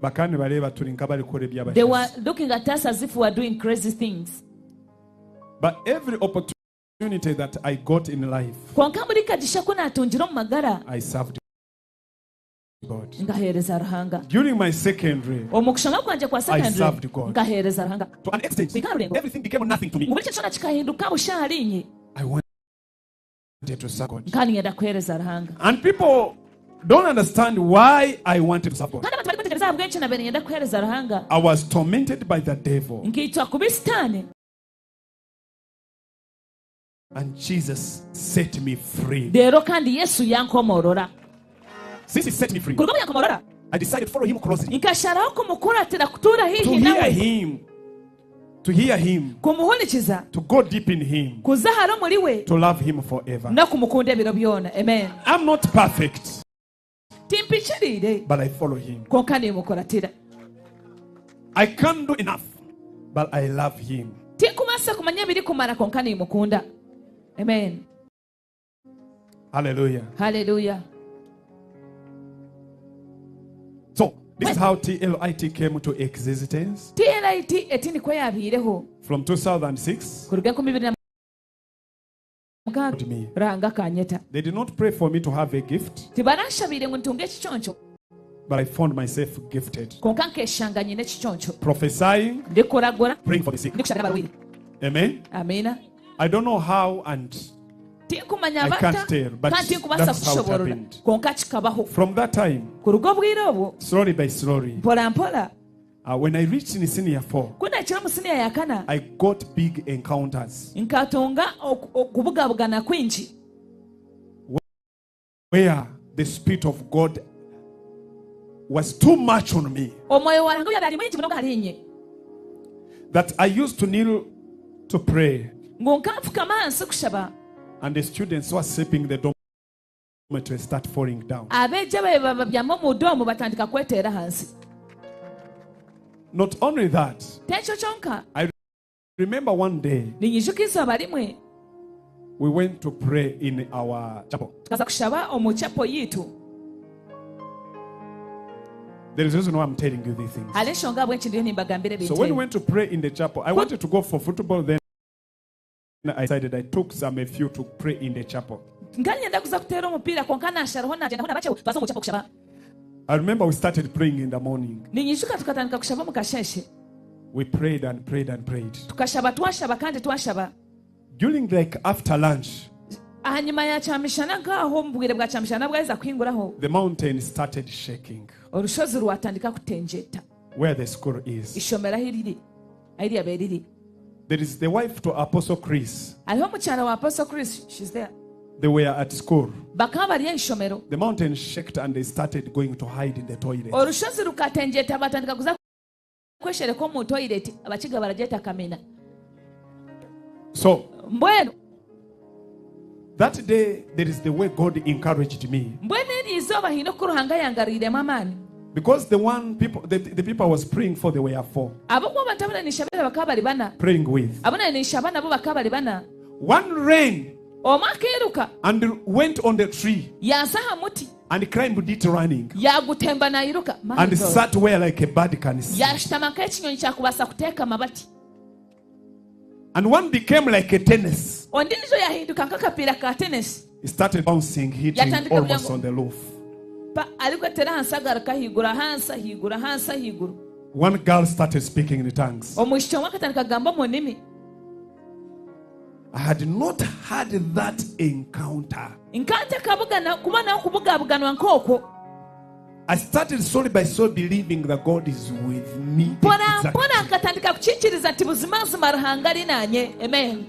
Bakaba nibareeba turi nk'abarikukora They were eby'abashazi. looking at us as if we were doing crazy things. But every opportunity that I got in life, Kwonka buri kagisha ku naatungire omu magara, I served God. nkaheereza Ruhanga. During my secondary, Omu kushoma kwangye kwa I secondary, served God. nkaheereza Ruhanga. To an extent, Kuhika aha rurengo, everything became nothing to me. ngu buri kintu kyona kikahinduka busha ahariinye. I wanted to serve God. Nkaba niinyenda kuheereza Ruhanga. And people don't understand why I wanted to serve God. Kandi abantu barikwetegyereza ahabw'enki naabaire niinyenda kuheereza Ruhanga. I was tormented by the devil. Nkaitwa kubi Sitaane. And Jesus set me free. Reero kandi Yesu yankomorora. Since he set me free, Kuruga obu yankomorora, I decided to follow him closely. Nkasharaho kumukuratira kutuura To haihi hear nawe. him. To hear him. Kumuhurikiza. To go deep in him. Kuza hare omuri we. To love him forever. N'okumukunda ebiro byona. Amen. I'm not perfect. Timpikiriire. But I follow him. Kwonka nimukuratira. I can't do enough, but I love him. Tinkubaasa kumanya ebirikumara kwonka nimukunda. Amen. Hallelujah. Hallelujah. So, this is how TLIT came to existence. TLIT eti nikwo yaabiireho. From 2006. Kuruga enkumi ibiri na mukaaga. Me. Ruhanga akanyeta. They did not pray for me to have a gift, Tibaranshabiire ngu ntunge ekiconco. but I found myself gifted. Kwonka nkeshanga nyine ekiconco. Prophesying, Ndikuragura. praying for the sick. Ndikushabira abarwaire. Amen. Amiina. I don't know how and Tinkumanya I bata, can't tell, but kandi tinkubaasa that's how it kushoborora. happened. Kwonka kikabaho. From that time, Kuruga obwire obwo, slowly by slowly, mpora mpora, when I reached in senior 4, ku naakira omu siniya ya kana, I got big encounters nkatunga okubugabugana kwingi. where the Spirit of God was too much on me Omwoyo wa Ruhanga yaabaire ari mwingi munonga ahariinye. that I used to kneel to pray, Ngu nkanfukama ahansi kushaba, and the students who are sleeping in the dormitory start falling down. abeegi ababaire bababyama omu doomu batandika kweteera ahansi. Not only that, T'ekyo kyonka, I remember one day ninyijuka eizooba rimwe, we went to pray in our chapel. tukaza kushaba omu chapo yaitu. There is a reason why I'm telling you these things. Hariho enshonga ahabw'enki ndiyo nimbagambira So ebintu when we ebi. went to pray in the chapel, I wanted to go for football. Then I decided I took some a few to pray in the chapel. Nkanyenda kuza kuteera omupiira kwonka nasharaho nagyendaho nabakyeho twaza omu chapel kushaba. I remember we started praying in the morning. Ninyijuka tukatandika kushaba omu kasheeshe. We prayed and prayed and prayed. Tukashaba twashaba kandi twashaba. During like after lunch, Ahanyima ya kyamishana nk'aho omu bwire bwa kyamishana bwaheza kuhinguraho, the mountain started shaking orushozi rwatandika kutengyeta. where the school is. Ishomero ahu riri, ahu ryabaire riri. There is the wife to Apostle Chris. Hariho omukyara wa Apostle Chris, she's there. They were at school. Bakaba bari aha ishomero. The mountain shaked and they started going to hide in the toilet. Orushozi rukatengyeta batandika kuza kweshereka omu toilet, Abakiga baragyeta kamina. So Mbwenu that day, there is the way God encouraged me. Mbwenu eri izooba haine oku Ruhanga yangarwiremu amaani. Because the one people, the people I was praying for, they were four. Ahabw'okuba abantu abu nari ninshabira bakaba bari bana. Praying with. Abu nari ninshaba nabo bakaba bari bana. One ran Omwe akairuka. and went on the tree. Yaaza aha muti. And climbed it running. Yaagutemba nairuka. My And God. sat where like a bird can see. Yaashutama nk'ekinyonyi kyakubaasa kuteekama bati. And one became like a tennis. Ondiijo yaahinduka nk'akapiira ka tenesi. He started bouncing, hitting Yatandika almost kugira ngo- on the roof. Pa arikwetera ahansi agaruka ahaiguru, ahansi ahaiguru, ahansi ahaiguru. One girl started speaking in tongues. Omwishiki omwe akatandika kugamba omu ndimi. I had not had that encounter. Nkaba ntakabugana kubonaho okubugabuganwa nk'okwo. I started slowly by slowly believing that God is with me. Mpora Exactly. mpora nkatandika kukiikiriza nti buzimazima Ruhanga ari naanye. Amen.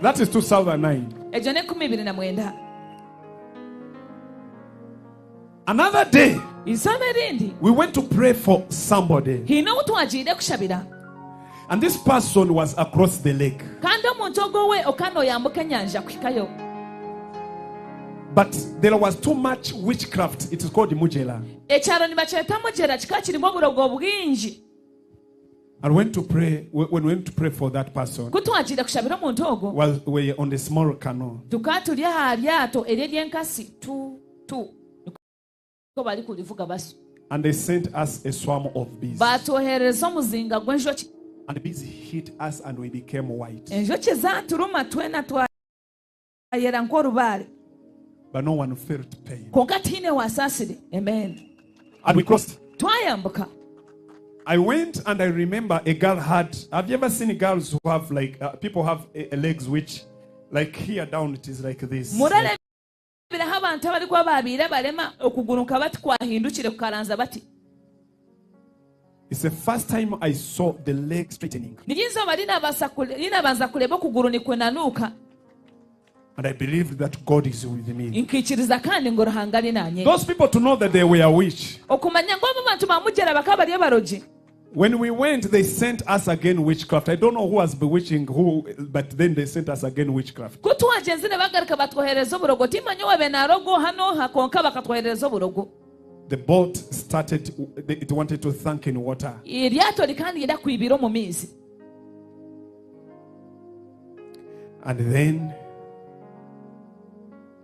That is 2009. Egyo n'enkumi ibiri na mwenda. Another day, Izooba erindi, we went to pray for somebody. haine ou twagiire kushabira. And this person was across the lake. Kandi omuntu ogwo we okaba nooyambuka enyanja kuhikayo. But there was too much witchcraft. It is called Mujela. Ekyaro nibakyeta Mugyera kikaba kirimu oburogo bwingi. I went to pray. When we went to pray for that person, Ku twagiire kushabira omuntu ogwo, while we were on the small canoe. tukaba turi aha ryato eri ery'enkasi tu tu niko barikurivuga basyo. And they sent us a swarm of bees. Baatwoherereza omuzinga gw'enjoki. And the bees hit us and we became white. Enjoki zaaturuma twena twayera nk'orubaare. But no one felt pain. Kwonka tihaine waasaasire. Amen. And we crossed. Twayambuka. I went and I remember a girl had. Have you ever seen girls who have like, people have legs which, like here down, it is like this. Murareeberaho abantu abarikuba baabaire abarema okuguru nka bati kwahindukire kukaranza bati. It's the first time I saw the leg straightening. Niryo izooba rinabanza kureeba okuguru nikunanuuka. And I believed that God is with me. Nkaikiriza kandi ngu Ruhanga ari naanye. Those people to know that they were witch. Okumanya ngu abo bantu ba Mugyera bakaba bari abarogi. When we went, they sent us again witchcraft. I don't know who was bewitching who, but then they sent us again witchcraft. Ku twagyenzire bagaruka batwoherereza oburogo. Timanya owabe naaroga oha n'oha, kwonka bakatwoherereza oburogo. The boat started, it wanted to sink in water. Eryato rikaba niryenda kwibira omu maizi. And then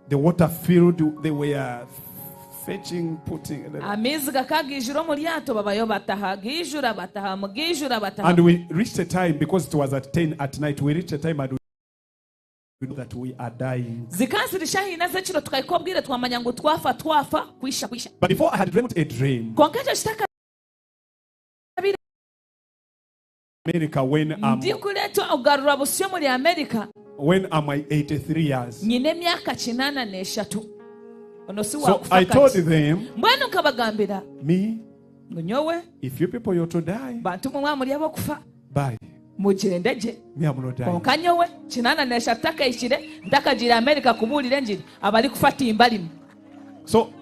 the water filled, they were fetching, putting. Amaizi gakaba gaijura omu ryato, babayo bataha, gaijura bataha, gaijura bataha. And we reached a time, because it was at 10 at night, we reached a time and we know that we are dying. Zikaba ziri shaaha ina z'ekiro tukahika obwire twamanya ngu twafa twafa kwisha kwisha. But before I had dreamt a dream. Kwonka ekyo kitakabire. America when I'm, Ndikureetwa okugarura busyo omuri Amerika. when am I 83 years. Nyine emyaka 83. Ono si So wakufa I told kati. them, Mbwenu nkabagambira. me, Ngu nyowe, if you people you're to die, bantu mwe mwamuri ab'okufa. bye. Mugyende gye. Me, I'm not dying. Kwonka nyowe 83 takahikire ntakagiire Amerika kubuurira engiri abarikufa timbarimu. So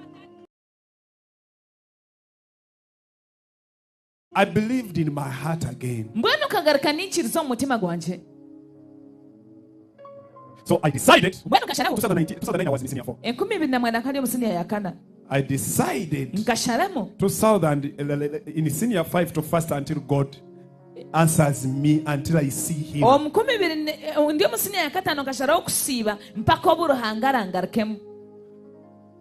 I believed in my heart again. Mbwenu nkagaruka niikiriza omu mutima gwangye. So I decided, Mbwenu nkasharaho. 2009 I was in senior 4. Enkumi ibiri na mwenda nkari omu siniya ya kana. I decided Nkasharamu. 2000 in senior 5 to fast until God answers me, until I see him. Omu nkumi ibiri ndi omu siniya ya katano nkasharaho kusiiba mpaka obu Ruhanga arangarukemu.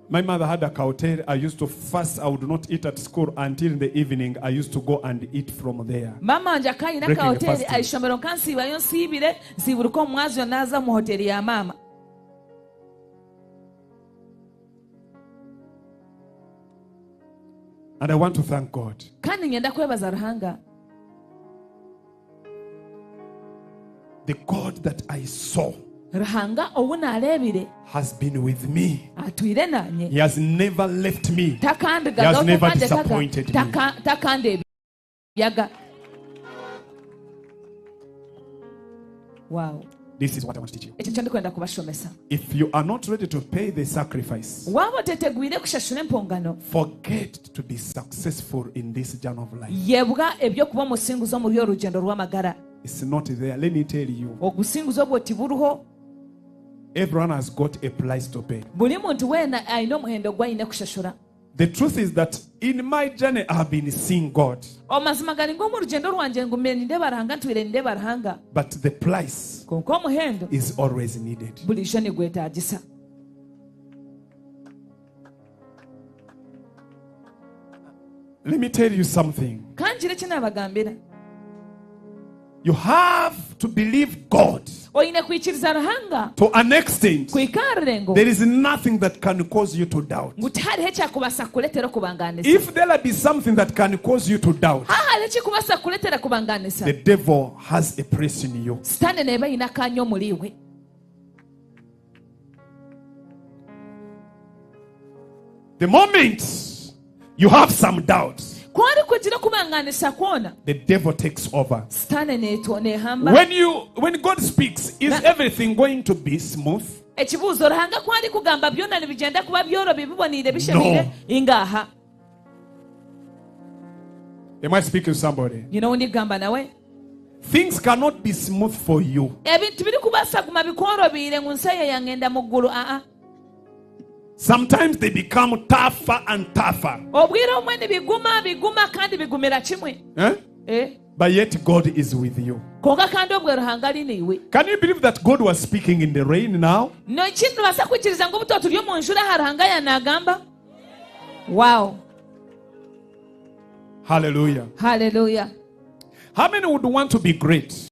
My mother had a hotel. I used to fast. I would not eat at school until in the evening. I used to go and eat from there. Mama wanje akaba aine Breaking the akahoteri, fasting. aha ishomero nkansiibayo nsiibire, nsiiburuka omu mwazyo naaza omu hoteri ya maama. And I want to thank God. Kandi niinyenda kwebaza Ruhanga. The God that I saw Ruhanga ou naareebire has been with me. atwire naanye. He has never left me. He Takandigaga, has never takandekaga, disappointed me. Takandeebyaga. Wow. This is what I want to teach you. Eki nikyo ndikwenda kubashomesa. If you are not ready to pay the sacrifice, Waaba otetegwire kushashura empongano, forget to be successful in this journey of life. yebwa eby'okuba omusinguzi omuri oru rugyendo rw'amagara. It's not there. Let me tell you. Obusinguzi obwo tiburiho. Everyone has got a price to pay. Buri muntu weena aine omuhendo ogu aine kushashura. The truth is that in my journey, I have been seeing God, Amazima gari ngu omu rugyendo rwangye ngumire nindeeba Ruhanga ntwire nindeeba Ruhanga. but the price Kwonka omuhendo is always needed. buriijo nigwetaagisa. Let me tell you something. Ka ngire eki naabagambira. You have to believe God Oine kwikiriza Ruhanga to an extent. kuhika aha rurengo There is nothing that can cause you to doubt. ngu tihariho ekyakubaasa kukureetera okubangaanisa. If there be something that can cause you to doubt, Hahariho ekikubaasa kukureetera kubangaanisa, the devil has a place in you. Sitaane neeba eine akaanya omuri iwe. The moment you have some doubts, Ku orikugira okubangaanisa kwona, the devil takes over. Sitaane neehamba. When God speaks, is everything going to be smooth? Ekibuuzo, Ruhanga ku arikugamba byona nibigyenda kuba byorobi biboneire bishemeire? No. Ingaha. Am I speaking to somebody? Nyine ou ndikugamba nawe. Things cannot be smooth for you. Ebintu tibirikubaasa kuguma bikworobeire ngu nsaya yangenda mu ggulu aa. Sometimes they become tougher and tougher. Obwire obumwe nibiguma biguma kandi bigumira kimwe. Eh? Eh? But yet God is with you. Kwonka kandi obwe Ruhanga ari naiwe. Can you believe that God was speaking in the rain now? Neki nitubaasa kwikiriza ngu obu turi omu njura aha Ruhanga yanaagamba? Wow. Hallelujah. Hallelujah. How many would want to be great?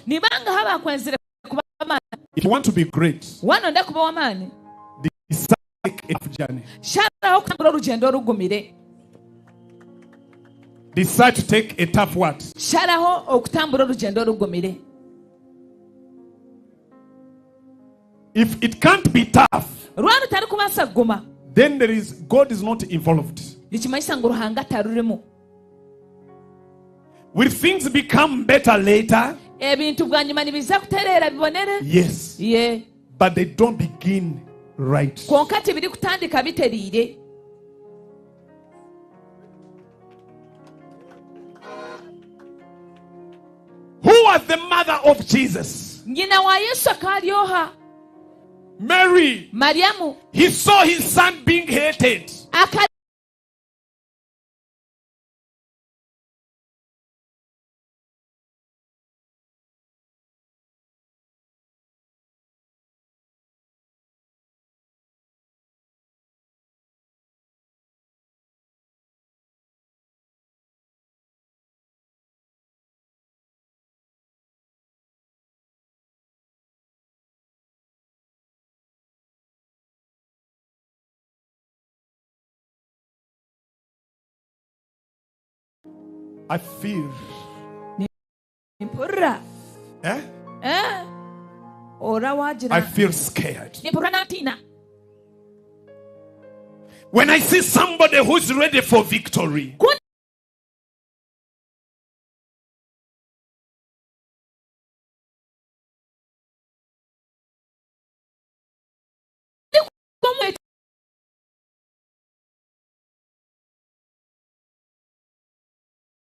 Nibangaha abakwenzire kuba amaani? If you want to be great, Waanonda kuba ow'amaani, decide to take a tough journey. sharaho okutambura orugyendo orugumire. Decide to take a tough what? Sharaho okutambura orugyendo orugumire. If it can't be tough, Rwaba rutarikubaasa kuguma, then there is God is not involved. nikimanyisa ngu Ruhanga tarurimu. Will things become better later? Ebintu bwanyima nibiza kutereera bibonere? Yes. Ye. But they don't begin right. Kwonka tibirikutandika bitereire. Who was the mother of Jesus? Nyina wa Yesu akaba ari oha? Mary. Mariamu. He saw his son being hated. Akareeba I feel. Nimpurira. Eh? Eh? Ora wagira. I feel scared. Nimpurira natiina. When I see somebody who's ready for victory, Ku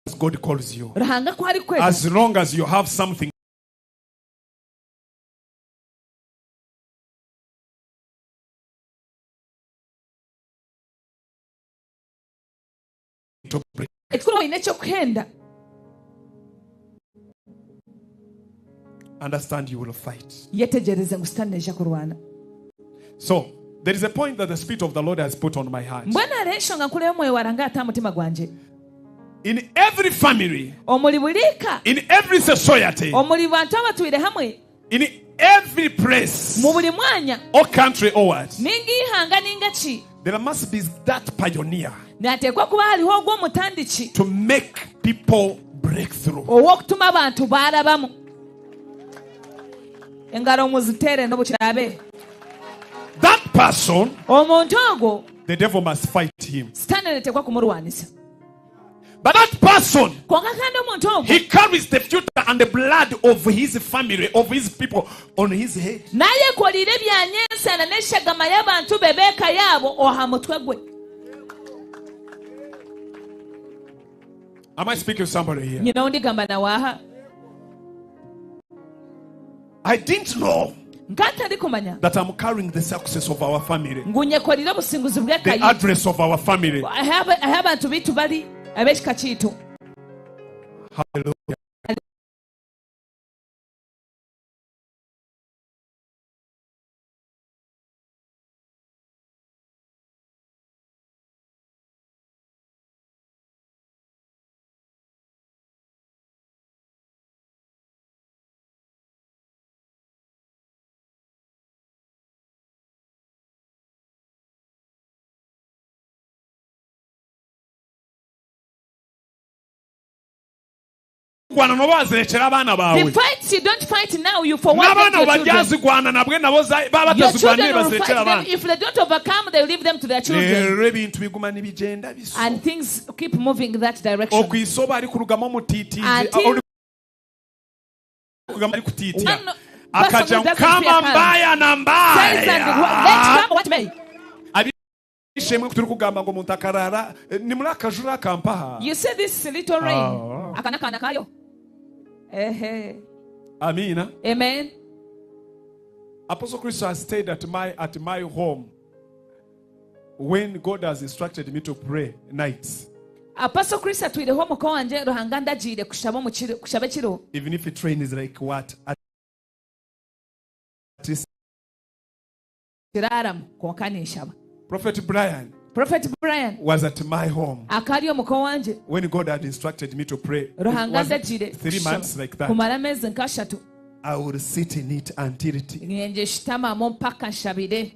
as God calls you, Ruhanga ku arikweta. as long as you have something to break, Ekikuru oine ekyokuhenda. understand you will fight. Yetegyereze ngu Sitaane naija kurwana. So, there is a point that the Spirit of the Lord has put on my heart. Mbwenu hariho enshonga nkuru ei Omwoyo wa Ruhanga yata aha mutima gwangye. In every family, Omuri buri ka, in every society, omuri bantu abatwire hamwe, in every place, mu buri mwanya, or country or what, ninga ihanga ninga ki, there must be that pioneer nihateekwa kuba hariho ogwo omutandiki to make people break through. ow'okutuma abantu baarabamu. Engaro muziteere n'obu kiraabe. That person, Omuntu ogwo the devil must fight him. Sitaane nateekwa kumurwanisa. But that person, Kwonka kandi omuntu ogwo he carries the future and the blood of his family, of his people on his head. naayekoreire ebyanyensana n'eshagama y'abantu be b'eka yaabo aha mutwe gwe. Am I speaking to somebody here? Nyine ou ndigamba nawe aha. I didn't know Nka ntarikumanya that I'm carrying the success of our family, ngu nyekoreire obusinguzi bw'eka the yaitu. address of our family. Ahu abantu baitu bari ab'ekika kyaitu. Hallelujah. Kurwana nabo bazirekera abaana The bawe fights you don't fight now, you forward them n'abaana to your children. baryazigwana nabwe nabo baba Your batazigwaniye children will bazirekera fight them. abaana If they don't overcome, they leave them to their children. rero ebintu biguma nibigenda biso And things keep moving that direction. okwisoba ari kurugamo omutitizi Until ori kurugamo ari kutitira one person akaja who doesn't kama fear comes, mbaya na says and mbaya let come what may. Abishemwe turi kugamba ngo omuntu akarara eh, ni muri akajura akampaha You see this little rain. Ah. Aka n'akaana kayo. Ehe. Amina. Amen. Apostle Christ has stayed at my home when God has instructed me to pray nights. Apostle Chris atwireho omuka wangye Ruhanga ndagiire kushaba omu kiro- kushaba ekiro. Even if it rains like what? At least Kiraramu kwonka ninshaba. Prophet Brian Prophet Brian was at my home akari omuka wangye when God had instructed me to pray. It Ruhanga was ndagiire 3 kushaba months like that. kumara ameezi nk'ashatu I would sit in it until it. nyenje shitamamu mpaka nshabire.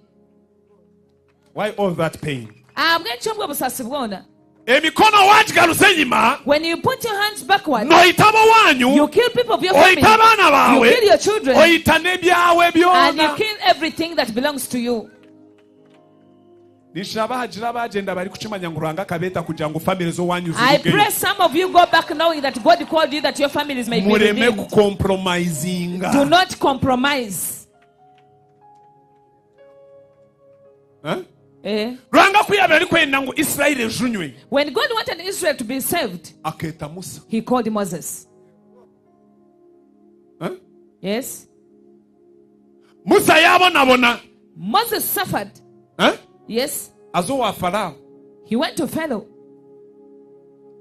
Why all that pain? Ahabw'enki obwo busaasi bwona? Emikono wagigarutse enyima When you put your hands backward, noyita abowanyu you kill people of your family, oyita abaana you baawe kill your children, oyita n'ebyawe and you byona kill everything that belongs to you. nishaba hagira abagenda bari kukimanya ngu Ruhanga akabeeta kugira ngu family z'owanyu I zirugeyo pray some of you go back knowing that God called you that your families may be mureme redeemed. kukompromisinga Do not compromise. Eh? Eh? Ruhanga ku yabire arikwenda ngu Isirayiri ejunywe When God wanted Israel to be saved, akeeta Musa he called Moses. Eh? Yes? Musa yabonabona Moses suffered. Eh? Yes? Aza owa Farao. He went to Pharaoh.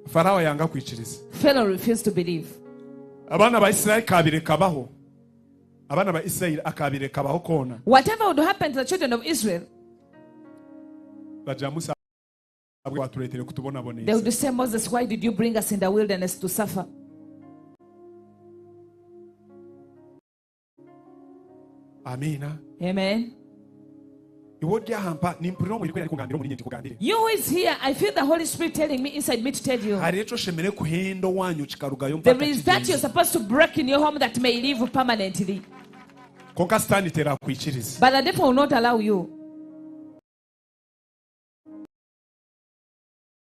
Farao yanga kwikiriza. Pharaoh refused to believe. Abaana ba Isirayiri kabire kabaho. Abaana ba Isirayiri akabire kabaho koona. Whatever would happen to the children of Israel, Bagira Musa watureetere they would kutubonabonesa. say, Moses, why did you bring us in the wilderness to suffer? Amina. Amen. Iwe ori aha mpa nimpurira omwoyo arikwera arikugambira omuri nye nti You who is here, I feel the Holy Spirit telling me inside me to tell you. Hari ekyo oshemereire kuhenda owanyu kikarugayo There mpaka is that kigenze. you're supposed to break in your home that may live permanently. Konka Sitaani terakwikiriza. But the devil will not allow you.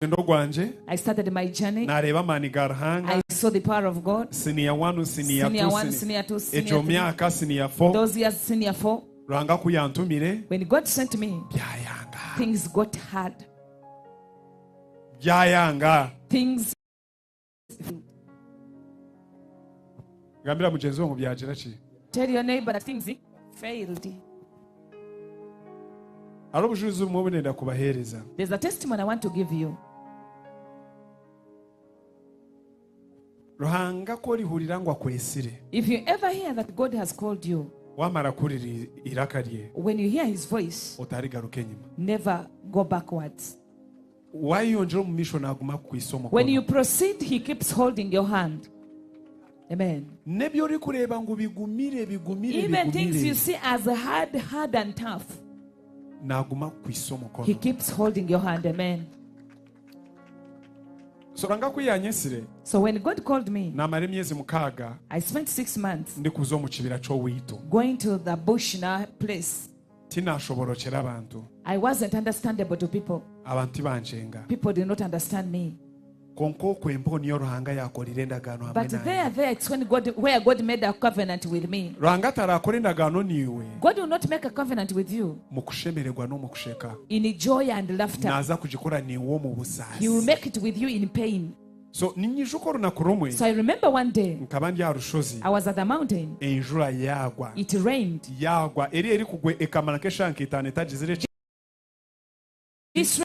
Orugendo rwangye I started my journey. nareeba amaani ga Ruhanga. I saw the power of God. Senior 1, senior Senior 2, 1, senior 2, senior ekyo 3. myaka senior 4. Those years, senior 4. Ruhanga ku yantumire When God sent me, things got hard. byayanga. Things. Gambira mugyenzi we ngu byagira ki? Tell your neighbor that things failed. Hariho obujulizi bumwe obu ndenda kubaheereza. There's a testimony I want to give you. Ruhanga ku orihurira ngu akwesire If you ever hear that God has called you, wamara kuhurira iraka rye when you hear his voice, otarigaruka enyima. never go backwards. Wayeyongyera omu maisho naguma akukwitse When you omukono. proceed, he keeps holding your hand. Amen. N'ebi orikureeba ngu bigumire bigumire Even things you bigumire see as hard, hard and tough, naguma akukwitse he omukono. keeps holding your hand. Amen. So Ruhanga ku yanyesire So when God called me, namara emyezi 6 I spent 6 months ndikuza omu kibira ky'owaitu. going to the bush in our place. Tinashoborokera abantu. I wasn't understandable to people. Abantu tibanshenga. People did not understand me. Konka okwo empeho niyo Ruhanga yakorire endagaano hamwe But nanye. there, it's when God, where God made a covenant with me. Ruhanga tarakora endagaano niiwe God will not make a covenant with you mu kushemererwa n'omu kusheka. in joy and laughter. Naza kugikora niiwe omu He busaasi. will make it with you in pain. So ninyijuka orunaku rumwe So I remember one day nkaba ndi aha rushozi I was at the mountain. enjura yagwa. It rained. Yagwa eri erikugwa ekamara nk'eshaaha nk'itaano etagizire This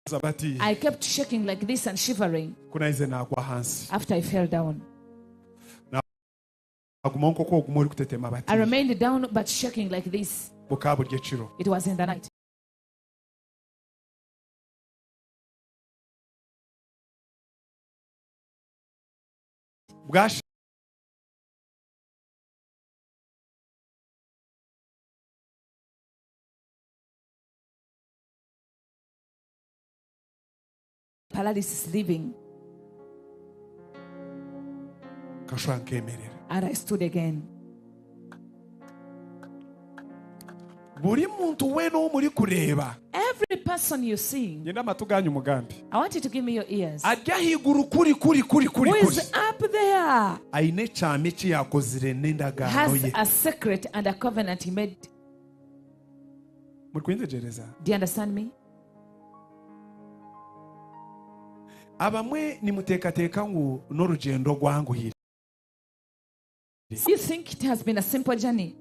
ekiza bati I kept shaking like this and shivering ku naize nagwa ahansi. after I fell down. Nagumaho nk'oku oguma orikutetema bati I remained down but shaking like this. bukaba buri ekiro. It was in the night. Bwasha Paralysis leaving. kashwa nkemerera. And I stood again. Buri muntu weena ou murikureeba Every person you see, nyenda amatu ganyu mugambi I want you to give me your ears. ari ahaiguru kuri kuri kuri kuri Who kuri is up there aine ekyama eki yakozire n'endagaano has ye. a secret and a covenant he made. Murikwetegyereza? Do you understand me? Abamwe nimuteekateeka ngu n'orugyendo rwanguhire. You think it has been a simple journey.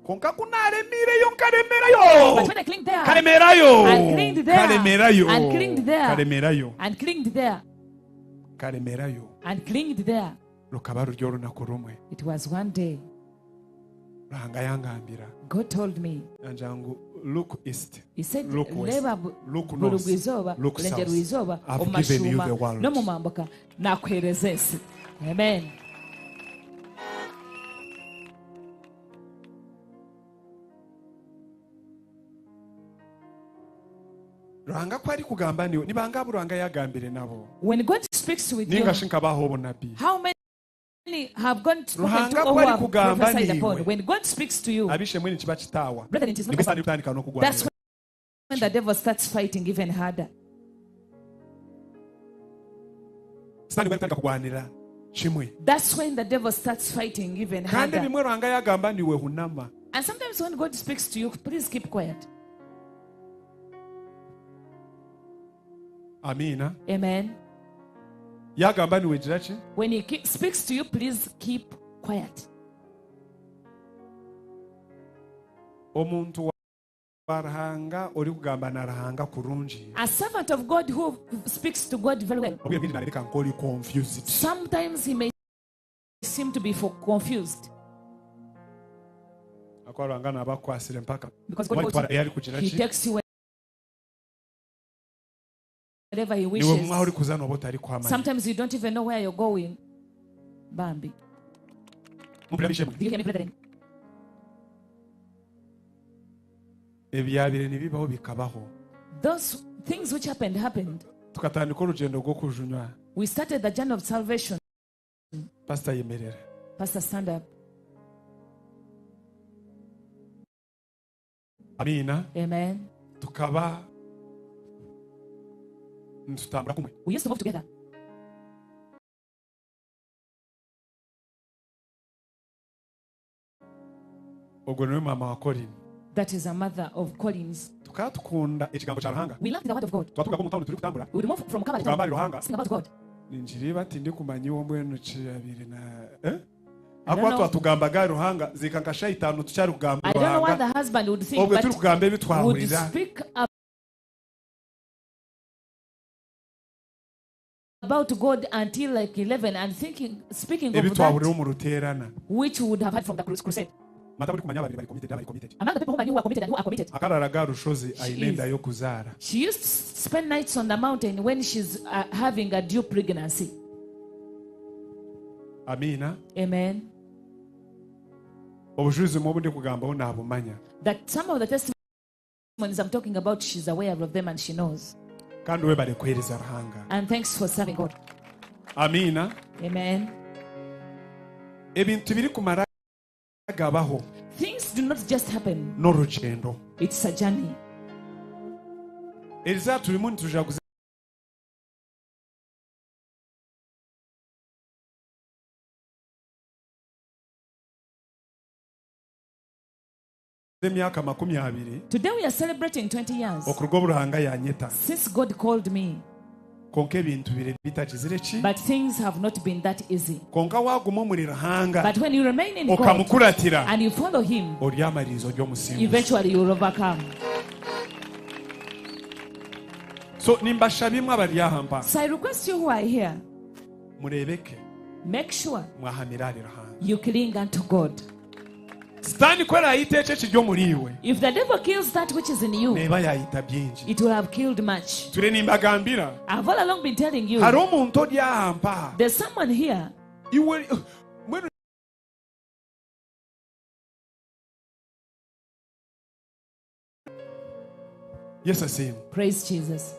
Konka ku naremireyo nkaremerayo. But when I clinged there, Karemerayo. and clinged there, Karemerayo. and clinged there, Karemerayo. and clinged there, Karemerayo. and clinged there. Rukaba ruri orunaku rumwe. It was one day Ruhanga yangambira. God told me, Yangira ngu look east. He said, Look west. Reba Look north. burugwa-izooba, Look south. burengerwa-izooba, I've omu given you mashuuma the world. n'omu mambuka nakuheereza ensi. Amen. Ruhanga ku arikugamba niwe nibanga abu Ruhanga yagambire nabo. When God speaks with you, Ninga shi nkabaho obunabi. how many have gone spoken to Ruhanga or ku who have arikugamba prophesied upon? niwe. When God speaks to you, Abishemwe nikiba kitaawa. Brethren, it is not Nibwo Sitaani kutandika n'okugwanira. that's when the devil starts fighting even harder. Sitaani bwe arikutandika kugwanira kimwe. That's when the devil starts fighting even Kandi harder. ebimwe Ruhanga yagamba niwe hunama. And sometimes when God speaks to you, please keep quiet. Amiina. Amen. Yagamba niwe gira ki? When He speaks to you, please keep quiet. Omuntu wa Ruhanga orikugamba na Ruhanga kurungi. A servant of God who speaks to God very well, Obwire bwingi nareebeka nk'ori confused. sometimes he may seem to be for confused Akuba Ruhanga naaba akukwasire mpaka. because God Walitwara also, ei arikugira He ki? takes you wherever He Niwe wishes. mwaho orikuza nooba otarikuhamanya. Sometimes you don't even know where you're going. Bambi. Mpurira abishemwe. Do you hear me, brethren? Ebyabire nibibaho bikabaho. Those things which happened, happened. Tukatandika orugendo rw'okujunywa. We started the journey of salvation. Pastor yemerera. Pastor, stand up. Amiina. Amen. Tukaba nitutambura kumwe. We used to move together. Ogwo niwe mama wa Colin. That is a mother of Collins. Tukaba tukunda ekigambo kya Ruhanga. We loved the word of God. Twaturuka omu tawuni turi kutambura. We would move from Kabale Tugamba town, ahari Ruhanga. sing about God. Ningireeba tindikumanya iwe mbwenu kiyabire na eh? I don't Akuba know. twatugambaga Ruhanga zika nka shaaha itaano tukyari kugamba I don't know what Ruhanga. the husband would think, Obwe but turi kugamba ebi would twahurira. speak about God until like 11 and thinking, speaking Ebi of twahurira that omu ruteerana. which we would have had from the crusade. Mata buri kumanya ababiri bari committed abari committed. Among the people whom I knew who are committed and who are committed. Akarara rushozi She aine is. enda y'okuzaara. She used to spend nights on the mountain when she's having a due pregnancy. Amiina. Amen. Obujulizi obu ndikugambaho nabumanya. That some of the testimonies I'm talking about, she's aware of them and she knows. Kandi webale kuheereza Ruhanga. And thanks for serving God. Amiina. Amen. Ebintu birikumara gabaho Things do not just happen. n'orugyendo. It's a journey. Eriza turimu nitujaguza emyaka 20 Today we are celebrating 20 years okuruga obu Ruhanga yanyeta. since God called me. Konka ebintu bire bitakizire ki? But things have not been that easy. Konka waguma omuri Ruhanga But when you remain in God okamukuratira and you follow Him, oryamaliriza ori omusinguzi. eventually you will overcome. So nimbashaba imwe abari aha mpa So I request you who are here, murebeke make sure mwahamira ahari Ruhanga. you cling unto God. Sitaani ku erayita ekyo ekiri omuri iwe If the devil kills that which is in you, neeba yayita bingi. it will have killed much. Ture nimbagambira I've all along been telling you, hariho omuntu ori aha mpa there's someone here. iwe mbwenu Yesu asiimwe. Praise Jesus.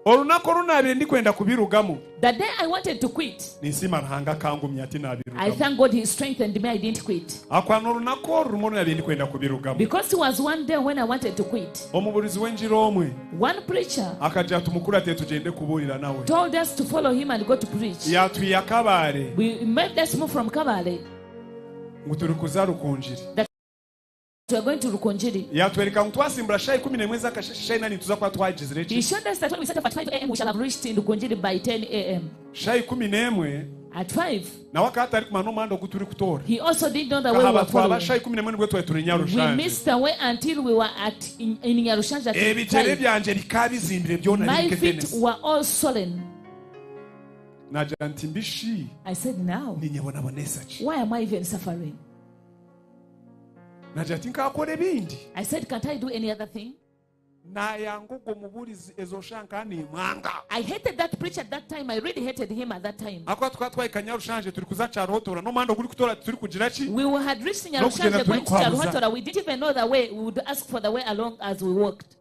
Olunaku oru naabaire ndikwenda kubirugamu The day I wanted to quit, ninsiima Ruhanga akangumya ati I naabirugamu. thank God He strengthened me. I didn't quit. Akwana olunaku oru rumwe oru naabaire ndikwenda kubirugamu. Because it was one day when I wanted to quit. Omuburizi w'enjiri omwe One preacher akagira tumukurate tugende kubuurira nawe. told us to follow him and go to preach. Yatwiha Kabare We made us move from Kabale ngu turi kuza Rukungiri. that we are going to Rukonjiri. Yatwereka ngu twasimbura shaaha 11 z'akasheeshe shaaha 8 nituza kuba twagizire He ki? showed us that when we set off at 5 a.m., we shall have reached in Rukonjiri by 10 a.m. Shaaha 11 At 5, nawe akaba atarikumanya n'omuhanda ogu turi kutoora. he also didn't know the way we Kahaba were twaba following. shaaha 11 nibwo twari turi We Nyarushanje. missed the way until we were at in Nyarushanje at Ebigere 5. byangye bikaba bizimbire byona My biri feet nketenesi. were all swollen. Nagira nti mbishi I said, now, ninyebonabonesa ki? why am I even suffering? Nagira ati nkakora ebindi. I said, can't I do any other thing? Nayanga ogwo muburizi ezo shaaha nkaba nimwanga. I hated that preacher at that time. I really hated him at that time. Ahakuba tukaba twahika Nyarushanje turi kuza Kyaruhotora n'omuhanda oguri kutoora tituri kugira ki? We had reached N'okugenda Nyarushanje turi going to kuhabuza. Charuhotora. We didn't even know the way. We would ask for the way along as we walked.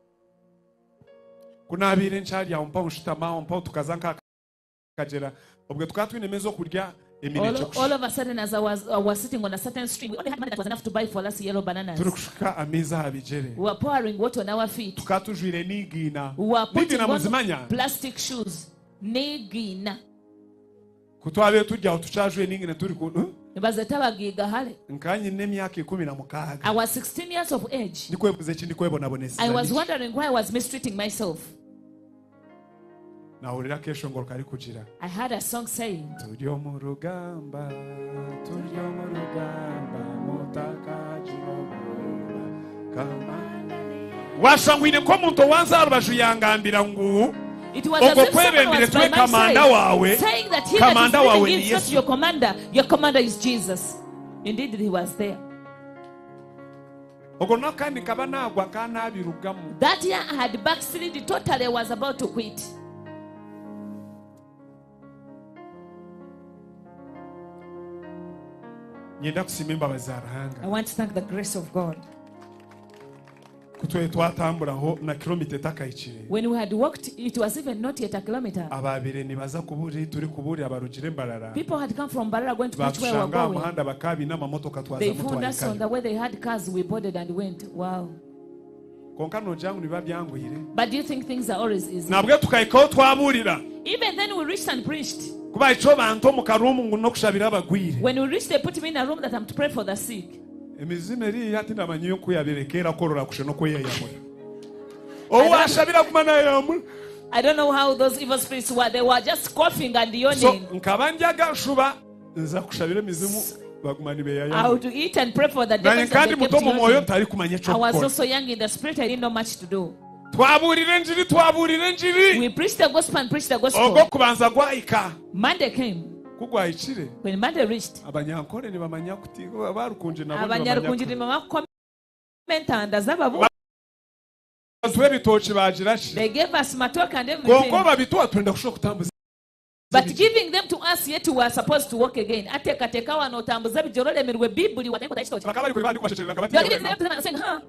Ku naabaire nkyari aho mpaho nshutama aho mpaho tukaza nk'akagera obwe tukaba twine emeza okurya eminekye All of a sudden, as I was sitting on a certain stream, we only had money that was enough to buy for us yellow bananas. turi kushuka amaizi aha bigyere We were pouring water on our feet. tukaba tujwire n'igiina We were putting n'igiina on muzimanya plastic shoes. Nigina. ku twabaire turi aho tukyajwire n'igiina turi ku huh? Nibazeta bagiga hale. Nkaba nyine emyaka 16 I was 16 years of age. ndikwebuuza eki ndikwebonabonesa I was wondering why I was mistreating myself. Nahurira akeshongoro karikugira I had a song saying, turi omu rugamba turi omu rugamba mutakagira obwoba kamanda washangwire nk'omuntu owanza aha rubaju yangambira ngu It was as ogwo if someone kwebembere was by tuwe my kamanda side, wawe saying that he that kamanda is wawe leading ni is not Yesu your commander, your commander is Jesus. Indeed, he was there. ogwo nawe kandi nkaba nagwa nkaba nabirugamu That year I had backslid totally, I was about to quit. Nyenda kusiima embabazi za Ruhanga I want to thank the grace of God. ku twari twatamburaho na kilomita etakahikire When we had walked, it was even not yet a kilometer. abaabire nibaza kubuurira turi kubuurira barugire Mbarara People had come from Mbarara going to preach where we were batushanga aha going. muhanda bakabiine amamotoka They twazamu found us on twahikayo the way they had cars, we boarded and went. Wow. konka nogira ngu nibiba byanguhire But do you think things are always easy? nabwe tukahikaho twabuurira Even then, we reached and preached. kuba ico bantu omu karuumu ngu n'okushabira abagwire When we reached, they put me in a room that I'm to pray for the sick. emizimu eriiya tindamanya oku yabirekeera korora kushe n'okweyeyamura ou washabira guma nayeyamura I don't know how those evil spirits were. They were just coughing and so yawning. nkaba ndyaga nshuba nza kushabira emizimu baguma I nibeyayamura would eat and pray for the naye demons. kandi And they muto kept mu mwoyo yawning. ntarikumanya I was ekyokukora also young in the spirit. I didn't know much to do. twabuurira enjiri twabuurira enjiri We preached the gospel and preached the gospel. ogwo kubanza gwahika Monday came. Ku gwahikire When Monday reached, abanyankore nibamanya kuti barukungi nabo abanyarukungi nibamanya nibamanya kukoma entanda z'ababu. batuha ebitoki bagira ki They gave us matoke and konka everything. babituha twenda kushuba kutambuza But giving them to us yet we are supposed to walk again. Ateekateeka wano otambuza ebijoro olemerwe Bibuli watandika ekitoki. bakaba bari kureba ndi kubashecherera You are giving nkabatinya them to them and saying, huh?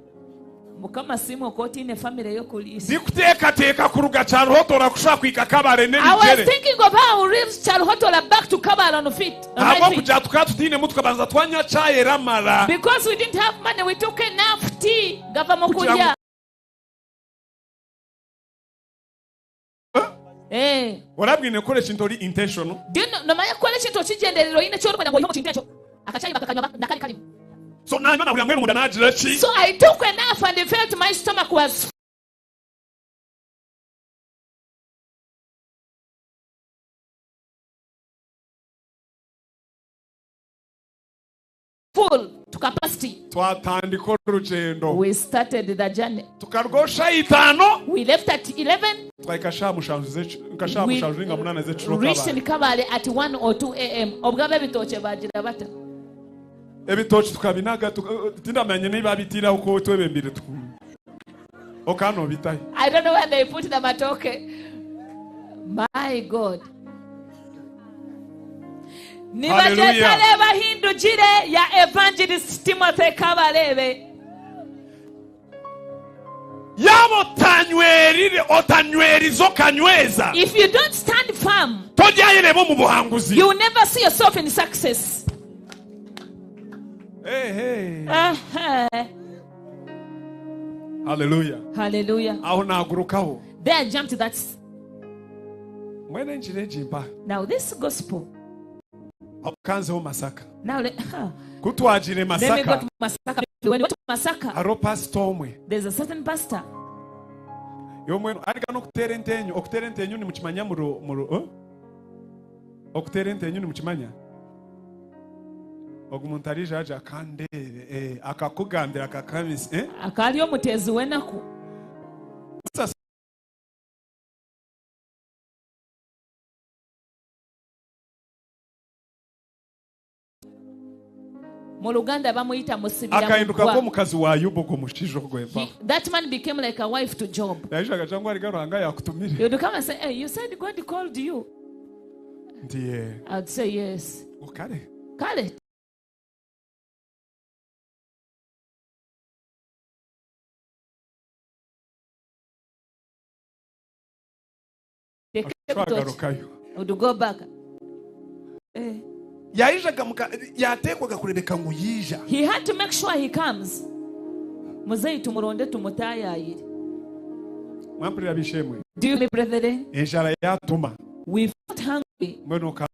Mukama simu okotiine family y'okuliisa. ndikuteekateeka kuruga Kyaruhotora kushuba kuhika Kabare I was n'ebigere thinking of how we reached Charuhotola back to Kabale on feet. On my feet. ahabw'okugira tukaba tutiinemu tukabanza twanywa chai eramara Because we didn't have money, we took enough tea. Gava mu Kugira kulya. Eh. orabwine kukora ekintu ori intentional Do you know, nomanya kukola ekintu okigyenderera oyine ky'orikwenda ngu oyihe omu kintu ekyo. Akachayi bakakanywa nakali kalimu. so nanywa nahurira mbwenu munda nagira ki So I took enough and I felt my stomach was full to capacity. twatandika orugendo We started the journey. tukarugaho shaha itaano We left at 11, twahika shaha mushanju z'ekiro nka shaha We mushanju ninga munaana z'ekiro reached in Kabale. Kabale at 1 or 2 a.m. Obwabe ebitookye bagira bata. ebitoki tukabinaga tindamanye niba bitiraho ko twebembire okanobitayo I don't know where they put the matoke. My God. Hallelujah. Nibagyetare bahindukire ya Evangelist Timothy Kabarebe. yaba otanywerire otanyweriza okanyweza If you don't stand firm, toryayereba omu buhanguzi you will never see yourself in success. Hey, hey. Uh-huh. haleluya Hallelujah. aho nagurukaho There I jumped that. mwene njire egi mpa Now this gospel. kanzeho masaka Now let, huh. kutwagire Let me go masaka to Masaka. When we went to Masaka, hariho pasita omwe there's a certain pastor. yomwe arika n'okutera entenyo okutera entenyo nimukimanya muru muru eh? okutera entenyo nimukimanya ogu muntu arija aja akandebe eh, akakugambira akakamisa eh? Akali omutezi w'enaku. Sasa Mu Luganda bamuyita musibira akahinduka mugwa. nk'omukazi wa yubu ogwo mushaija ogwo empaho That man became like a wife to Job. yaija cyangwa arika ruhanga yakutumire He would come and say, Hey, you said God called you. nti ye I'd say, Yes. ngo kare Kale. twagarukayo Would go back. Eh. yayijaga muka- yateekwaga kurebeka ngu yiija He had to make sure he comes. Muzeyi tumuronde tumutayayire. mwampurira bishemwe Do you me, brethren? enjara yatuma We felt hungry. mbwenu okamba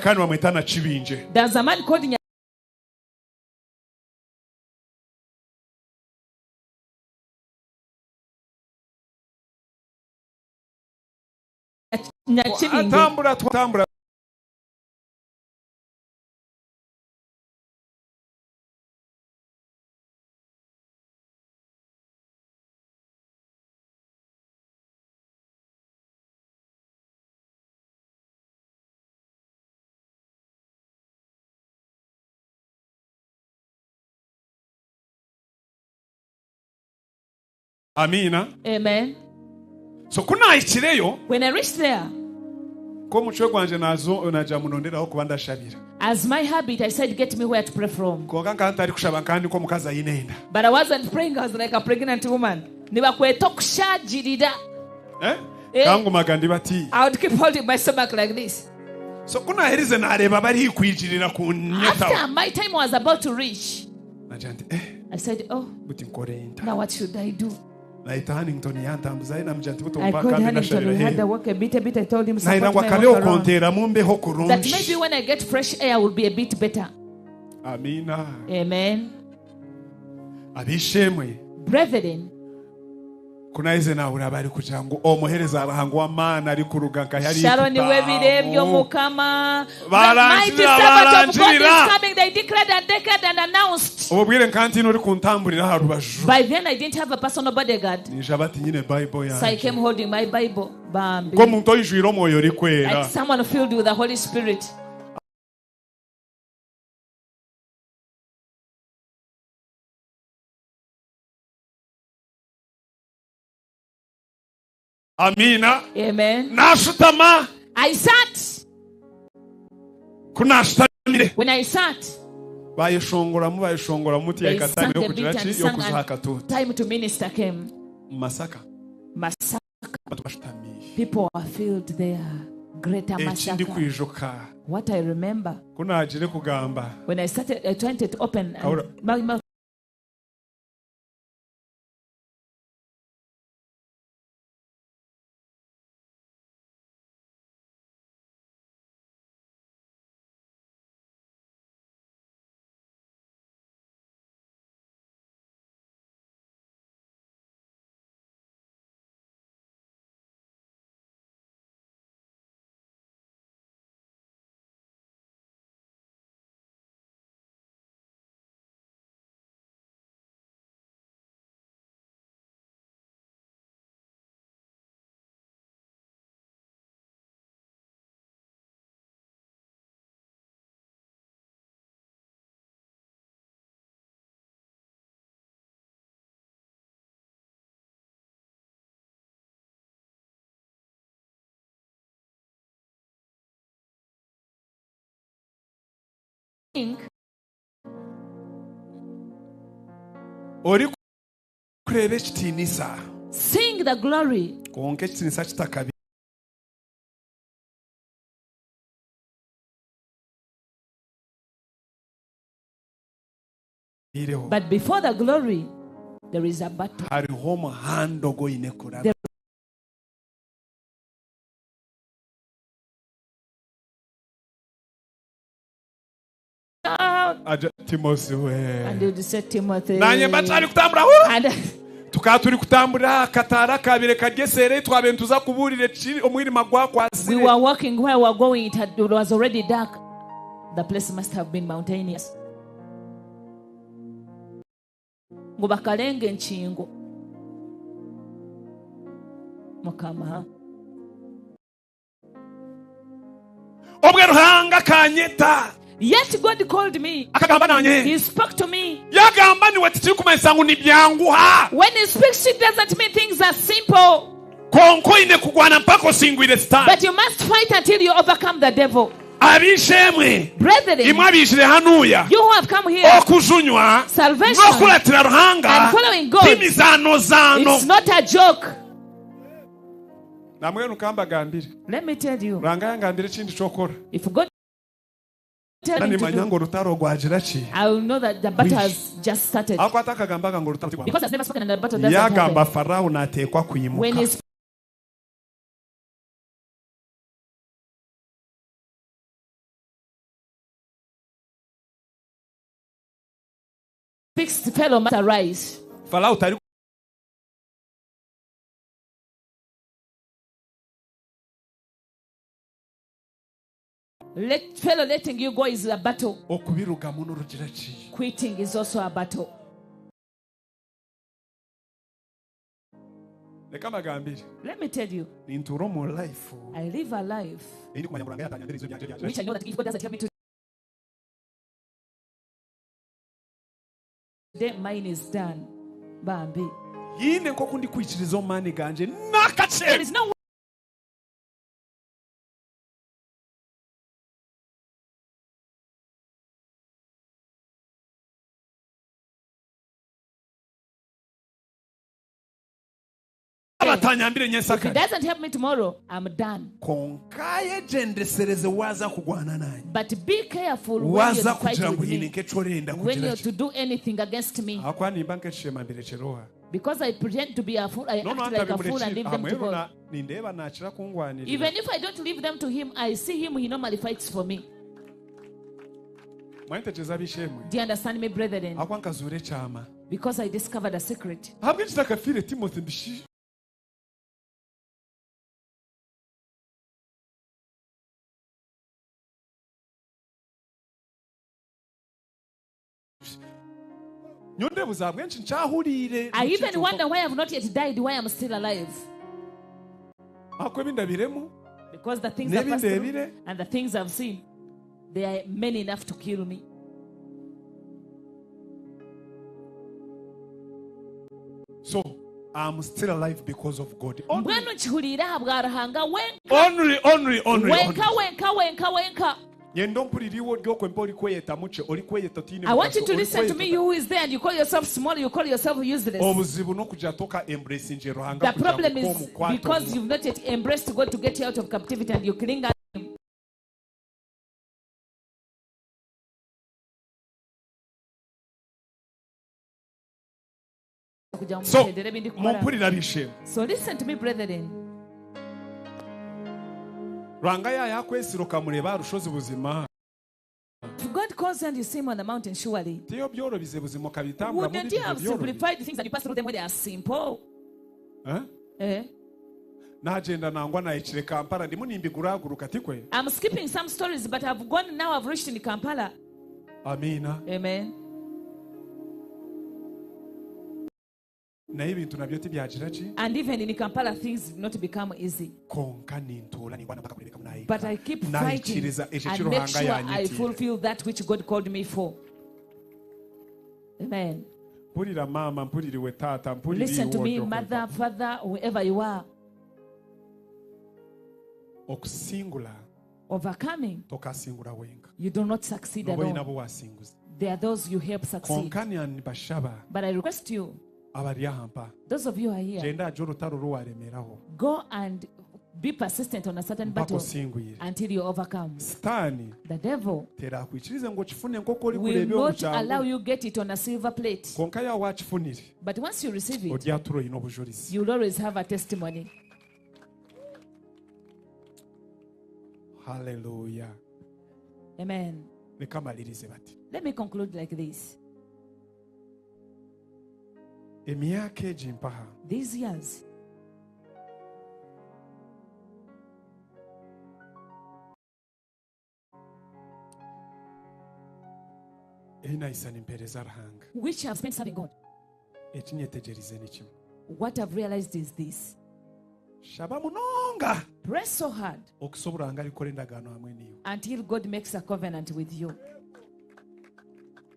kandi bamwita na kibinje There's a man called Nyakibinge. atambura twatambura amina Amen. so kunahikireyo When I reached there, ko omucwe gwanje nazo naja munonderaho kuba ndashabira as my habit, I said, Get me where to pray from. konka nka ntari kushaba kandi ko omukazi ayine enda But I wasn't praying, I was like a pregnant woman. Nibakweta okushagirira. Eh? Eh. Kangumaga ndi bati. I would keep holding my stomach like this. So ku naaherize naareeba bari kwigirira kunyetaho. After my time was about to reach, Nagira nti eh I said, Oh, buti nkore nta. now what should I do? Nahita Hannington yantambuzayo namugira nti buto I mpaka called kandi Hannington. nasharira We had hehe. the walk a bit, a bit. I told him, Nahira support ngu my akabeho walk around. konteeramu mbeho That kurungi. maybe when I get fresh air, I will be a bit better. Amina. Amen. Abishemwe Brethren, kunaize nahurira bari kugira ngu omuhereza ruhango w'amaani ari kuruga nka yari Sharon w'ebiro Mukama. The mighty Barangira, servant of God is barangira. coming. They declared and declared and announced. Obubwire nka ntino uri kuntamburira aha rubaju. By then, I didn't have a personal bodyguard. Nija bati nyine Bible So I yanjye. came holding my Bible. Bambi. Nk'omuntu oijwire omwoyo orikwera. Like someone filled with the Holy Spirit. Amina. Amen. Nashutama. I sat. Ku nashutamire. When I sat, Bayeshongoramu bayeshongoramu they tiyahika sang time a yokugira bit ki and sang yokuzaha and akatuuti. time to minister came. Mu Masaka. Masaka. Abantu bashutamiye. People are filled there. Greater Ekindi Masaka. kwijuka What I remember ku naagire kugamba when I started, I tried to open and Kaura. my mouth think ori kureeba ekitiinisa seeing the glory, kwonka ekitiinisa kitakabiireho but before the glory, there is a battle. hariho omuhanda ogu oine kuraba There Aja timosi we And you say, Timothy. nanye mbakyari kutambura And tukaba turi kutambura akataara kabire karyesere twabe nituza kubuurira ekiri omwirima we gwakwasire were walking where we were going, it was already dark. The place must have been mountainous. Ngu bakalenga enkingo. Mukama. Obwe Ruhanga kanyeta. Yet God called me. Akagamba nanye. He spoke to me. Yagamba niwe tikirikumanyisa ngu nibyanguha. When he speaks, it doesn't mean things are simple. Konka oine kugwana mpaka osingwire Sitaani. But you must fight until you overcome the devil. Abishemwe. Brethren, Imwe abishire hanuya. you who have come here, Okujunywa. Salvation. N'okuratira Ruhanga. And following God. Timizaano zaano. it's not a joke. Namwe nukambagambire. Let me tell you. Ruhanga yangambire ekindi kyokora. If God tell me to Nimanya do, ngu orutaro rwagira ki. I will know that the battle has just started. Akwata akagambaga ngu orutaro Because has never spoken and the battle doesn't yagamba happen. Farawo nateekwa When kwimuka. he speaks, Pharaoh must arise. Farawo tari Let Pharaoh letting you go is a battle. okubirugamu n'orugira ki. Quitting is also a battle. Reka mbagambire. Let me tell you, Nintuura omu life. I live a life Ei ndikumanya ngu Ruhanga yatanyambira ebizibu byangye byangye. which I know that if God doesn't help me today, mine is done. Bambi. Yine nk'oku ndikwikiriza omu maani gangye n'akakye. There is no Yaba atanyambire If he nyensakare. doesn't help me tomorrow, I'm done. Konka ayegyendesereze waaza kugwana nanye. But be careful when you're Waaza to fight kugira ngu with haine me. nk'eki orenda When kugira you're ki. to do anything against me. Ahakuba nimba nk'ekishema mbirekyera oha. Because I pretend to be a fool, I No, no, act like a fool and ntabimureki leave them to hamweru God. na nindeeba nakira kungwanirira. Even if I don't leave them to him, I see him, he normally fights for me. Mwantekyeza ab'eishemwe. Do you understand me, brethren? Ahakuba nkazuura ekyama. Because I discovered a secret. Ahabw'enki takafiire Timothy mbishi nyowe ndebuza ahabw'enki nkyahuriire. I even wonder why I've not yet died, why I'm still alive. Ahakuba ebi ndabiremu Because the things I've passed through n'ebindebire and the things I've seen, they are many enough to kill me. So I'm still alive because of God. Mbwenu nkihuriire aha bwa Ruhanga wenka Only, only, only, only. wenka wenka wenka wenka. Nyenda ompurire iwe ori okwe mpa orikweyeta mukye orikweyeta otiine I want you mugasho, to listen to me, orikweyeta you who is there, and you call yourself small, you call yourself useless. obuzibu n'okugira toka embracinge Ruhanga The kugira problem ngu is omukwate because omu- you've not yet embraced God to get you out of captivity and you cling at Him. Kugira ngu So mutendere ebindi kukora. mumpurire ab'eishemwe. So listen to me, brethren. Ruhanga yayakwesira okamureba aha rushozi buzima. If God calls you and you see Him on the mountain, surely. Tiyo byorobize buzima okabitamburamu Wouldn't you bibyo have byorobi. simplified things and you pass through them when they are simple? Eh? Eh? Nagyenda nangwa nahikire Kampala ndimu nimbiguraguruka tikwe. I'm skipping some stories, but I've gone now, I've reached in Kampala. Amiina. Amen. Naye ebintu nabyo tibyagira ki? And even in Kampala, things did not become easy. Konka nintuura ningwana mpaka kurebeka ngu But I keep fighting Nahikiriza ekyo and eki make Ruhanga sure I yanyitiire. fulfill that which God called me for. Amen. Mpurira maama, mpuririwe taata, mpurira Listen to iwe me, ori okwe. mother, father, whoever you are. Okusingura Overcoming, tokasingura wenka. you do not succeed Noba oine alone. abu wasinguza. There are those you help succeed. Konka nibashaba But I request you, abari aha mpa. those of you who are here, Gyenda ahagye orutaro ruwaremeraho. go and be persistent on a certain Mpaka battle osingwire. until you overcome. Sitaani The devil terakwikirize ngu okifune nk'oku will orikureeba omu not allow kyangu. you get it on a silver plate. Konka yaaba wakifunire But once you receive it, oryatura oine obujurizi. you'll always have a testimony. Hallelujah. Amen. Reka mmalirize bati. Let me conclude like this. Emyaka egi mpaha These years, ei nahisa nimpeereza Ruhanga. which I've spent serving God, Eki nyetegyereize ni kimwe. what I've realized is this. Shaba munonga Pray so hard okusobola Ruhanga arikukora endagaano hamwe naiwe. until God makes a covenant with you.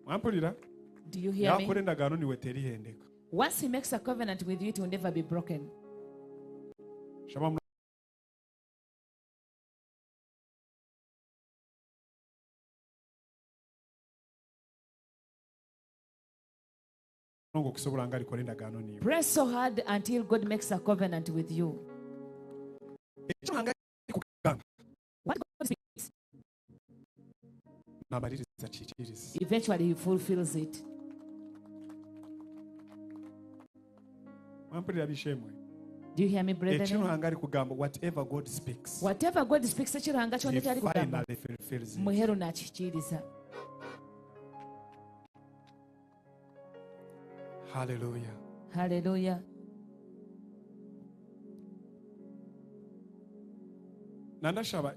Mwampurira? Do you hear me? Yakora endagaano niwe terihendeka. Once He makes a covenant with you, it will never be broken. Shaba munonga okusobola Ruhanga arikora endagaano niiwe. Pray so hard until God makes a covenant with you. Eki Ruhanga arikugamba What God speaks, namaliriza akikirize. eventually He fulfills it. Mwampurira ab'eishemwe? Do you hear me, Eki brethren? Ruhanga arikugamba whatever God speaks, Whatever God speaks, eki Ruhanga kyona he eki arikugamba, finally fulfills it. muheru nakihikiiriza. Hallelujah. Hallelujah. Nandashaba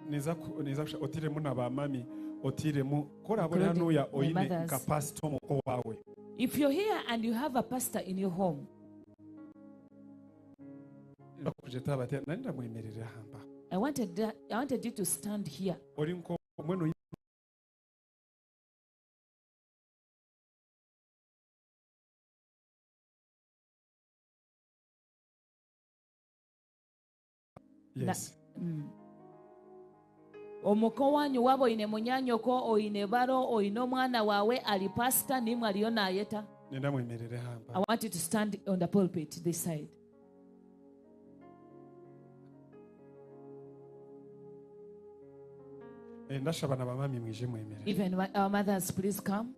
niza ku- niza kusha otiremu na bamami otiremu koraba ori Including hanuya my oine mothers. nka pastor omuko wawe. If you're here and you have a pastor in your home, Bakujeta bati nani ndamwemerera hamba. I wanted you to stand here. Ori nko mwenu oine Yes. Omuko wanyu waba oine munyanyoko, oine baro, oine omwana wawe ali pastor, nimwe aliyo nayeta. Nenda mwemerere hamba. I want you to stand on the pulpit this side. Eh, ndashaba na bamami mwije mwemerere. Even our mothers, please come.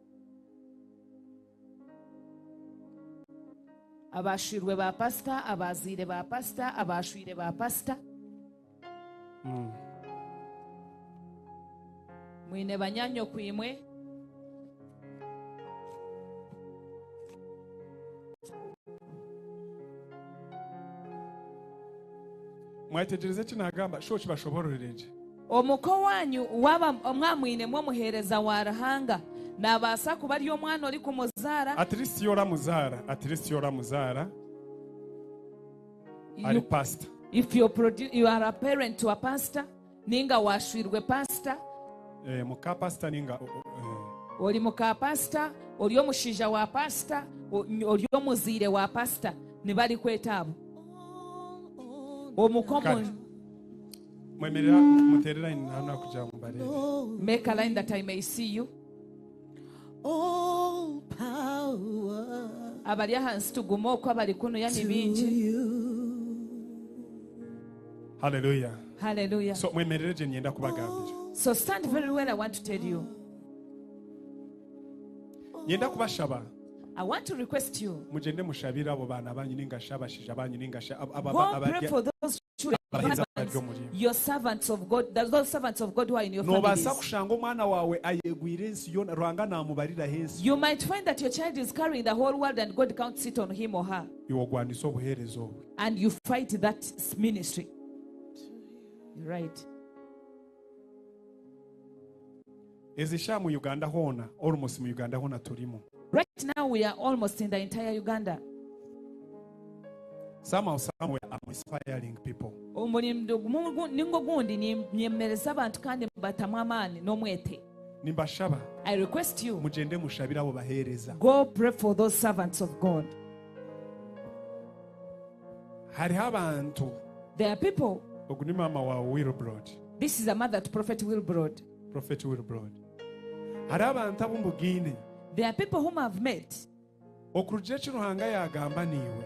Abashwirwe ba pasita, abaziire ba pasita, abashwire ba pasita. Mwine banyanyo kwimwe. Mwategereza eki nagamba sho kibashobororere gye. Omuko wanyu waba mwamwinemu omuheereza wa Ruhanga, nabaasa kuba ari omwana ori kumuzaara. At least yoramuzaara, at least yoramuzaara ari pastor. If you are a parent to a pastor, ninga washwirwe pastor. Eh, muka pastor ninga eh. Ori muka pastor, ori omushaija wa pastor, ori omuziire wa pastor, nibari kweta abo. Omuko Kale. Mwemerera mutere line hano kugira ngo mbarebe. Make a line that I may see you. All power Abari ahansi tugume okwo, abari kunuya ni bingi. Hallelujah. Hallelujah. So mwemerere gye nyenda kubagambira. So stand very well, I want to tell you. Nyenda kubashaba. I want to request you. Mugende mushabire abo bana banyu ninga sha abashija banyu ninga sha Go pray for those children, abaheereza bari omuri imwe. your servants of God, those servants of God who are in your Nobaasa families. kushanga omwana wawe ayegwire ensi yona Ruhanga namubariraho ensi. You might find that your child is carrying the whole world and God counts it on him or her. Iwe ogwanisa obuheereza obwe. And you fight that ministry. You're right. Ezi sha mu Uganda hoona, almost mu Uganda hoona turimu. Right now we are almost in the entire Uganda. Somehow, somewhere, I'm inspiring people. Omurindo ningo gundi nyemereza abantu kandi mbatamu amaani n'omwete. Nimbashaba. I request you. Mugende mushabire abo baheereza. Go pray for those servants of God. Hariho abantu. There are people. Ogu ni mama wa Wilbrod. This is a mother to Prophet Wilbrod. Prophet Wilbrod. Hariho abantu abo mbugiine. There are people whom I've met. Okurugira eki Ruhanga yagamba niiwe.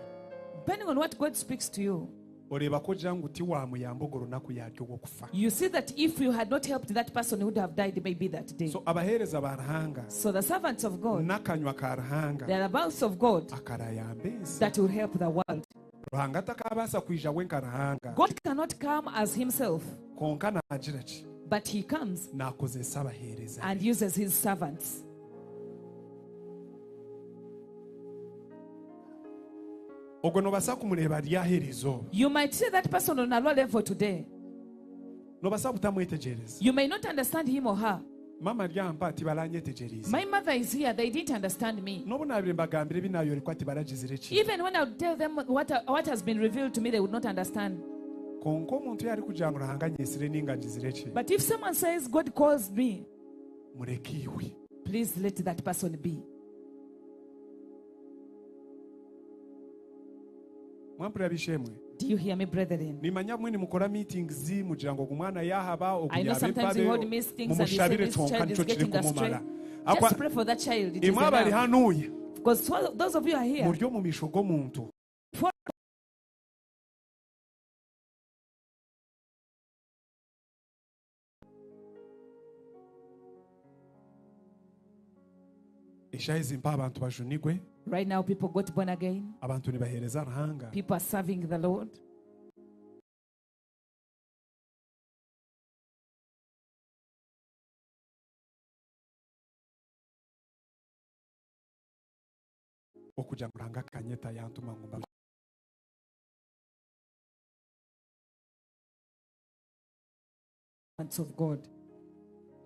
Depending on what God speaks to you. Oreeba ko ogira ngu tiwamuyamba ogwo runaku yaryo ogw'okufa. You see that if you had not helped that person, he would have died maybe that day. So abaheereza ba Ruhanga. So the servants of God. N'akanywa ka Ruhanga. They are the mouths of God. Akarayamba ensi. That will help the world. Ruhanga takabaasa kwija we nka Ruhanga. God cannot come as himself. Konka naagira ki? But he comes. Naakozesa abaheereza. And uses his servants. Ogwo nobaasa kumureeba ari ah'eri izooba. You might see that person on a low level today. Nobaasa kutamwetegyereza. You may not understand him or her. Mama ari aha mpa tibaranyetegyereize. My mother is here, they didn't understand me. N'obu naabaire mbagambira ebi naayorekwa tibaragizire ki. Even when I would tell them what has been revealed to me, they would not understand. Konka omuntu yaarikugira ngu Ruhanga anyesire ninga ngizire ki. But if someone says God calls me, mureke iwe. Please let that person be. Mwampurira bishemwe. Do you hear me, brethren? Nimanya mwe nimukora meetings mugira ngo omwana yahaba ogu I know yabe sometimes you mpabe, hold meetings and you say mumushabire this kyonka child is nico kiri getting astray. kumumara. Just pray for that child. It is Imwe abari enough. hanuya. Because those of you are here. Muri omu maisho g'omuntu. For Eshaaha ezi mpa abantu bajunigwe. Right now people got born again. Abantu nibaheereza Ruhanga. People are serving the Lord. Okugira ngu Ruhanga akanyeta yantuma ngu mba of God.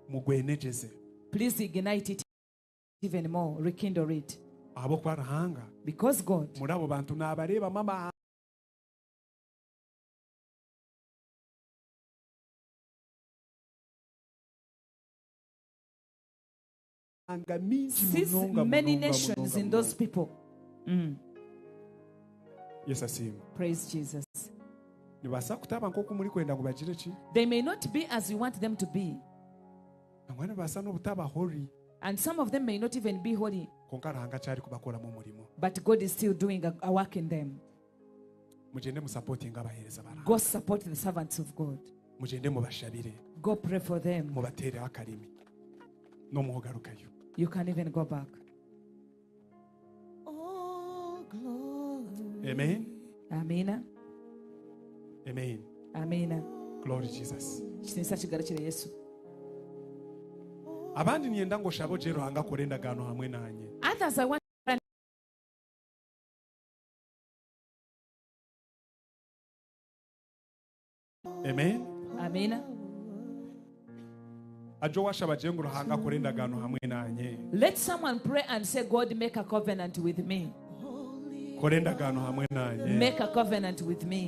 Mugwenegyeze. Please ignite it even more, rekindle it. Ahabw'okuba Ruhanga. Because God. Muri abo bantu naabareebamu amahanga mingi Sees munonga, many munonga, nations munonga, in those munonga. people. Yesu asiimwe. Praise Jesus. Nibaasa kutaba nk'oku muri kwenda ngu bagire ki? They may not be as you want them to be. Nangwa nibaasa n'obutaba holy. And some of them may not even be holy. Konka Ruhanga akyari kubakoramu omurimo. But God is still doing a work in them. Mugyende musapotinge abaheereza ba Ruhanga. Go support the servants of God. Mugyende mubashabire. Go pray for them. Mubateereho akarimi. N'omugarukayo. You can even go back. Amen. Amina. Amen. Amina. Glory Jesus. Ekitiinisa kigarukire Yesu. Abandi ninyenda ngu oshabe ogye Ruhanga akore endagaano hamwe nanye. Others I want Amen. Amina. Aje owashaba agire ngu Ruhanga akore endagaano hamwe nanye. Let someone pray and say, God, make a covenant with me. Kora endagaano hamwe nanye. Make a covenant with me.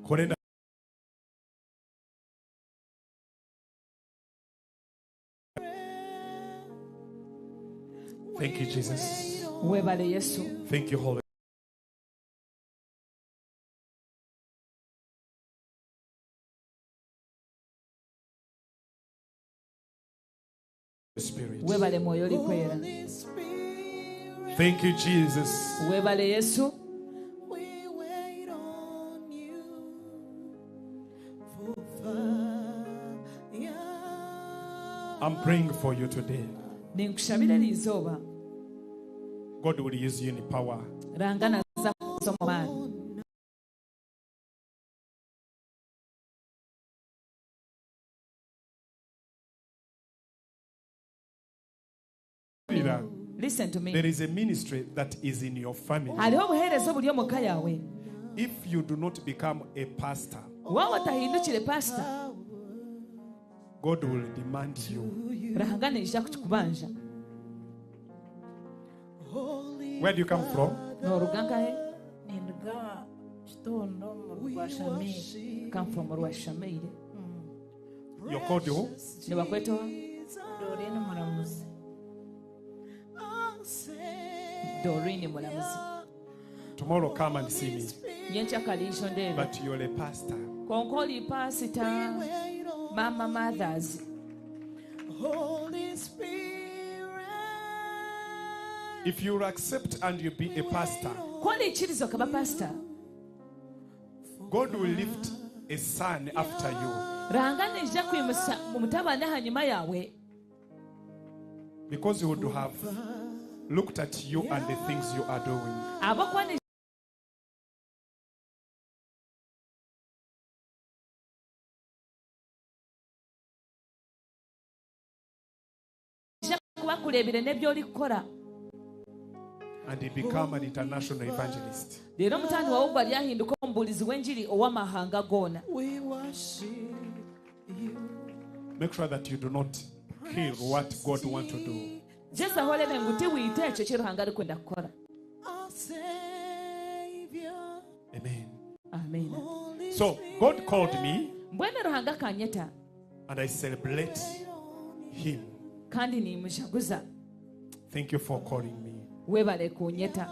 Kora enda- Thank you, Jesus. Webale Yesu. Thank you, Holy Spirit. Webale mwoyo orikwera. Thank you, Jesus. Webale Yesu. I'm praying for you today. Ninkushabira eri izooba. God will use you in power. Ruhanga naza kukuza omu maani. Listen to me. There is a ministry that is in your family. Hariho obuheereza oburi omu ka yaawe. If you do not become a pastor, Waaba otahindukire pasita, God will demand you. Ruhanga naija kukikubanja. Where do you come from? Nooruga nkahe? Ninduga Kitondo mu Rwashamire. Come from Rwashamire. You're called who? Nibakweta oha? Doreen Muramuzi. Doreen Muramuzi. Tomorrow come and see me. Nyenkya ijo ndeebe. But you're a pastor. Konka ori pasita. Mama mothers. Holy Spirit. If you accept and you be a pastor, Ku oriikiriza okaba pasita, God will lift a son after you. Ruhanga naija kwimusa omutabani ahanyima yaawe. Because he would have looked at you and the things you are doing. Ahabw'okuba naija kuba akureebire n'ebi orikukora. And he become an international evangelist. Reero omutandi waawe ogwo aryahinduka omubuurizi w'enjiri ow'amahanga goona. We worship you. Make sure that you do not kill what God wants to do. Gyezaho oreebe ngu tiwita ekyo eki Ruhanga arikwenda kukora. Our Savior. Amen. Amen. So God called me Mbwenu Ruhanga akanyeta and I celebrate him. kandi nimujaguza. Thank you for calling me. Webale kunyeta.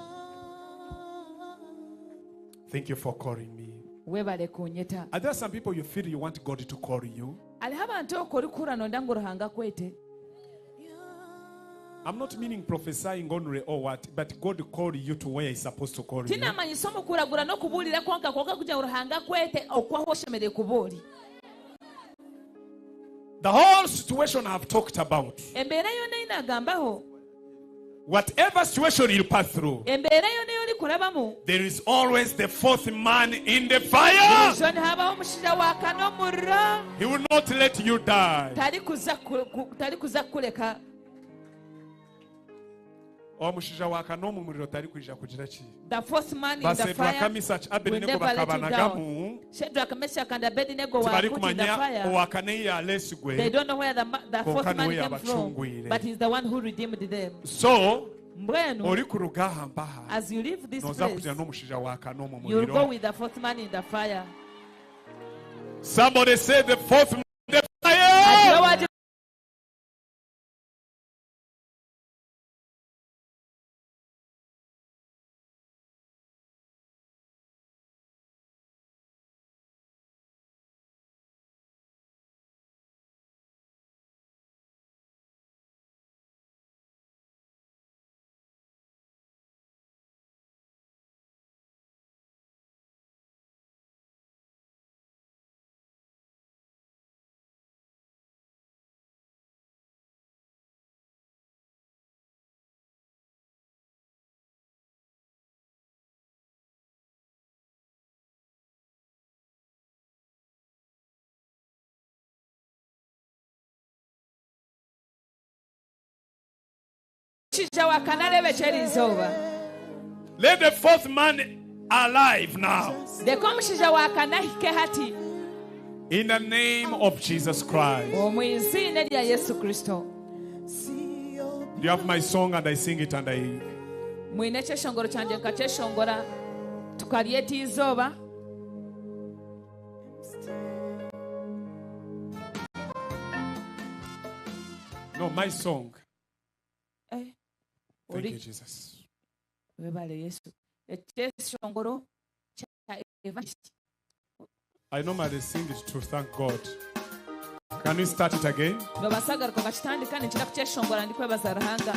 Thank you for calling me. Webale kunyeta. Are there some people you feel you want God to call you? Hariho abantu okwo orikuhurira noyenda ngu Ruhanga akwete. I'm not meaning prophesying only or what, but God called you to where He's supposed to call you. Tinamanyisa omu kuragura n'okubuurira kwonka kwonka kugira ngu Ruhanga akwete okwahu oshemereire kuba ori. The whole situation I've talked about, Embeera yoona ei naagambaho, whatever situation you pass through, embeera yoona ei orikurabamu, there is always the fourth man in the fire. burijo nihabaho omushaija wa kana omuriro, He will not let you die. tarikuza ku- tarikuza kukureka. Omushaija wa kana omu muriro tarikwija kugira ki? The fourth man in the Baseduraka, fire Meshach, will Abednego never let you down. bakabanagamu. Shadrach, Meshach, and Abednego were put in the Tibarikumanya fire. owa kana ei They yalesigwe. don't know where the fourth Konka man niwe came from, yabacungwire. but he's the one who redeemed them. So, Mbwenu, orikuruga aha mpaha, as you leave this nooza place, kugira n'omushaija wa kana omu you'll go muriro. with the fourth man in the fire. Somebody say the fourth man in the fire. Agira wagira Omushaija wa kana areebekye eri izooba. Let the fourth man alive now. Reka omushaija wa kana ahike hati. In the name of Jesus Christ. Omu iziina erya Yesu Kristo. You have my song and I sing it and I Mwine ekyeshongoro kyangye nkakyeshongora tukaryeta eizooba. No, my song. Eh, Thank ori you, Jesus. webale Yesu. Ekyeshongoro kya evangelist. I normally sing it to thank God. Can we start it again? Nobaasa kugaruka okakitandika ninkira kukyeshongora ndikwebaza Ruhanga.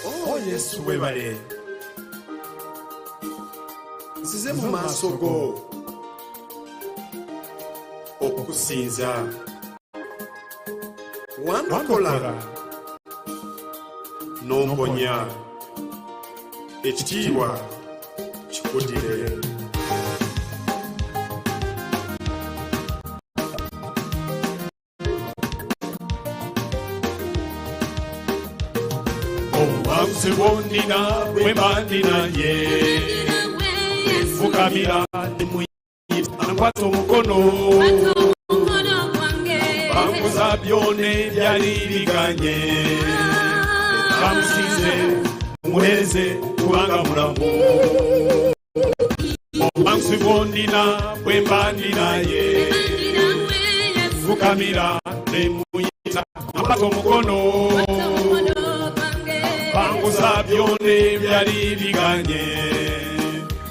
Oh Yesu webale nzize mu maaso go okukusinza wandokola n'omponya ekitiibwa kikudire. Obuwanguzi bwondina bwe mba ndi naye nfukamira nemuyita nkwata omukono banguza byona ebyali biganye bamusize muhereze kubanga mulamu obuwanguzi bwondina bwe mba ndi naye nfukamira nemuyita nkwata omukono banguza byona ebyali biganye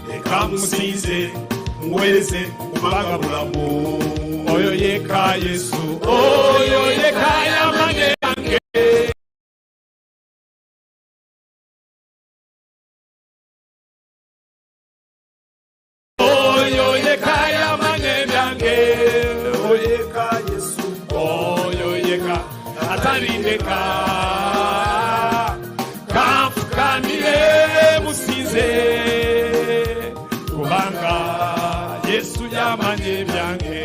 leka musinze muwereze kubanga mulamu oyo yeka Yesu oyo yeka yamanye yange oyo yeka yamanye byange oyeka Yesu oyo yeka atalindeka kamfukamire musinze kubanga Yesu yamanye byange.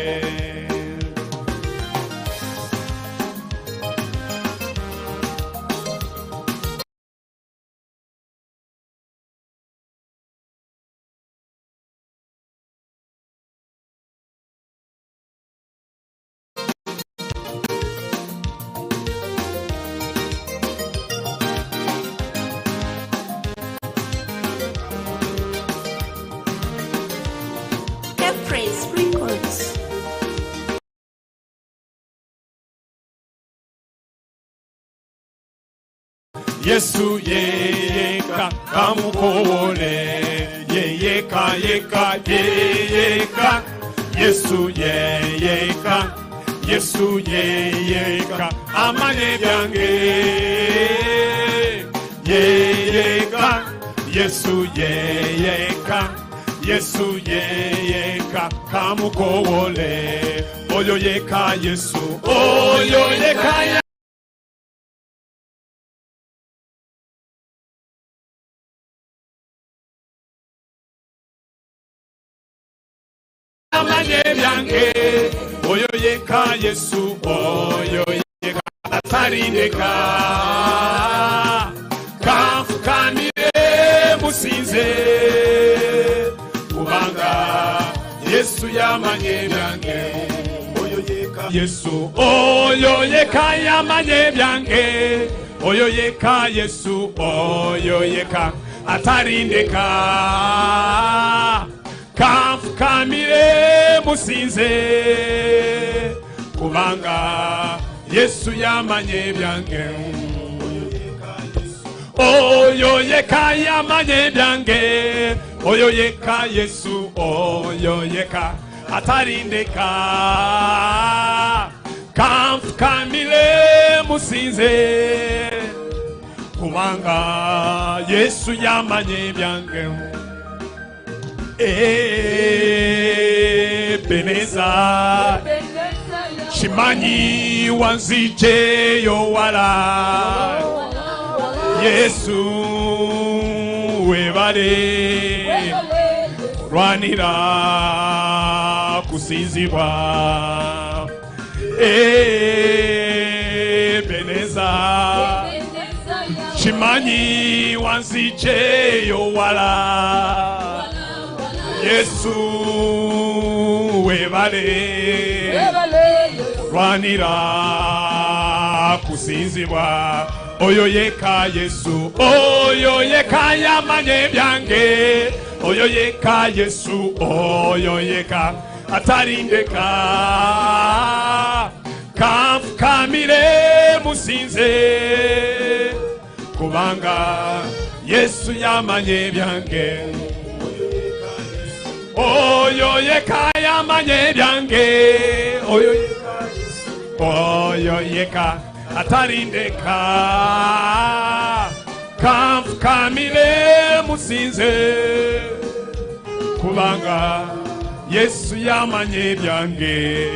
Praise Records. Yesu yeyeka kamukowole yeyeka yeka yeyeka Yesu yeyeka Yesu yeyeka amanye byange yeyeka Yesu yeyeka Yesu yeyeka kamukowole oyo yeka Yesu oyo yeka amanye byange oyo yeka Yesu oyo yeka atarindeka kamfukamire musinze kubanga Yesu yamanye byange oyo yeka Yesu oyo yeka yamanye byange oyo yeka Yesu oyo yeka atarindeka kamfukamire musinze kubanga Yesu yamanye byange oyo yeka yamanye byange oyo yeka Yesu oyo yeka atarindeka kamfukamire musinze kubanga Yesu yamanye byange. Ebeneza Shimanyi wanzijeyo wala Yesu webale Rwanira kusinzibwa. Ebeneza. Chimanyi wanzijeyo wala. Yesu webale. Rwanira kusinzibwa. Oyo yeka Yesu, oyo yeka yamanye byange. Oyo yeka Yesu, oyo yeka atarindeka. Kamfukamire musinze. Kubanga Yesu yamanye byange. Oyo yeka yamanye byange. Oyo yeka Yesu, oyo yeka atarindeka. Kamfukamire musinze. Kubanga Yesu yamanye byange.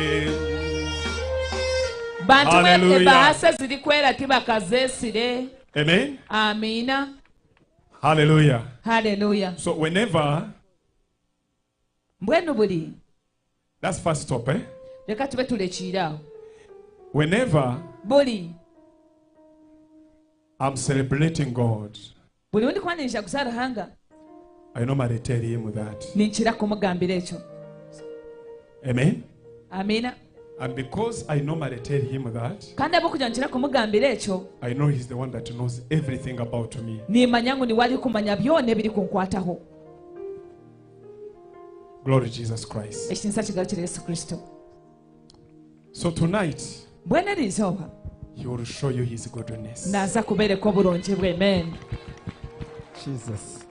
Bantu mwe Hallelujah. ebahasa ziri kwera tibakazesire. Amen. Amina. Hallelujah. Hallelujah. So whenever, Mbwenu buli that's first stop, eh? leka tube tulekiire awo. Whenever Buli I'm celebrating God, buli wundi kuba ninjaguza Ruhanga I normally tell him that. ninkira kumugambira ekyo. Amen. Amina. And because I normally tell him that, Kandi ahabw'okugira nkira kumugambira ekyo I know he's the one that knows everything about me. nimanya ngu niwe arikumanya byona ebirikunkwataho. Glory to Jesus Christ. Ekitiinisa kigarukire Yesu Kristo. So tonight, Mbwenu eri izooba he will show you his goodness. naaza kubeereka oburungi bwe. Amen. Jesus.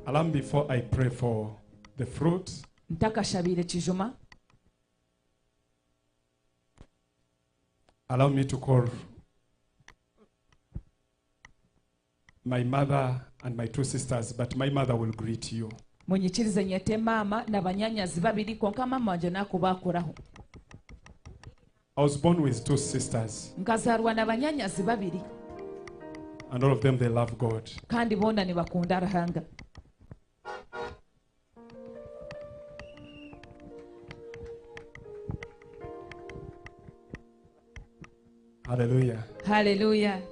Allow me before I pray for the fruit, Ntakashabiire kijuma allow me to call my mother and my two sisters, but my mother will greet you. munyikirize nyete maama na banyanyazi babiri konka maama wangye nakubaakuraho. I was born with two sisters, Nkazaarwa na banyanyazi babiri and all of them they love God. kandi boona nibakunda Ruhanga. Hallelujah. Hallelujah.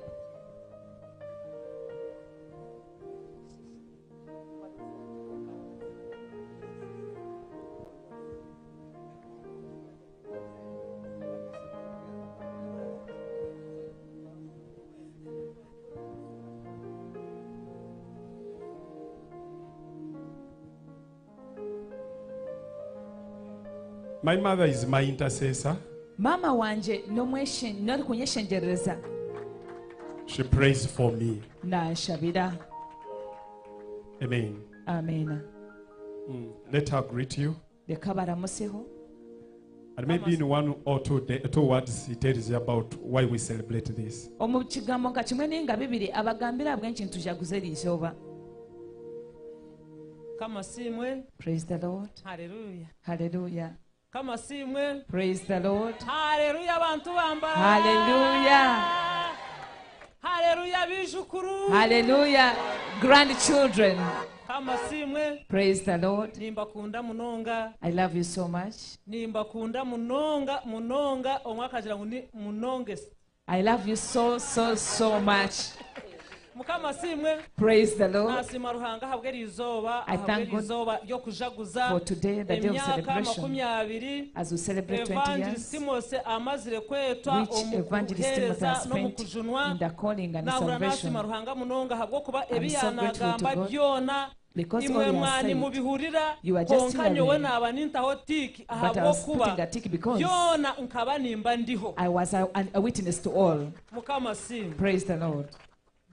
My mother is my intercessor. Maama wangye n'orikunyeshengyerereza She prays for me. nanshabira. Amen. Amina. Let her greet you. Leka baramuseho. And maybe in one or two words, he tells you about why we celebrate this. Omu kigambo nka kimwe ninga bibiri abagambira ahabw'enki nitujaguza eri izooba. Kama simwe. Praise the Lord. Hallelujah. Hallelujah. Kama simwe. Praise the Lord. Hallelujah bantu bambara. Hallelujah. Hallelujah bijukuru. Hallelujah. Grandchildren. Kama simwe. Praise the Lord. Nimbakunda munonga. I love you so much. Nimbakunda munonga munonga omwe akagira ngu ni munonge. I love you so so so much. Mukama simwe. Praise the Lord. Nasima Ruhanga ahabwe izooba I thank ahabwe God izooba ryokujaguza for today, the day of emyaka celebration, 20 as we celebrate 20 years, Evangelist Timothy amazire kwetwa which Evangelist Timothy omu has kuheereza spent n'omukujunwa in the calling and nahura salvation. nasima Ruhanga munonga ahabw'okuba I'm ebi so grateful to yanagamba God byona because imwe all he has mwani said, mubihurira you are just konka nyowe hearing. naba nintaho tiki But I was ahabw'okuba putting a tick because byona nkaba nimba ndiho I was a witness to all. Mukama simu Praise the Lord.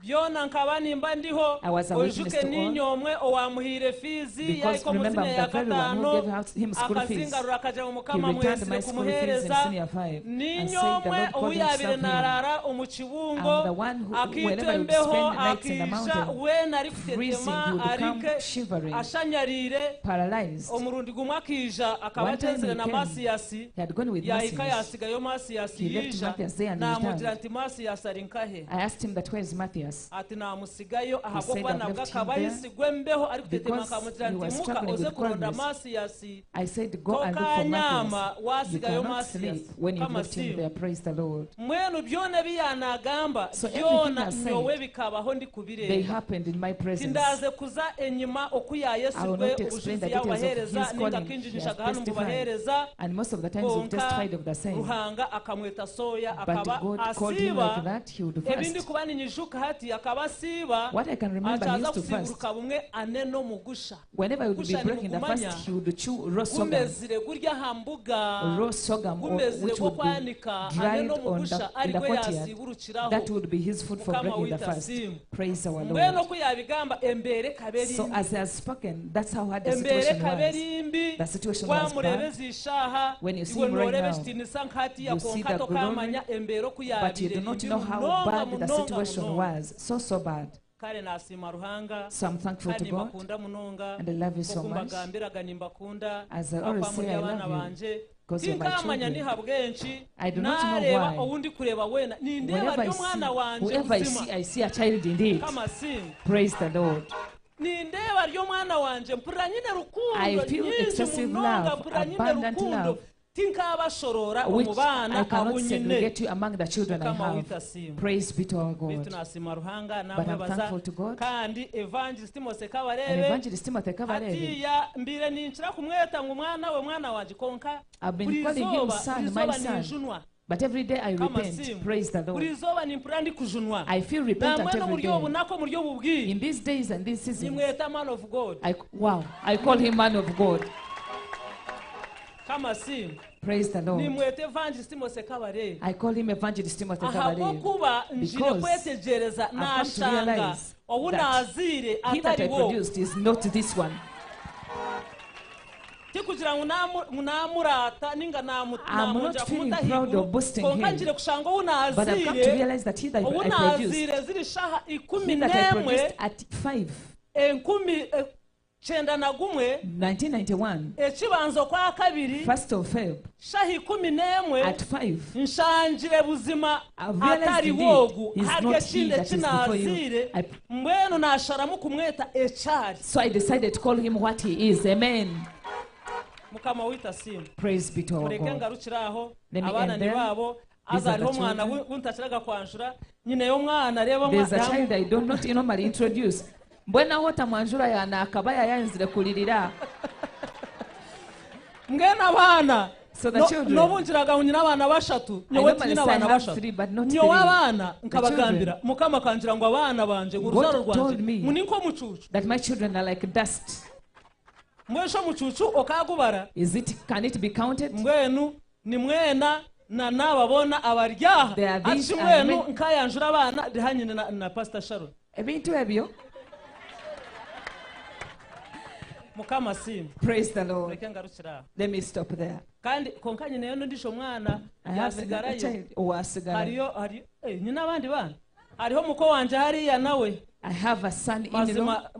byona nkaba nimba ndiho I was a witness ojuke to all. ninyomwe owamuhiire fiizi Because yahika omu remember, siniya I'm the ya very one who kataano gave out him school fees. akazingarura akagira ngu He mukama returned my mwesire school fees in kumuheereza senior 5 and said the ninyomwe Lord owu called him to yaabire serve him. naaraara omu kibungo I'm the one who, akiitwa whenever he would embeho spend nights in the akiija mountain, weena freezing, arikutetema he would become arike shivering, ashanyariire paralyzed. omurundi gumwe akiija akaba One time agyenzire he na came, Masiyasi he had gone with yahika Matthias. yasigayo Masiyasi He left yiija Matthias there and naamugira returned. nti Masiyasi ari nkahe I asked him that where is Matthias? Matthias. Ati namusigayo He said, ahabwokuba "I've nabwo left him akaba there ayisigwa embeho arikutetema because nkamugira he nti was muka struggling oze with kuronda coldness. Masiyasi I said, Go and look for tokanyama Matthias. You wasigayo cannot Masiyasi sleep when you've Kama left him simu. there. Praise the Lord. Mbwenu byona ebi yanagamba So everything byona I said, nyowe bikabaho ndi They kubireeba happened in my presence. tindaze kuza enyima oku I will yayesirwe not explain obujuzi the details of yabubaheereza his ninga calling. kingi He has nishaga hano testified. mubaheereza And most of the times we've konka testified of the same. Ruhanga akamweta soya But akaba God called him like asiiba that, he would ebindi fast. kuba ninyijuka hati akaba asiiba What I can remember, he akyaza used to fast. kusiiburuka bumwe ane n'omugusha Whenever he would be Gusha breaking the nimugumanya fast, he would chew raw sorghum, gumezire gurya aha mbuga raw sorghum, or, gumezire which would be gw'okwanika ane dried on n'omugusha the, in the arigwe courtyard. yasiiburukiraho That would be his food for Mukama breaking the waitu fast. asiimwe. Praise our mbwenu Lord. oku yabigamba embeera ekaba eri So mbi as he has spoken, that's how hard the embeera situation ekaba was. eri mbi The situation was wamureba bad. ezishaaha When you see iwe him right nooreba now, ekitiinisa nk'hatiya you see konka the glory, tokamanya embeera oku but you yaabire do not mbi know how munonga bad the munonga situation munonga was. So, so bad. Kare nasiima Ruhanga So I'm thankful kandi to God, nimbakunda munonga and I love you so nk'oku much. mbagambiraga nimbakunda As I always akwamuri say, I abaana love you banje because you're my tinkamanya children. nihabwenki I do not know nareeba why. ou ndikureba weena nindeeba Whenever I ry see, omwana wanje whoever I buzima see, I see a child indeed. Kama simu. Praise the Lord. Nindeeba ry'omwana wanje mpurira nyine I rukundo feel nyingi excessive munonga love, mpurira nyine abundant rukundo love, tinkabashorora which omu baana I cannot abu nyine segregate you among the children I Mukama have. waitu asiimwe. Praise be to our Beitu God. nasiima Ruhanga But I'm namwebaza thankful to God. Kandi evangelist Timothy And Kabarebe Evangelist Timothy Kabarebe, hatiya mbire ninkira kumweta ngu mwana we mwana wanje konka I've been buri calling him izooba son, buri my izooba son. ninjunwa But every day I Kama repent. simu. Praise the Buri Lord. izooba nimpurira ndikujunwa I feel repentant namwena every omuri obu day. nako omuri obu bwire In these days and these seasons, nimweta man of God. Wow, I call him man of God. Kama simu. Praise the Lord. Nimweta evangelist Timothy Kabarebe I call him Evangelist Timothy Kabarebe ahabwokuba njire because kwetegyereza I've come to nashanga realize obu that naziire he that I atari wo produced is not this one. Tikugira ngu namu- ngu namurata ninga namu- I'm not namwongyera feeling kumuta proud ahaiguru of boasting konka him. njire kushanga obu But I've come to naziire realize that he that obu I produced, naziire ziri shaha ikumi he that I n'emwe produced at 5, 1991 1991, ekibanza okwa kabiri 1st of Feb, shaha 11 at 5, nshangire buzima I've realized atari indeed wogu he's hariyo not he ekindi that is before you. ekinaziire mbwenu nasharamu kumweta ekyari So I decided to call him what he is. Amen. Mukama waitu asiimwe Praise be to our mureke God. ngarukire aho Let me abaana end ni there. baabo These aza are the hariho omwana children. guntakiraga kwanjura nyina y'omwana reba There's a child I do not normally introduce. Mbwenu aho otamwanjura yana akaba yayanzire kulirira. Mbwenu abaana So the children. N'obu ngiraga ngu nyine abaana bashatu I nyowe normally tinyine say I abaana have bashatu three, but not nyowe three. abaana The nkabagambira children. mukama akangira ngu abaana banje ngu God oruzaro rwanje told me ngu ni nk'omucuucu that my children are like dust. Mbwenu omucuucu okagubara Is it, can it be counted? Mbwenu ni mwena na n'ababona abaryaha There are these ati mbwenu and nkayanjura abaana riha nyine na, na Pastor Sharon Ebintu ebyo. Mukama asiimwe Praise the Lord. Mureke ngarukire aho Let me stop there. Kandi konka nyineyo n'ondisho omwana I have another yasigarayo child owasigara. Hariyo hariyo eh, nyine abandi bana hariho muko wanje hariya nawe I have a son in mazima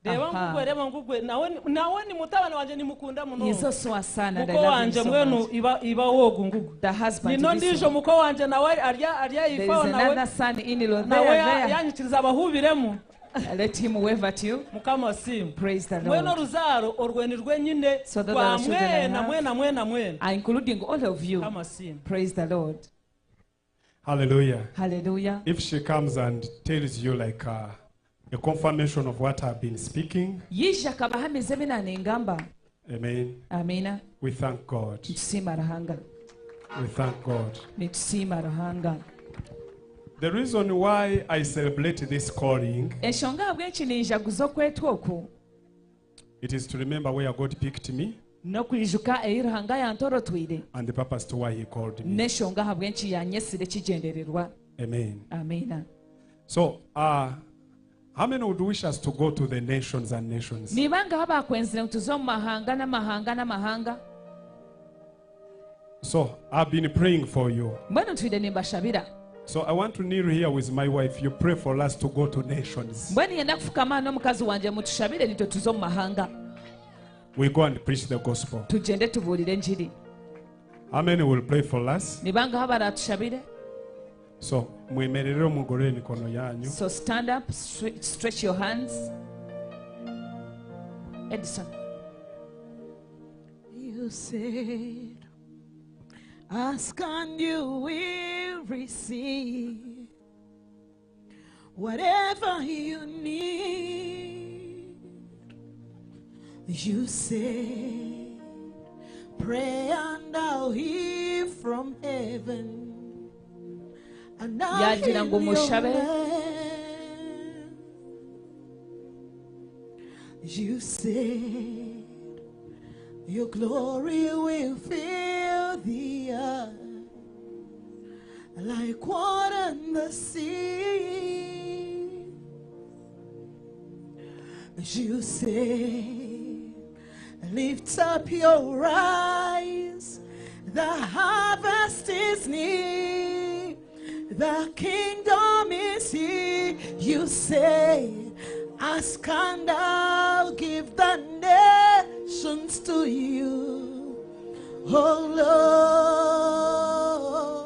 reba Aha. ngugwe reba ngugwe nawe nawe ni mutabani wanje nimukunda He's munonga also a son and I muko love him wanje so mbwenu much. iba iba wogu ngugwe The husband nino to this ndisho one. muko wanje nawe arya arya There is yifaho nawe another son in-law nawe there, ya- there. yanyikiriza abahubiremu Let him wave at you. Mukama asiimwe Praise the mbwenu Lord. oruzaro orweni rwenyine So that rwa the children I mwena have mwena mwena mwena are including all of you. Kama asiimwe. Praise the Lord. Hallelujah. Hallelujah. If she comes and tells you like a confirmation of what I've been speaking, Yija akabahamiza ebi nanengamba. Amen. Amina. We thank God. Nitusiima Ruhanga. We thank God. Nitusiima Ruhanga. The reason why I celebrate this calling, Enshonga ahabw'enki ninjaguza okwetwa oku it is to remember where God picked me n'okwijuka ei Ruhanga yantorotwire and the purpose to why He called me. n'enshonga ahabw'enki yanyesire ekigyendererwa. Amen. Amina. So, how many would wish us to go to the nations and nations? Nibangaho bakwenzire ngu tuze omu mahanga n'amahanga n'amahanga. So, I've been praying for you. Mbwenu ntwire nimbashabira. So, I want to kneel here with my wife. You pray for us to go to nations. Mbwenu yenda kufukama n'omukazi wanje mutushabire nitwe tuze omu mahanga. We go and preach the gospel. Tugyende tubuurire enjiri. How many will pray for us? Nibangaho baratushabire? So mwemerere omugorore emikono yanyu. So stand up, stretch your hands. Edison. You said, Ask and you will receive whatever you need. You said, Pray and I'll hear from heaven. And I'll Yagira heal ngu your mushabe. land. You said, Your glory will fill the earth like water in the sea. You say, Lift up your eyes, the harvest is near, the kingdom is here. You say, Ask and I'll give the nations to you. Oh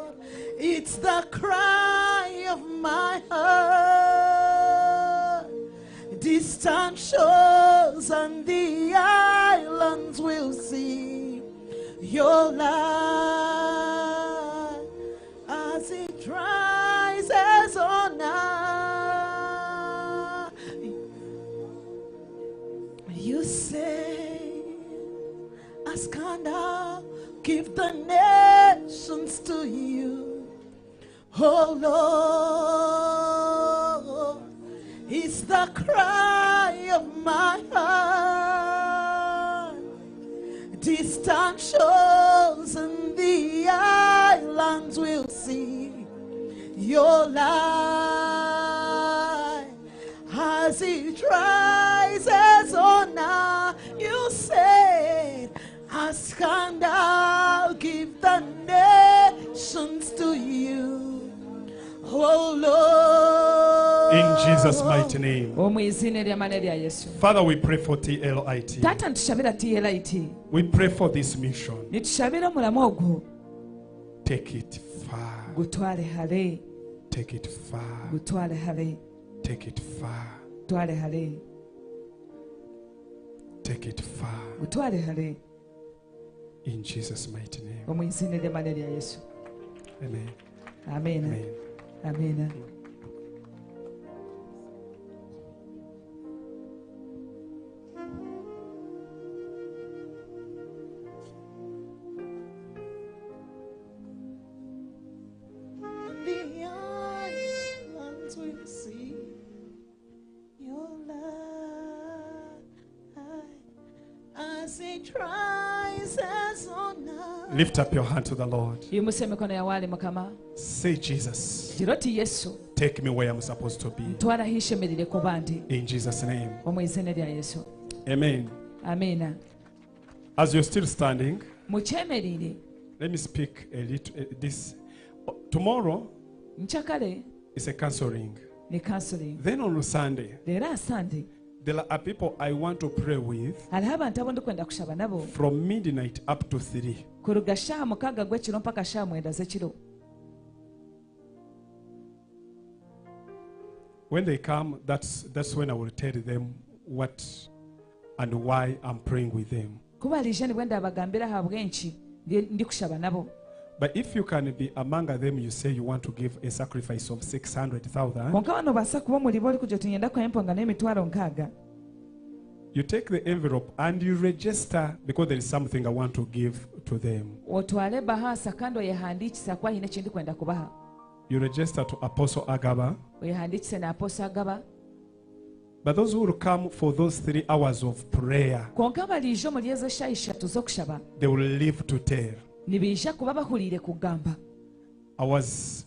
Lord, it's the cry of my heart. Distant shores and the islands will see your light as it rises on high. You say, Ask and I'll give the nations to you. Oh Lord, it's the cry of my heart. Distant shores and the islands will see your light as it rises on high. You said, Ask and I'll give the nations to you. Oh Lord. In Jesus' mighty name. Omu izina ery'amaani erya Yesu. Father, we pray for TLIT. Taata nitushabira TLIT. We pray for this mission. Nitushabira omuramu ogwo Take it far. gutware hare. Take it far. Gutware hare. Take it far. Gutware hare. Take it far. Gutware hare. In Jesus' mighty name. Omu izina ery'amaani erya Yesu. Amen. Amen. Amen. The islands will see your light as it rises on high. Lift up your hand to the Lord. Yimusa emikono yawe ali Mukama. Say, Jesus, Gira oti Yesu take me where I'm supposed to be. ntwara ahishemerire kuba ndi. In Jesus' name. Omu izina erya Yesu. Amen. Amiina. As you're still standing, Mukyemerire. let me speak a little. This tomorrow Nkyakale is a counseling. ni counseling. Then on Sunday, Leero asande there are people I want to pray with hariho abantu abu ndikwenda kushaba nabo from midnight up to 3. kuruga shaaha 6 gw'ekiro mpaka shaaha 9 z'ekiro. When they come, that's when I will tell them what and why I'm praying with them. Ku bariija nibwo ndabagambira ahabw'enki ndikushaba nabo. But if you can be among them, you say you want to give a sacrifice of 600,000. Konka bano baasa kuba omuri bo orikugira oti niinyenda kuha empongano y'emitwaro 6. You take the envelope and you register because there is something I want to give to them. Otware ebahasa kandi oyehandiikise ahakuba haine eki ndikwenda kubaha. You register to Apostle Agaba. Oyehandiikise na Apostle Agaba. But those who will come for those 3 hours of prayer, Konka bariija omuri ezo shaaha 3 z'okushaba they will live to tell. nibaija kuba bahuriire kugamba. I was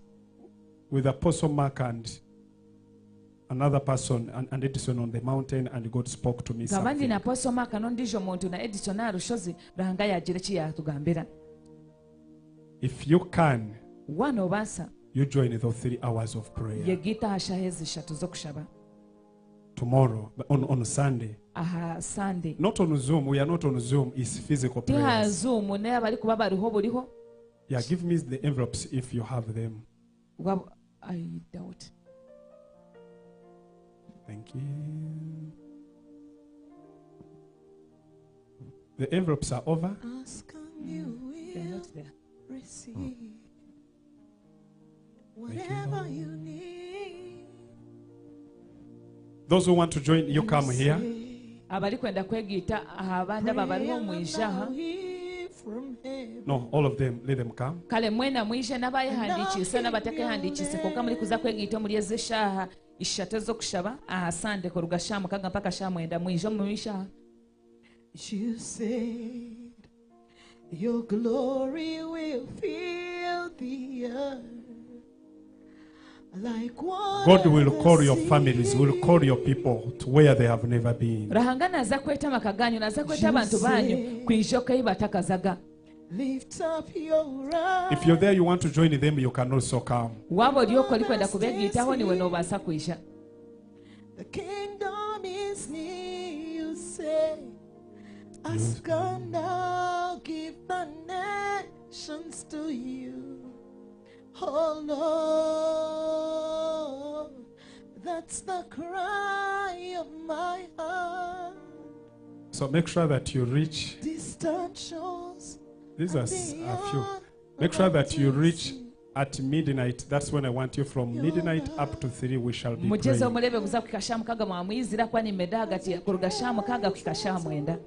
with Apostle Mark and another person and Edison on the mountain, and God spoke to me Nkaba ndi something. na Apostle Mark n'ondiijo muntu na Edison aha rushozi Ruhanga yaagira eki yaatugambira. If you can, Waana obaasa you join those 3 hours of prayer yegiita aha shaaha ezi 3 z'okushaba tomorrow, on Sunday. aha Sunday. Not on Zoom. We are not on Zoom. It's physical Ti aha prayers. Zoom naye abarikuba bariho buriho. Yeah, give me the envelopes if you have them. I doubt. Thank you. The envelopes are over. Ask and you They're will not there. receive Thank you, whatever you need. Those who want to join, you come here. Abarikwenda kwegiita aha abandi aba bariho mwije aha. From heaven. No, all of them, let them come. Kale mwena mwije n'abayehandikiise n'abatekehandikiise konka muri kuza kwegiita omuri ezi eshaaha ishatu ez'okushaba aha Sande kuruga shaaha mukaga mpaka shaaha mwenda mwije omu maisho aha. You said your glory will fill the earth like water. God will the call your sea. families, will call your people to where they have never been. Ruhanga naza kweta amaka ganyu naza kweta abantu banyu kwija oku batakazaga. Lift up your eyes. If you're there, you want to join them, you can also come. Waaba ori okwo orikwenda kubegiitaho niwe noobaasa kwija. The kingdom is near, you say. Ask and I'll give the nations to you. Oh Lord, that's the cry of my heart. So make sure that you reach, Distant shores. these are a few. Make sure that you reach at midnight. That's when I want you from midnight up to 3. We shall be Mugyezeho praying. murebe kuza kuhika shaaha mukaga mwamwizira kuba nimeda ahagati kuruga shaaha mukaga kuhika shaaha mwenda.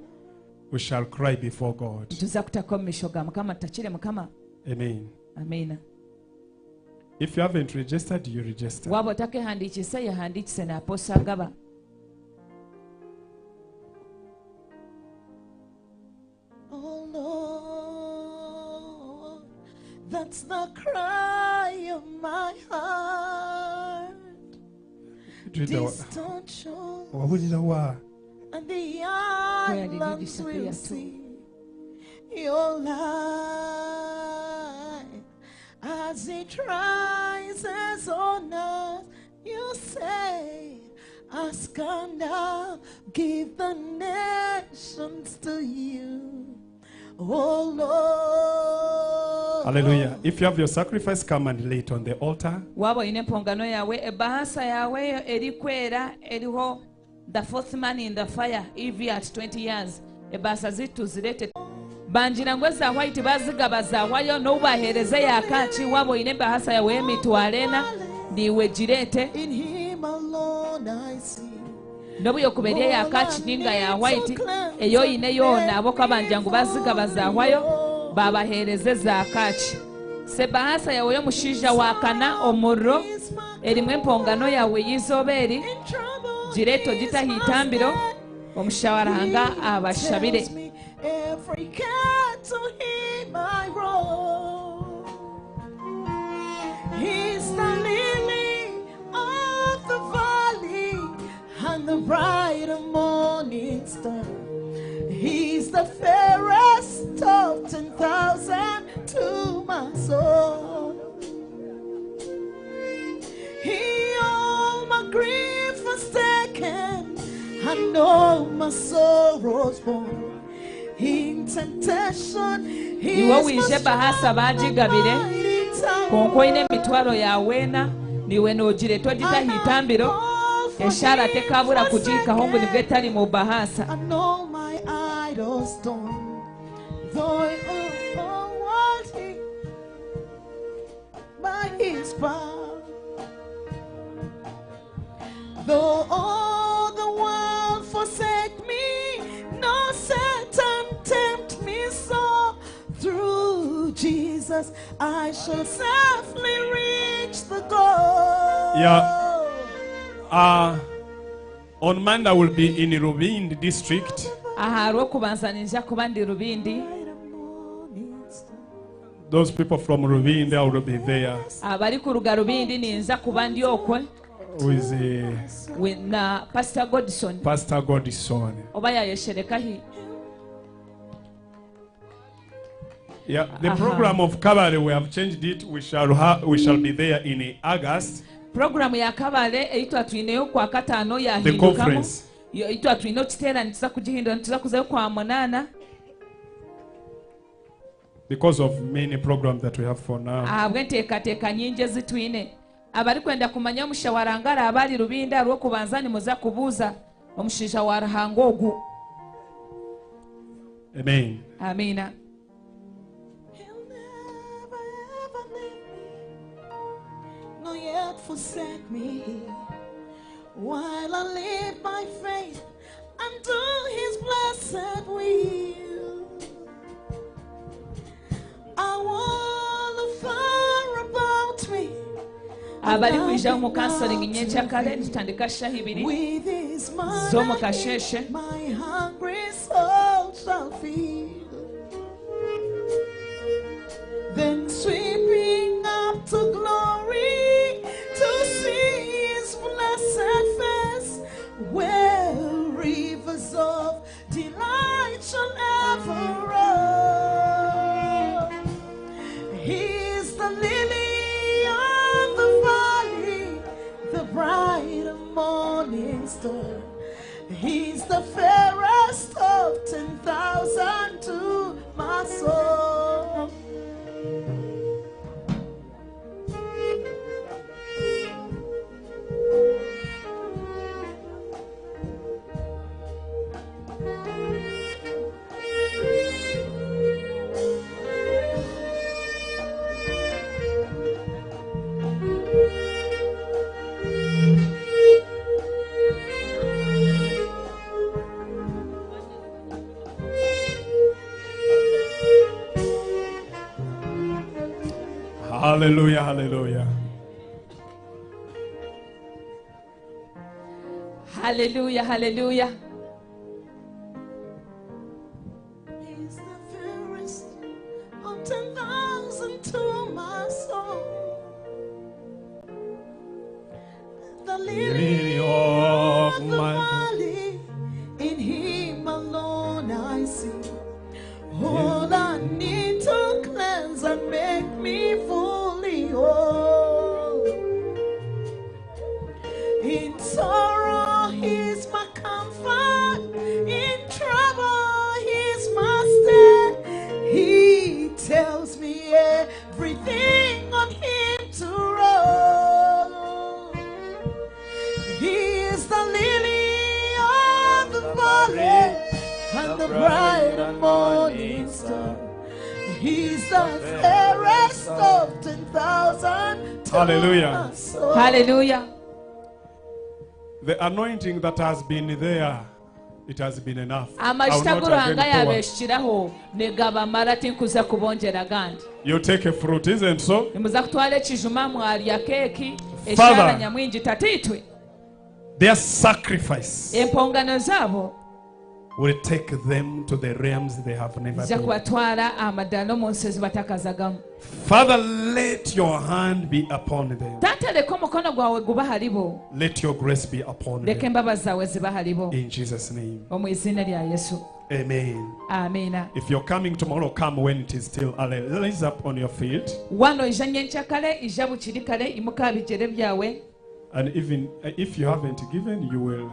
We shall cry before God. Tuza kutaka omu maisho ga Mukama tutakire Mukama. Amen. Amiina. If you haven't registered, you register. Waaba otakehandikiise yehandiikise na Apostle Agaba. Oh Lord, that's the cry of my heart. Distant shores Wawulira wa? and the Where did you islands disappear will to? see your light as it rises on us. You say, Ask and I'll give the nations to you. Oh Lord. Hallelujah. If you have your sacrifice, come and lay it on the altar. Waaba oine empongano yawe ebahasa yawe eyo erikwera eriho the fourth man in the fire ev at 20 years ebahasa zitu zirete bangira ngu eza white bazigaba zahwayo n'obu baheereza eya kaaki waaba oine ebahasa yawe y'emitwaro ena niiwe gireete In him alone I see. n'obu yokuba eri eya kaaki ninga ya white eyo oine yoona abo kabanja ngu bazigaba zahwayo babaheereza eza kaaki sebahasa yawe y'omushaija wakana omuriro erimu empongano yawe y'eizooba eri gireete ogite aha itambiro omushaija wa Ruhanga abashabire. Tells me every care to him I roll. He's the lily of the valley and the bright morning star. He's the fairest of 10,000 to my soul. He all my grief has taken and all my sorrows borne. In temptation, he Iwe is my wije bahasa bagigabire konka oine emitwaro yawe ena niwe nogireeta ogite aha itambiro eshara tekabura kugihikaho ngu nibwo etari mu bahasa. And all my idols torn. Though all was he by his power. Though all the world forsake me, no Satan tempt me so. Through Jesus I shall safely reach the goal. Yeah. On Monday, I will be in Rubindi district. Aha rw'okubanza ninja kuba ndi Rubindi. Those people from Rubindi, I will be there Abari kuruga Rubindi ninza kuba ndi okwe with na Pastor Godson Pastor Godson. oba yayesherekahi. Yeah, the program of Kabale, we have changed it. We shall be there in August. Programu ya Kabale eitwa twineyo kwa kataano The yahindukamu. conference. Eitwa twine okiteera nituza kugihindura nituza kuzayo kwa munaana. Because of many programs that we have for now. Ahabw'enteekateeka nyingi ezitwine. Abarikwenda kumanya omushaija wa Ruhanga araaba ari Rubinda rw'okubanza nimuza kubuuza omushaija wa Ruhanga ogu. Amen. Amiina. Nor yet forsake me while I live by faith and do his blessed will. I wall of fire about me. Abarikwija omu counseling nyenkyakare nitutandika shaaha ibiri With his z'omu kasheeshe. my hungry soul shall feel. Then sweeping up to glory to see his blessed face, where rivers of delight shall ever roll. He is the lily of the valley, the bright and morning star. He's the fairest of 10,000 to my soul. Hallelujah, hallelujah. Hallelujah, hallelujah. He's the fairest of 10,000 to my soul. The lily Lily of of the my valley, in him alone I see. All I need to cleanse and make me fully whole. In sorrow, he's my comfort. In trouble, he's my stay. He tells me everything on him to roll. He is the lily of the valley and the bright and morning star. He's the fairest of 10,000 to Hallelujah. my soul. Hallelujah. The anointing that has been there, it has been enough. I will Amajuta not agu Ruhanga again pour. yaabeshukiraho nigabamara tinkuza kubongyera agandi. You take a fruit, isn't so? Nimuza kutwara ekijuma mwarya keeki Father. eshaara nyamwingi tatiitwe. Their sacrifice Empongano zaabo will take them to the realms they have never zija been. kubatwara amadaala omu nsi ezi batakazagamu. Father, let your hand be upon them. Taata leka omukono gwawe guba haribo. Let your grace be upon Leka them. embabazi zaawe ziba haribo. In Jesus' name. Omu izina rya Yesu. Amen. Amiina. If you're coming tomorrow, come when it is still early. Rise up on your feet. Wano ija nyenkyakare ija bukiri kare imuka aha bigyere byawe And even if you haven't given, you will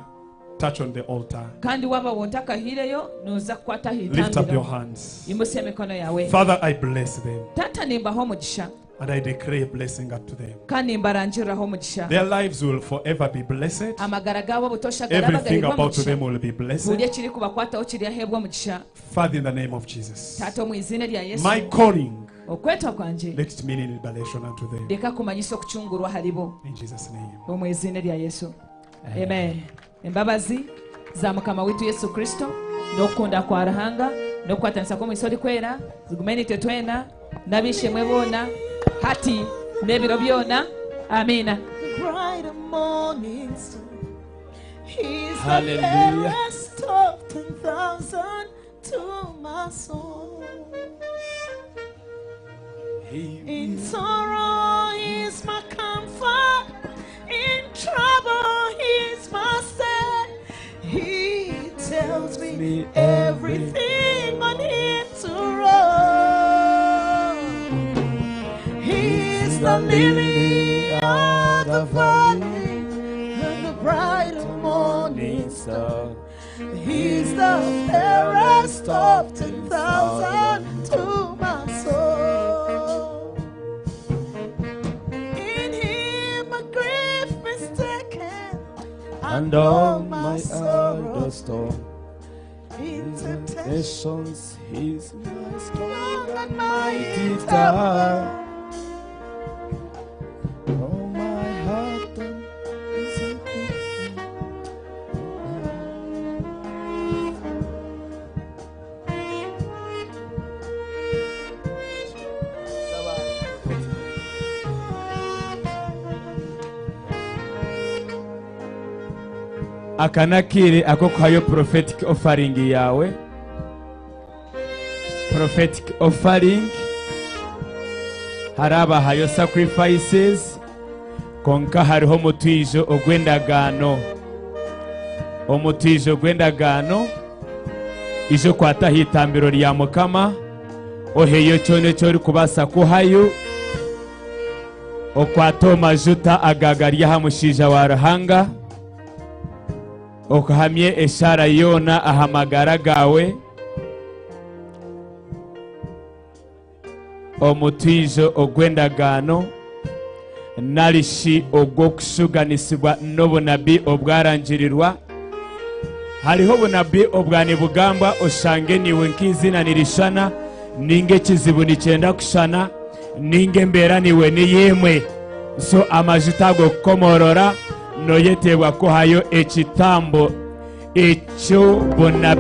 touch on the altar. kandi waaba wontakahiireyo nooza kukwata aha Lift up your itambiro. hands. Imusa emikono yawe. Father, I bless them Taata nimbaho omugisha and I declare a blessing unto them. kandi nimbarangiriraho omugisha. Their lives will forever be blessed. Amagara gaabo obutoosha garaba Everything gaheebwa about omugisha. them will be Buri blessed. ekirikubakwataho kiryaheebwa omugisha. Father, in the name of Jesus. Taata omu izina rya Yesu. My calling, Okwetwa kwangye let it mean liberation unto them. leka kumanyisa okucungurwa haribo. In Jesus' name. Omu izina rya Yesu. Amen. Embabazi za Mukama waitu Yesu Kristo n'okukunda kwa Ruhanga n'okukwatanisa kw'omwisi orikwera zigume nitwe twena n'abishemwe boona hati n'ebiro byona. Amiina. The bright and morning star. He's the Hallelujah. fairest of 10,000 to my soul. In sorrow, he's my comfort. In trouble, he's my stay. He tells me everything on him to roll. He's the lily of the valley and the bright and morning star. He's the fairest of 10,000 to my soul. In him I And all my sorrows torn into Nations, he's my strong and mighty mighty tower. tower. Oh, my heart is in aka nakiri ako kuhayo prophetic offering yawe, prophetic offering. Hari abahayo sacrifices, konka hariho omutwijo ogw'endagaano, omutwijo gw'endagaano. Ijo kwata aha itambiro rya Mukama, oheyo kyona eki orikubaasa kuhayo, okwate omu majuta aga gari aha mushaija wa Ruhanga, okuhamye eshaara yoona aha magara gawe, omutwijo ogw'endagaano narishi ogw'okushuganisibwa n'obunabi obwarangirirwa. Hariho obunabi obwanibugambwa, oshange niwe nk'izina nirishana, ninga ekizibu nikyenda kushana, ninga embeera niwe niyimwe. So amajuta ago kukomorora, noyetebwa kuhayo ekitambo eky'obunabi.